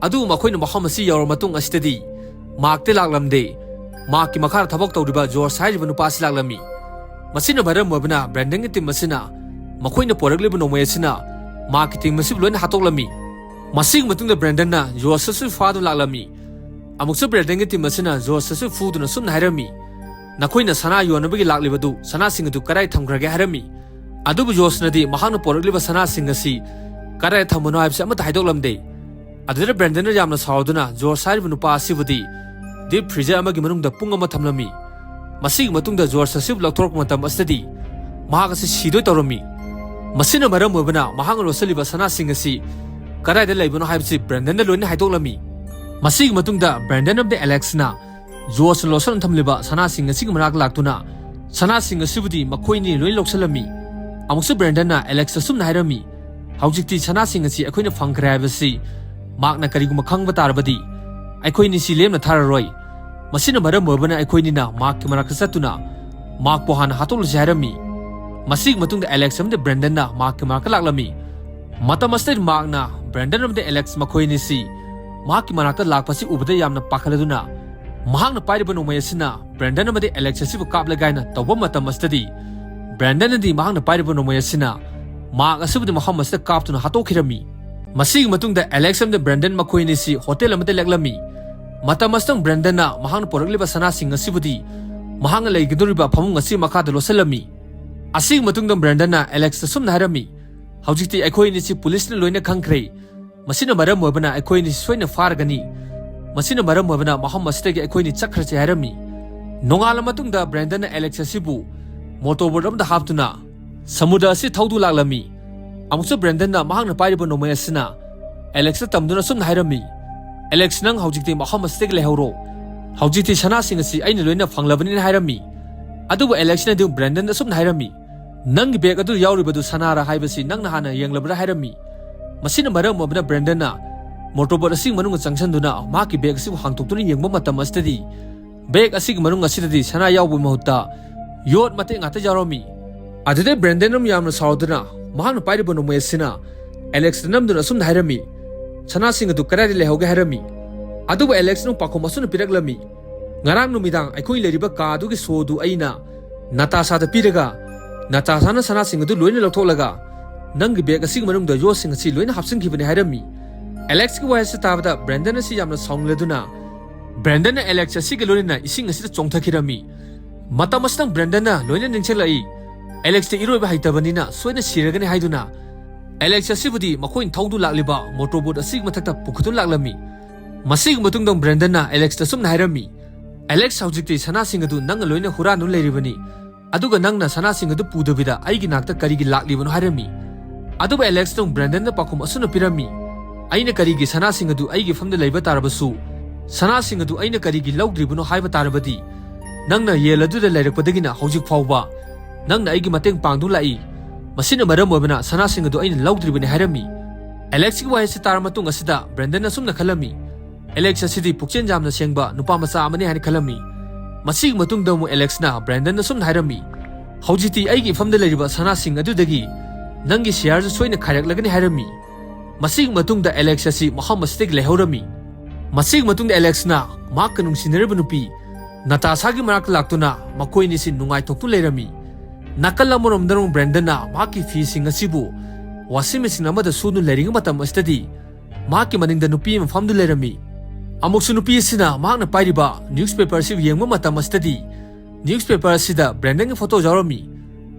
ꯑꯗꯨꯕꯨ ꯃꯈꯣꯏꯅ ꯃꯐꯝ ꯑꯁꯤ ꯌꯧꯔꯕ ꯃꯇꯨꯡ ꯑꯁꯤꯗꯗꯤ ꯃꯥꯔꯛꯇꯤ ꯂꯥꯛꯂꯝꯗꯦ꯫ ꯃꯥꯔꯛꯀꯤ ꯃꯈꯥꯗ ꯊꯕꯛ ꯇꯧꯔꯤꯕ ꯖꯣꯔꯖ ꯍꯥꯏꯔꯤꯕ ꯅꯨꯄꯥ ꯑꯁꯤ ꯂꯥꯛꯂꯝꯃꯤ꯫ ꯃꯁꯤꯅ ꯃꯔꯝ ꯑꯣꯏꯕꯅ ꯕ꯭ꯔꯦꯟꯗꯟꯒꯤ ꯇꯤꯝ ꯑꯁꯤꯅ ꯃꯈꯣꯏꯅ ꯄꯣꯔꯛꯂꯤꯕ ꯅꯣꯡꯃꯩ ꯑꯁꯤꯅ ꯃꯥꯔꯛꯀꯤ ꯇꯤꯝ ꯑꯁꯤꯕꯨ ꯂꯣꯏꯅ ꯍꯥꯠꯇꯣꯛꯂꯝꯃꯤ꯫ ꯃꯁꯤꯒꯤ ꯃꯇꯨꯡꯗ ꯕ꯭ꯔꯦꯟꯗꯟꯅ ꯖꯣꯔꯖꯇꯁꯨ ꯐꯥꯗꯨꯅ ꯂꯥꯛꯂꯝꯃꯤ꯫ ꯑꯃꯨꯛꯁꯨ ꯕ꯭ꯔꯦꯟꯗꯟꯒꯤ ꯇꯤꯝ ꯑꯁꯤꯅ ꯖꯣꯔꯖꯇꯁꯨ ꯐꯨꯗꯨꯅ ꯁꯨꯝꯅ ꯍꯥꯏꯔꯝꯃꯤ, "ꯅꯈꯣꯏꯅ ꯁꯅꯥ ꯌꯣꯟꯅꯕꯒꯤ ꯂꯥꯛꯂꯤꯕꯗꯨ ꯁꯅꯥꯁꯤꯡ ꯑꯗꯨ ꯀꯗꯥꯏ ꯊꯝꯈ꯭ꯔꯒꯦ?" ꯍꯥꯏꯔꯝꯃꯤ꯫ ꯑꯗꯨꯕꯨ ꯖꯣꯔꯖꯅꯗꯤ ꯃꯍꯥꯛꯅ ꯄꯣꯔꯛꯂꯤꯕ ꯁꯅꯥꯁꯤꯡ ꯑꯁꯤ ꯀꯗꯥꯏꯗ ꯊꯝꯕꯅꯣ ꯍꯥꯏꯕꯁꯤ ꯑꯃꯠꯇ ꯍꯥꯏꯗꯣꯛꯂꯝꯗꯦ꯫ ꯑꯗꯨꯗ ꯕ꯭ꯔꯦꯟꯗꯟꯅ ꯌꯥꯝꯅ ꯁꯥꯎꯗꯨꯅ ꯖꯣꯔꯖ ꯍꯥꯏꯔꯤꯕ ꯅꯨꯄꯥ ꯑꯁꯤꯕꯨꯗꯤ ꯗꯤꯞ ꯐ꯭ꯔꯤꯖꯔ ꯑꯃꯒꯤ ꯃꯅꯨꯡꯗ ꯄꯨꯡ ꯑꯃ ꯊꯝꯂꯝꯃꯤ꯫ ꯃꯁꯤꯒꯤ ꯃꯇꯨꯡꯗ ꯖꯣꯔꯖ ꯑꯁꯤꯕꯨ ꯂꯧꯊꯣꯔꯛꯄ ꯃꯇꯝ ꯑꯁꯤꯗꯗꯤ ꯃꯍꯥꯛ ꯑꯁꯤ ꯁꯤꯗꯣꯏ ꯇꯧꯔꯝꯃꯤ꯫ ꯃꯁꯤꯅ ꯃꯔꯝ ꯑꯣꯏꯕꯅ ꯃꯍꯥꯛꯅ ꯂꯣꯠꯁꯤꯜꯂꯤꯕ ꯁꯅꯥꯁꯤꯡ ꯑꯁꯤ ꯀꯗꯥꯏꯗ ꯂꯩꯕꯅꯣ ꯍꯥꯏꯕꯁꯤ ꯕ꯭ꯔꯦꯟꯗꯟꯗ ꯂꯣꯏꯅ ꯍꯥꯏꯗꯣꯛꯂꯝꯃꯤ꯫ ꯃꯁꯤꯒꯤ ꯃꯇꯨꯡꯗ ꯕ꯭ꯔꯦꯟꯗꯟ ꯑꯃꯗꯤ ꯑꯦꯂꯦꯛꯁꯅ ꯖꯣꯔꯖꯅ ꯂꯣꯠꯁꯤꯟꯅ ꯊꯝꯂꯤꯕ ꯁꯅꯥꯁꯤꯡ ꯑꯁꯤꯒꯤ ꯃꯅꯥꯛꯇ ꯂꯥꯛꯇꯨꯅ ꯁꯅꯥꯁꯤꯡ ꯑꯁꯤꯕꯨꯗꯤ ꯃꯈꯣꯏꯅꯤ ꯂꯣꯏ ꯂꯧꯁꯤꯜꯂꯝꯃꯤ꯫ ꯑꯃꯨꯛꯁꯨ ꯕ꯭ꯔꯦꯟꯗꯟꯅ ꯑꯦꯂꯦꯛꯁꯇ ꯁꯨꯝꯅ ꯍꯥꯏꯔꯝꯃꯤ, "ꯍꯧꯖꯤꯛꯇꯤ ꯁꯅꯥꯁꯤꯡ ꯑꯁꯤ ꯑꯩꯈꯣꯏꯅ ꯐꯪꯈ꯭ꯔꯦ ꯍꯥꯏꯕꯁꯤ ꯃꯥꯔꯛꯅ ꯀꯔꯤꯒꯨꯝꯕ ꯈꯪꯕ ꯇꯥꯔꯕꯗꯤ ꯑꯩꯈꯣꯏꯅꯤ ꯁꯤ ꯂꯦꯝꯅ ꯊꯥꯔꯔꯣꯏ꯫ ꯃꯁꯤꯅ ꯃꯔꯝ ꯑꯣꯏꯕꯅ ꯑꯩꯈꯣꯏꯅꯤꯅ ꯃꯥꯔꯛꯀꯤ ꯃꯅꯥꯛꯇ ꯆꯠꯇꯨꯅ ꯃꯥꯔꯛꯄꯨ ꯍꯥꯟꯅ ꯍꯥꯠꯇꯣꯛꯂꯁꯤ" ꯍꯥꯏꯔꯝꯃꯤ꯫ ꯃꯁꯤꯒꯤ ꯃꯇꯨꯡꯗ ꯑꯦꯂꯦꯛꯁ ꯑꯃꯗꯤ ꯕ꯭ꯔꯦꯟꯗꯟꯅ ꯃꯥꯔꯛꯀꯤ ꯃꯅꯥꯛꯇ ꯂꯥꯛꯂꯝꯃꯤ꯫ ꯃꯇꯝ ꯑꯁꯤꯗ ꯃꯥꯔꯛꯅ ꯕ꯭ꯔꯦꯟꯗꯟ ꯑꯃꯗꯤ ꯑꯦꯂꯦꯛꯁ ꯃꯈꯣꯏ ꯑꯅꯤꯁꯤ ꯃꯍꯥꯛꯀꯤ ꯃꯅꯥꯛꯇ ꯂꯥꯛꯄꯁꯤ ꯎꯕꯗ ꯌꯥꯝꯅ ꯄꯥꯈꯠꯂꯗꯨꯅ ꯃꯍꯥꯛꯅ ꯄꯥꯏꯔꯤꯕ ꯅꯣꯡꯃꯩ ꯑꯁꯤꯅ ꯕ꯭ꯔꯦꯟꯗꯟ ꯑꯃꯗꯤ ꯑꯦꯂꯦꯛꯁ ꯑꯁꯤꯕꯨ ꯀꯥꯞꯂꯒꯦ ꯍꯥꯏꯅ ꯇꯧꯕ ꯃꯇꯝ ꯑꯁꯤꯗꯗꯤ, ꯕ꯭ꯔꯦꯟꯗꯟꯅꯗꯤ ꯃꯍꯥꯛꯅ ꯄꯥꯏꯔꯤꯕ ꯅꯣꯡꯃꯩ ꯑꯁꯤꯅ ꯃꯍꯥꯛ ꯑꯁꯤꯕꯨꯗꯤ ꯃꯐꯝ ꯑꯁꯤꯗ ꯀꯥꯞꯇꯨꯅ ꯍꯥꯠꯇꯣꯛꯈꯤꯔꯝꯃꯤ꯫ ꯃꯁꯤꯒꯤ ꯃꯇꯨꯡꯗ ꯑꯦꯂꯦꯛꯁ ꯑꯃꯗꯤ ꯕ꯭ꯔꯦꯟꯗꯟ ꯃꯈꯣꯏ ꯑꯅꯤꯁꯤ ꯍꯣꯇꯦꯜ ꯑꯃꯗ ꯂꯦꯛꯂꯝꯃꯤ꯫ ꯃꯇꯝ ꯑꯁꯤꯗ ꯕ꯭ꯔꯦꯟꯗꯟꯅ ꯃꯍꯥꯛꯅ ꯄꯨꯔꯛꯂꯤꯕ ꯁꯅꯥꯁꯤꯡ ꯑꯁꯤꯕꯨꯗꯤ ꯃꯍꯥꯛꯅ ꯂꯩꯒꯗꯧꯔꯤꯕ ꯐꯃꯨꯡ ꯑꯁꯤ ꯃꯈꯥꯗ ꯂꯣꯠꯁꯤꯜꯂꯝꯃꯤ꯫ ꯑꯁꯤꯒꯤ ꯃꯇꯨꯡꯗ ꯕ꯭ꯔꯦꯟꯗꯟꯅ ꯑꯦꯂꯦꯛꯁꯇ ꯁꯨꯝꯅ ꯍꯥꯏꯔꯝꯃꯤ, "ꯍꯧꯖꯤꯛꯇꯤ ꯑꯩꯈꯣꯏ ꯑꯅꯤꯁꯤ ꯄꯨꯂꯤꯁꯅ ꯂꯣꯏꯅ ꯈꯪꯈ꯭ꯔꯦ꯫ ꯃꯁꯤꯅ ꯃꯔꯝ ꯑꯣꯏꯕꯅ ꯑꯩꯈꯣꯏ ꯑꯅꯤꯁꯤ ꯁꯣꯏꯅ ꯐꯥꯔꯒꯅꯤ꯫ ꯃꯁꯤꯅ ꯃꯔꯝ ꯑꯣꯏꯕꯅ ꯃꯐꯝ ꯑꯁꯤꯗꯒꯤ ꯑꯩꯈꯣꯏ ꯑꯅꯤ ꯆꯠꯈ꯭ꯔꯁꯤ" ꯍꯥꯏꯔꯝꯃꯤ꯫ ꯅꯣꯡꯉꯥꯜꯂ ꯃꯇꯨꯡꯗ ꯕ꯭ꯔꯦꯟꯗꯟꯅ ꯑꯦꯂꯦꯛꯁ ꯑꯁꯤꯕꯨ ꯃꯣꯇꯣꯔꯕꯣꯠ ꯑꯃꯗ ꯍꯥꯞꯇꯨꯅ ꯁꯃꯨꯗ꯭ꯔ ꯑꯁꯤ ꯊꯧꯗꯨ ꯂꯥꯛꯂꯝꯃꯤ꯫ ꯑꯃꯨꯛꯁꯨ ꯕ꯭ꯔꯦꯟꯗꯟꯅ ꯃꯍꯥꯛꯅ ꯄꯥꯏꯔꯤꯕ ꯅꯣꯡꯃꯩ ꯑꯁꯤꯅ ꯑꯦꯂꯦꯛꯁꯇ ꯇꯝꯗꯨꯅ ꯑꯁꯨꯝꯅ ꯍꯥꯏꯔꯝꯃꯤ, "ꯑꯦꯂꯦꯛꯁ, ꯅꯪ ꯍꯧꯖꯤꯛꯇꯤ ꯃꯐꯝ ꯑꯁꯤꯗꯒꯤ ꯂꯩꯍꯧꯔꯣ꯫ ꯍꯧꯖꯤꯛꯇꯤ ꯁꯅꯥꯁꯤꯡ ꯑꯁꯤ ꯑꯩꯅ ꯂꯣꯏꯅ ꯐꯪꯂꯕꯅꯤꯅ" ꯍꯥꯏꯔꯝꯃꯤ꯫ ꯑꯗꯨꯕꯨ ꯑꯦꯂꯦꯛꯁꯅꯗꯤ ꯕ꯭ꯔꯦꯟꯗꯟꯗ ꯑꯁꯨꯝꯅ ꯍꯥꯏꯔꯝꯃꯤ, "ꯅꯪꯒꯤ ꯕꯦꯒ ꯑꯗꯨ ꯌꯥꯎꯔꯤꯕꯗꯨ ꯁꯅꯥꯔꯥ ꯍꯥꯏꯕꯁꯤ ꯅꯪꯅ ꯍꯥꯟꯅ ꯌꯦꯡꯂꯕ꯭ꯔꯥ?" ꯍꯥꯏꯔꯝꯃꯤ꯫ ꯃꯁꯤꯅ ꯃꯔꯝ ꯑꯣꯏꯕꯅ ꯕ꯭ꯔꯦꯟꯗꯟꯅ ꯃꯣꯇꯣꯔꯕꯣꯠ ꯑꯁꯤꯒꯤ ꯃꯅꯨꯡꯗ ꯆꯪꯁꯤꯟꯗꯨꯅ ꯃꯍꯥꯛꯀꯤ ꯕꯦꯒ ꯑꯁꯤꯕꯨ ꯍꯥꯡꯗꯣꯛꯇꯨꯅ ꯌꯦꯡꯕ ꯃꯇꯝ ꯑꯁꯤꯗꯗꯤ, ꯕꯦꯒ ꯑꯁꯤꯒꯤ ꯃꯅꯨꯡ ꯑꯁꯤꯗꯗꯤ ꯁꯅꯥ ꯌꯥꯎꯕꯒꯤ ꯃꯍꯨꯠꯇ ꯌꯣꯠ ꯃꯇꯦꯛ ꯉꯥꯛꯇ ꯌꯥꯎꯔꯝꯃꯤ꯫ ꯑꯗꯨꯗꯩ ꯕ꯭ꯔꯦꯟꯗꯟ ꯑꯃ ꯌꯥꯝꯅ ꯁꯥꯎꯗꯨꯅ ꯃꯍꯥꯛꯅ ꯄꯥꯏꯔꯤꯕ ꯅꯣꯡꯃꯩ ꯑꯁꯤꯅ ꯑꯦꯂꯦꯛꯁꯇ ꯅꯝꯗꯨꯅ ꯑꯁꯨꯝꯅ ꯍꯥꯏꯔꯝꯃꯤ, "ꯁꯅꯥꯁꯤꯡ ꯑꯗꯨ ꯀꯗꯥꯏꯗ ꯂꯩꯍꯧꯒꯦ?" ꯍꯥꯏꯔꯝꯃꯤ꯫ ꯑꯗꯨꯕꯨ ꯑꯦꯂꯦꯛꯁꯅ ꯄꯥꯎꯈꯨꯝ ꯑꯁꯨꯝꯅ ꯄꯤꯔꯛꯂꯝꯃꯤ, "ꯉꯔꯥꯡ ꯅꯨꯃꯤꯗꯥꯡ ꯑꯩꯈꯣꯏ ꯂꯩꯔꯤꯕ ꯀꯥ ꯑꯗꯨꯒꯤ ꯁꯣ ꯑꯗꯨ ꯑꯩꯅ ꯅꯥꯇꯥꯁꯥꯗ ꯄꯤꯔꯒ, ꯅꯥꯇꯥꯁꯥꯅ ꯁꯅꯥꯁꯤꯡ ꯑꯗꯨ ꯂꯣꯏꯅ ꯂꯧꯊꯣꯛꯂꯒ ꯅꯪꯒꯤ ꯕꯦꯒ ꯑꯁꯤꯒꯤ ꯃꯅꯨꯡꯗ ꯌꯣꯠꯁꯤꯡ ꯑꯁꯤ ꯂꯣꯏꯅ ꯍꯥꯞꯆꯤꯟꯈꯤꯕꯅꯤ" ꯍꯥꯏꯔꯝꯃꯤ꯫ ꯑꯦꯂꯦꯛꯁꯀꯤ ꯋꯥꯍꯩ ꯑꯁꯤ ꯇꯥꯕꯗ ꯕ꯭ꯔꯦꯟꯗꯟ ꯑꯁꯤ ꯌꯥꯝꯅ ꯁꯥꯎꯅꯤꯡꯂꯗꯨꯅ ꯕ꯭ꯔꯦꯟꯗꯟꯅ ꯑꯦꯂꯦꯛꯁ ꯑꯁꯤꯒ ꯂꯣꯏꯅꯅ ꯏꯁꯤꯡ ꯑꯁꯤꯗ ꯆꯣꯡꯊꯈꯤꯔꯝꯃꯤ꯫ ꯃꯇꯝ ꯑꯁꯤꯗ ꯕ꯭ꯔꯦꯟꯗꯟꯅ ꯂꯣꯏꯅ ꯅꯤꯡꯁꯤꯡꯂꯛꯏ, ꯑꯦꯂꯦꯛꯁꯇ ꯏꯔꯣꯏꯕ ꯍꯩꯇꯕꯅꯤꯅ ꯁꯣꯏꯅ ꯁꯤꯔꯒꯅꯤ ꯍꯥꯏꯗꯨꯅ꯫ ꯑꯦꯂꯦꯛꯁ ꯑꯁꯤꯕꯨꯗꯤ ꯃꯈꯣꯏꯅ ꯊꯧꯗꯨ ꯂꯥꯛꯂꯤꯕ ꯃꯣꯇꯣꯔꯕꯣꯠ ꯑꯁꯤꯒꯤ ꯃꯊꯛꯇ ꯄꯨꯈꯠꯇꯨꯅ ꯂꯥꯛꯂꯝꯃꯤ꯫ ꯃꯁꯤꯒꯤ ꯃꯇꯨꯡꯗ ꯕ꯭ꯔꯦꯟꯗꯟꯅ ꯑꯦꯂꯦꯛꯁꯇ ꯁꯨꯝꯅ ꯍꯥꯏꯔꯝꯃꯤ, "ꯑꯦꯂꯦꯛꯁ, ꯍꯧꯖꯤꯛꯇꯤ ꯁꯅꯥꯁꯤꯡ ꯑꯗꯨ ꯅꯪꯅ ꯂꯣꯏꯅ ꯍꯨꯔꯥꯟꯗꯨꯅ ꯂꯩꯔꯤꯕꯅꯤ꯫ ꯑꯗꯨꯒ ꯅꯪꯅ ꯁꯅꯥꯁꯤꯡ ꯑꯗꯨ ꯄꯨꯗꯕꯤꯗ ꯑꯩꯒꯤ ꯅꯥꯛꯇ ꯀꯔꯤꯒꯤ ꯂꯥꯛꯂꯤꯕꯅꯣ?" ꯍꯥꯏꯔꯝꯃꯤ꯫ ꯑꯗꯨꯕꯨ ꯑꯦꯂꯦꯛꯁꯅ ꯕ꯭ꯔꯦꯟꯗꯟꯗ ꯄꯥꯎꯈꯨꯝ ꯑꯁꯨꯝꯅ ꯄꯤꯔꯝꯃꯤ, "ꯑꯩꯅ ꯀꯔꯤꯒꯤ ꯁꯅꯥꯁꯤꯡ ꯑꯗꯨ ꯑꯩꯒꯤ ꯐꯝꯗ ꯂꯩꯕ ꯇꯥꯔꯕꯁꯨ, ꯁꯅꯥꯁꯤꯡ ꯑꯗꯨ ꯑꯩꯅ ꯀꯔꯤꯒꯤ ꯂꯧꯗ꯭ꯔꯤꯕꯅꯣ ꯍꯥꯏꯕ ꯇꯥꯔꯕꯗꯤ, ꯅꯪꯅ ꯌꯦꯜ ꯑꯗꯨꯗ ꯂꯩꯔꯛꯄꯗꯒꯤꯅ ꯍꯧꯖꯤꯛ ꯐꯥꯎꯕ ꯅꯪꯅ ꯑꯩꯒꯤ ꯃꯇꯦꯡ ꯄꯥꯡꯗꯨꯅ ꯂꯥꯛꯏ꯫ ꯃꯁꯤꯅ ꯃꯔꯝ ꯑꯣꯏꯕꯅ ꯁꯅꯥꯁꯤꯡ ꯑꯗꯨ ꯑꯩꯅ ꯂꯧꯗ꯭ꯔꯤꯕꯅꯤ" ꯍꯥꯏꯔꯝꯃꯤ꯫ ꯑꯦꯂꯦꯛꯁꯀꯤ ꯋꯥꯍꯩ ꯑꯁꯤ ꯇꯥꯔ ꯃꯇꯨꯡ ꯑꯁꯤꯗ ꯕ꯭ꯔꯦꯟꯗꯟ ꯑꯁꯨꯝꯅ ꯈꯜꯂꯝꯃꯤ, "ꯑꯦꯂꯦꯛꯁ ꯑꯁꯤꯗꯤ ꯄꯨꯛꯆꯦꯜ ꯌꯥꯝꯅ ꯁꯦꯡꯕ ꯅꯨꯄꯥ ꯃꯆꯥ ꯑꯃꯅꯤ" ꯍꯥꯏꯅ ꯈꯜꯂꯝꯃꯤ꯫ ꯃꯁꯤꯒꯤ ꯃꯇꯨꯡꯗ ꯑꯃꯨꯛ ꯑꯦꯂꯦꯛꯁꯅ ꯕ꯭ꯔꯦꯟꯗꯟꯗ ꯑꯁꯨꯝꯅ ꯍꯥꯏꯔꯝꯃꯤ, "ꯍꯧꯖꯤꯛꯇꯤ ꯑꯩꯒꯤ ꯏꯐꯝꯗ ꯂꯩꯔꯤꯕ ꯁꯅꯥꯁꯤꯡ ꯑꯗꯨꯗꯒꯤ ꯅꯪꯒꯤ ꯁꯤꯌꯥꯔꯁꯨ ꯁꯣꯏꯅ ꯈꯥꯏꯔꯛꯂꯒꯅꯤ" ꯍꯥꯏꯔꯝꯃꯤ꯫ ꯃꯁꯤꯒꯤ ꯃꯇꯨꯡꯗ ꯑꯦꯂꯦꯛꯁ ꯑꯁꯤ ꯃꯐꯝ ꯑꯁꯤꯗꯒꯤ ꯂꯩꯍꯧꯔꯝꯃꯤ꯫ ꯃꯁꯤꯒꯤ ꯃꯇꯨꯡꯗ ꯑꯦꯂꯦꯛꯁꯅ ꯃꯍꯥꯛꯀ ꯅꯨꯡꯁꯤꯅꯔꯤꯕ ꯅꯨꯄꯤ ꯅꯇꯥꯁꯥꯒꯤ ꯃꯅꯥꯛꯇ ꯂꯥꯛꯇꯨꯅ ꯃꯈꯣꯏ ꯑꯅꯤꯁꯤ ꯅꯨꯡꯉꯥꯏꯊꯣꯛꯇꯨꯅ ꯂꯩꯔꯝꯃꯤ꯫ ꯅꯥꯀꯜ ꯑꯃꯔꯣꯝꯗꯅ ꯑꯃꯨꯛ ꯕ꯭ꯔꯦꯟꯗꯟꯅ ꯃꯍꯥꯛꯀꯤ ꯐꯤꯁꯤꯡ ꯑꯁꯤꯕꯨ ꯋꯥꯁꯤꯡ ꯃꯦꯆꯤꯟ ꯑꯃꯗ ꯁꯨꯗꯨꯅ ꯂꯩꯔꯤꯉꯩ ꯃꯇꯝ ꯑꯁꯤꯗꯗꯤ ꯃꯍꯥꯛꯀꯤ ꯃꯅꯤꯡꯗ ꯅꯨꯄꯤ ꯑꯃ ꯐꯝꯗꯨꯅ ꯂꯩꯔꯝꯃꯤ꯫ ꯑꯃꯨꯛꯁꯨ ꯅꯨꯄꯤ ꯑꯁꯤꯅ ꯃꯍꯥꯛꯅ ꯄꯥꯏꯔꯤꯕ ꯅ꯭ꯌꯨꯁꯄꯦꯄꯔ ꯑꯁꯤ ꯌꯦꯡꯕ ꯃꯇꯝ ꯑꯁꯤꯗꯗꯤ ꯅ꯭ꯌꯨꯁꯄꯦꯄꯔ ꯑꯁꯤꯗ ꯕ꯭ꯔꯦꯟꯗꯟꯒꯤ ꯐꯣꯇꯣ ꯌꯥꯎꯔꯝꯃꯤ꯫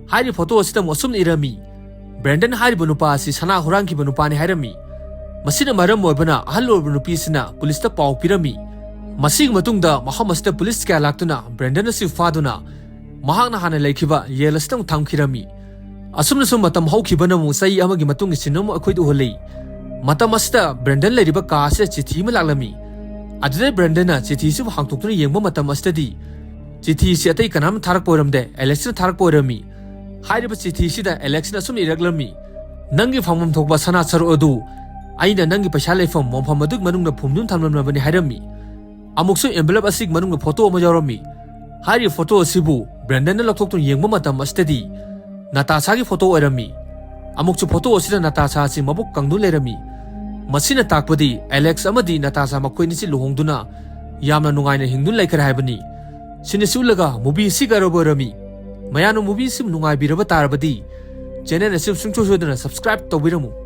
ꯍꯥꯏꯔꯤꯕ ꯐꯣꯇꯣ ꯑꯁꯤꯗ ꯑꯃꯨꯛ ꯑꯁꯨꯝꯅ ꯏꯔꯝꯃꯤ, "ꯕ꯭ꯔꯦꯟꯗꯟ ꯍꯥꯏꯔꯤꯕ ꯅꯨꯄꯥ ꯑꯁꯤ ꯁꯅꯥ ꯍꯨꯔꯥꯟꯈꯤꯕ ꯅꯨꯄꯥꯅꯤ" ꯍꯥꯏꯔꯝꯃꯤ꯫ ꯃꯁꯤꯅ ꯃꯔꯝ ꯑꯣꯏꯕꯅ ꯑꯍꯜ ꯑꯣꯏꯔꯕ ꯅꯨꯄꯤ ꯑꯁꯤꯅ ꯄꯨꯂꯤꯁꯇ ꯄꯥꯎ ꯄꯤꯔꯝꯃꯤ꯫ ꯃꯁꯤꯒꯤ ꯃꯇꯨꯡꯗ ꯃꯐꯝ ꯑꯁꯤꯗ ꯄꯨꯂꯤꯁ ꯀꯌꯥ ꯂꯥꯛꯇꯨꯅ ꯕ꯭ꯔꯦꯟꯗꯟ ꯑꯁꯤ ꯐꯥꯗꯨꯅ ꯃꯍꯥꯛꯅ ꯍꯥꯟꯅ ꯂꯩꯈꯤꯕ ꯌꯦꯜ ꯑꯁꯤꯗ ꯑꯃꯨꯛ ꯊꯝꯈꯤꯔꯝꯃꯤ꯫ ꯑꯁꯨꯝꯅ ꯁꯨꯝ ꯃꯇꯝ ꯍꯧꯈꯤꯕꯅ ꯑꯃꯨꯛ ꯆꯍꯤ ꯑꯃꯒꯤ ꯃꯇꯨꯡꯒꯤ ꯁꯤꯟ ꯑꯃ ꯑꯩꯈꯣꯏꯗ ꯎꯍꯜꯂꯤ꯫ ꯃꯇꯝ ꯑꯁꯤꯗ ꯕ꯭ꯔꯦꯟꯗꯟ ꯂꯩꯔꯤꯕ ꯀꯥ ꯑꯁꯤꯗ ꯆꯤꯊꯤ ꯑꯃ ꯂꯥꯛꯂꯝꯃꯤ꯫ ꯑꯗꯨꯗ ꯕ꯭ꯔꯦꯟꯗꯟꯅ ꯆꯤꯊꯤ ꯑꯁꯤꯕꯨ ꯍꯥꯡꯇꯣꯛꯇꯨꯅ ꯌꯦꯡꯕ ꯃꯇꯝ ꯑꯁꯤꯗꯗꯤ ꯆꯤꯊꯤ ꯑꯁꯤ ꯑꯇꯩ ꯀꯅꯥꯝꯅ ꯊꯥꯔꯛꯄ ꯑꯣꯏꯔꯝꯗꯦ, ꯑꯦꯂꯦꯛꯁꯅ ꯊꯥꯔꯛꯄ ꯑꯣꯏꯔꯝꯃꯤ꯫ ꯍꯥꯏꯔꯤꯕ ꯆꯤꯊꯤ ꯑꯁꯤꯗ ꯑꯦꯂꯦꯛꯁꯅ ꯑꯁꯨꯝꯅ ꯏꯔꯛꯂꯝꯃꯤ, "ꯅꯪꯒꯤ ꯐꯪꯐꯝ ꯊꯣꯛꯄ ꯁꯅꯥ ꯁꯔꯨꯛ ꯑꯗꯨ ꯑꯩꯅ ꯅꯪꯒꯤ ꯄꯩꯁꯥ ꯂꯩꯐꯝ ꯃꯐꯝ ꯑꯗꯨꯒꯤ ꯃꯅꯨꯡꯗ ꯐꯨꯝꯗꯨꯅ ꯊꯝꯂꯝꯂꯕꯅꯤ" ꯍꯥꯏꯔꯝꯃꯤ꯫ ꯑꯃꯨꯛꯁꯨ ꯑꯦꯟꯚꯦꯂꯞ ꯑꯁꯤꯒꯤ ꯃꯅꯨꯡꯗ ꯐꯣꯇꯣ ꯑꯃ ꯌꯥꯎꯔꯝꯃꯤ꯫ ꯍꯥꯏꯔꯤꯕ ꯐꯣꯇꯣ ꯑꯁꯤꯕꯨ ꯕ꯭ꯔꯦꯟꯗꯟꯅ ꯂꯧꯊꯣꯛꯇꯨꯅ ꯌꯦꯡꯕ ꯃꯇꯝ ꯑꯁꯤꯗꯗꯤ ꯅꯇꯥꯁꯥꯒꯤ ꯐꯣꯇꯣ ꯑꯣꯏꯔꯝꯃꯤ꯫ ꯑꯃꯨꯛꯁꯨ ꯐꯣꯇꯣ ꯑꯁꯤꯗ ꯅꯇꯥꯁꯥ ꯑꯁꯤ ꯃꯕꯨꯛ ꯀꯪꯗꯨꯅ ꯂꯩꯔꯝꯃꯤ꯫ ꯃꯁꯤꯅ ꯇꯥꯛꯄꯗꯤ ꯑꯦꯂꯦꯛꯁ ꯑꯃꯗꯤ ꯅꯇꯥꯁꯥ ꯃꯈꯣꯏ ꯑꯅꯤꯁꯤ ꯂꯨꯍꯣꯡꯗꯨꯅ ꯌꯥꯝꯅ ꯅꯨꯡꯉꯥꯏꯅ ꯍꯤꯡꯗꯨꯅ ꯂꯩꯈ꯭ꯔꯦ ꯍꯥꯏꯕꯅꯤ꯫ ꯁꯤꯅ ꯁꯤ ꯎꯠꯂꯒ movie ꯑꯁꯤ ꯀꯔꯕ ꯑꯣꯏꯔꯝꯃꯤ꯫ ꯃꯌꯥꯝꯅ movie ꯑꯁꯤ ꯅꯨꯡꯉꯥꯏꯕꯤꯔꯕ ꯇꯥꯔꯕꯗꯤ channel ꯑꯁꯤ ꯁꯨꯡꯁꯣꯏ ꯁꯣꯏꯗꯅ subscribe ꯇꯧꯕꯤꯔꯝꯃꯨ꯫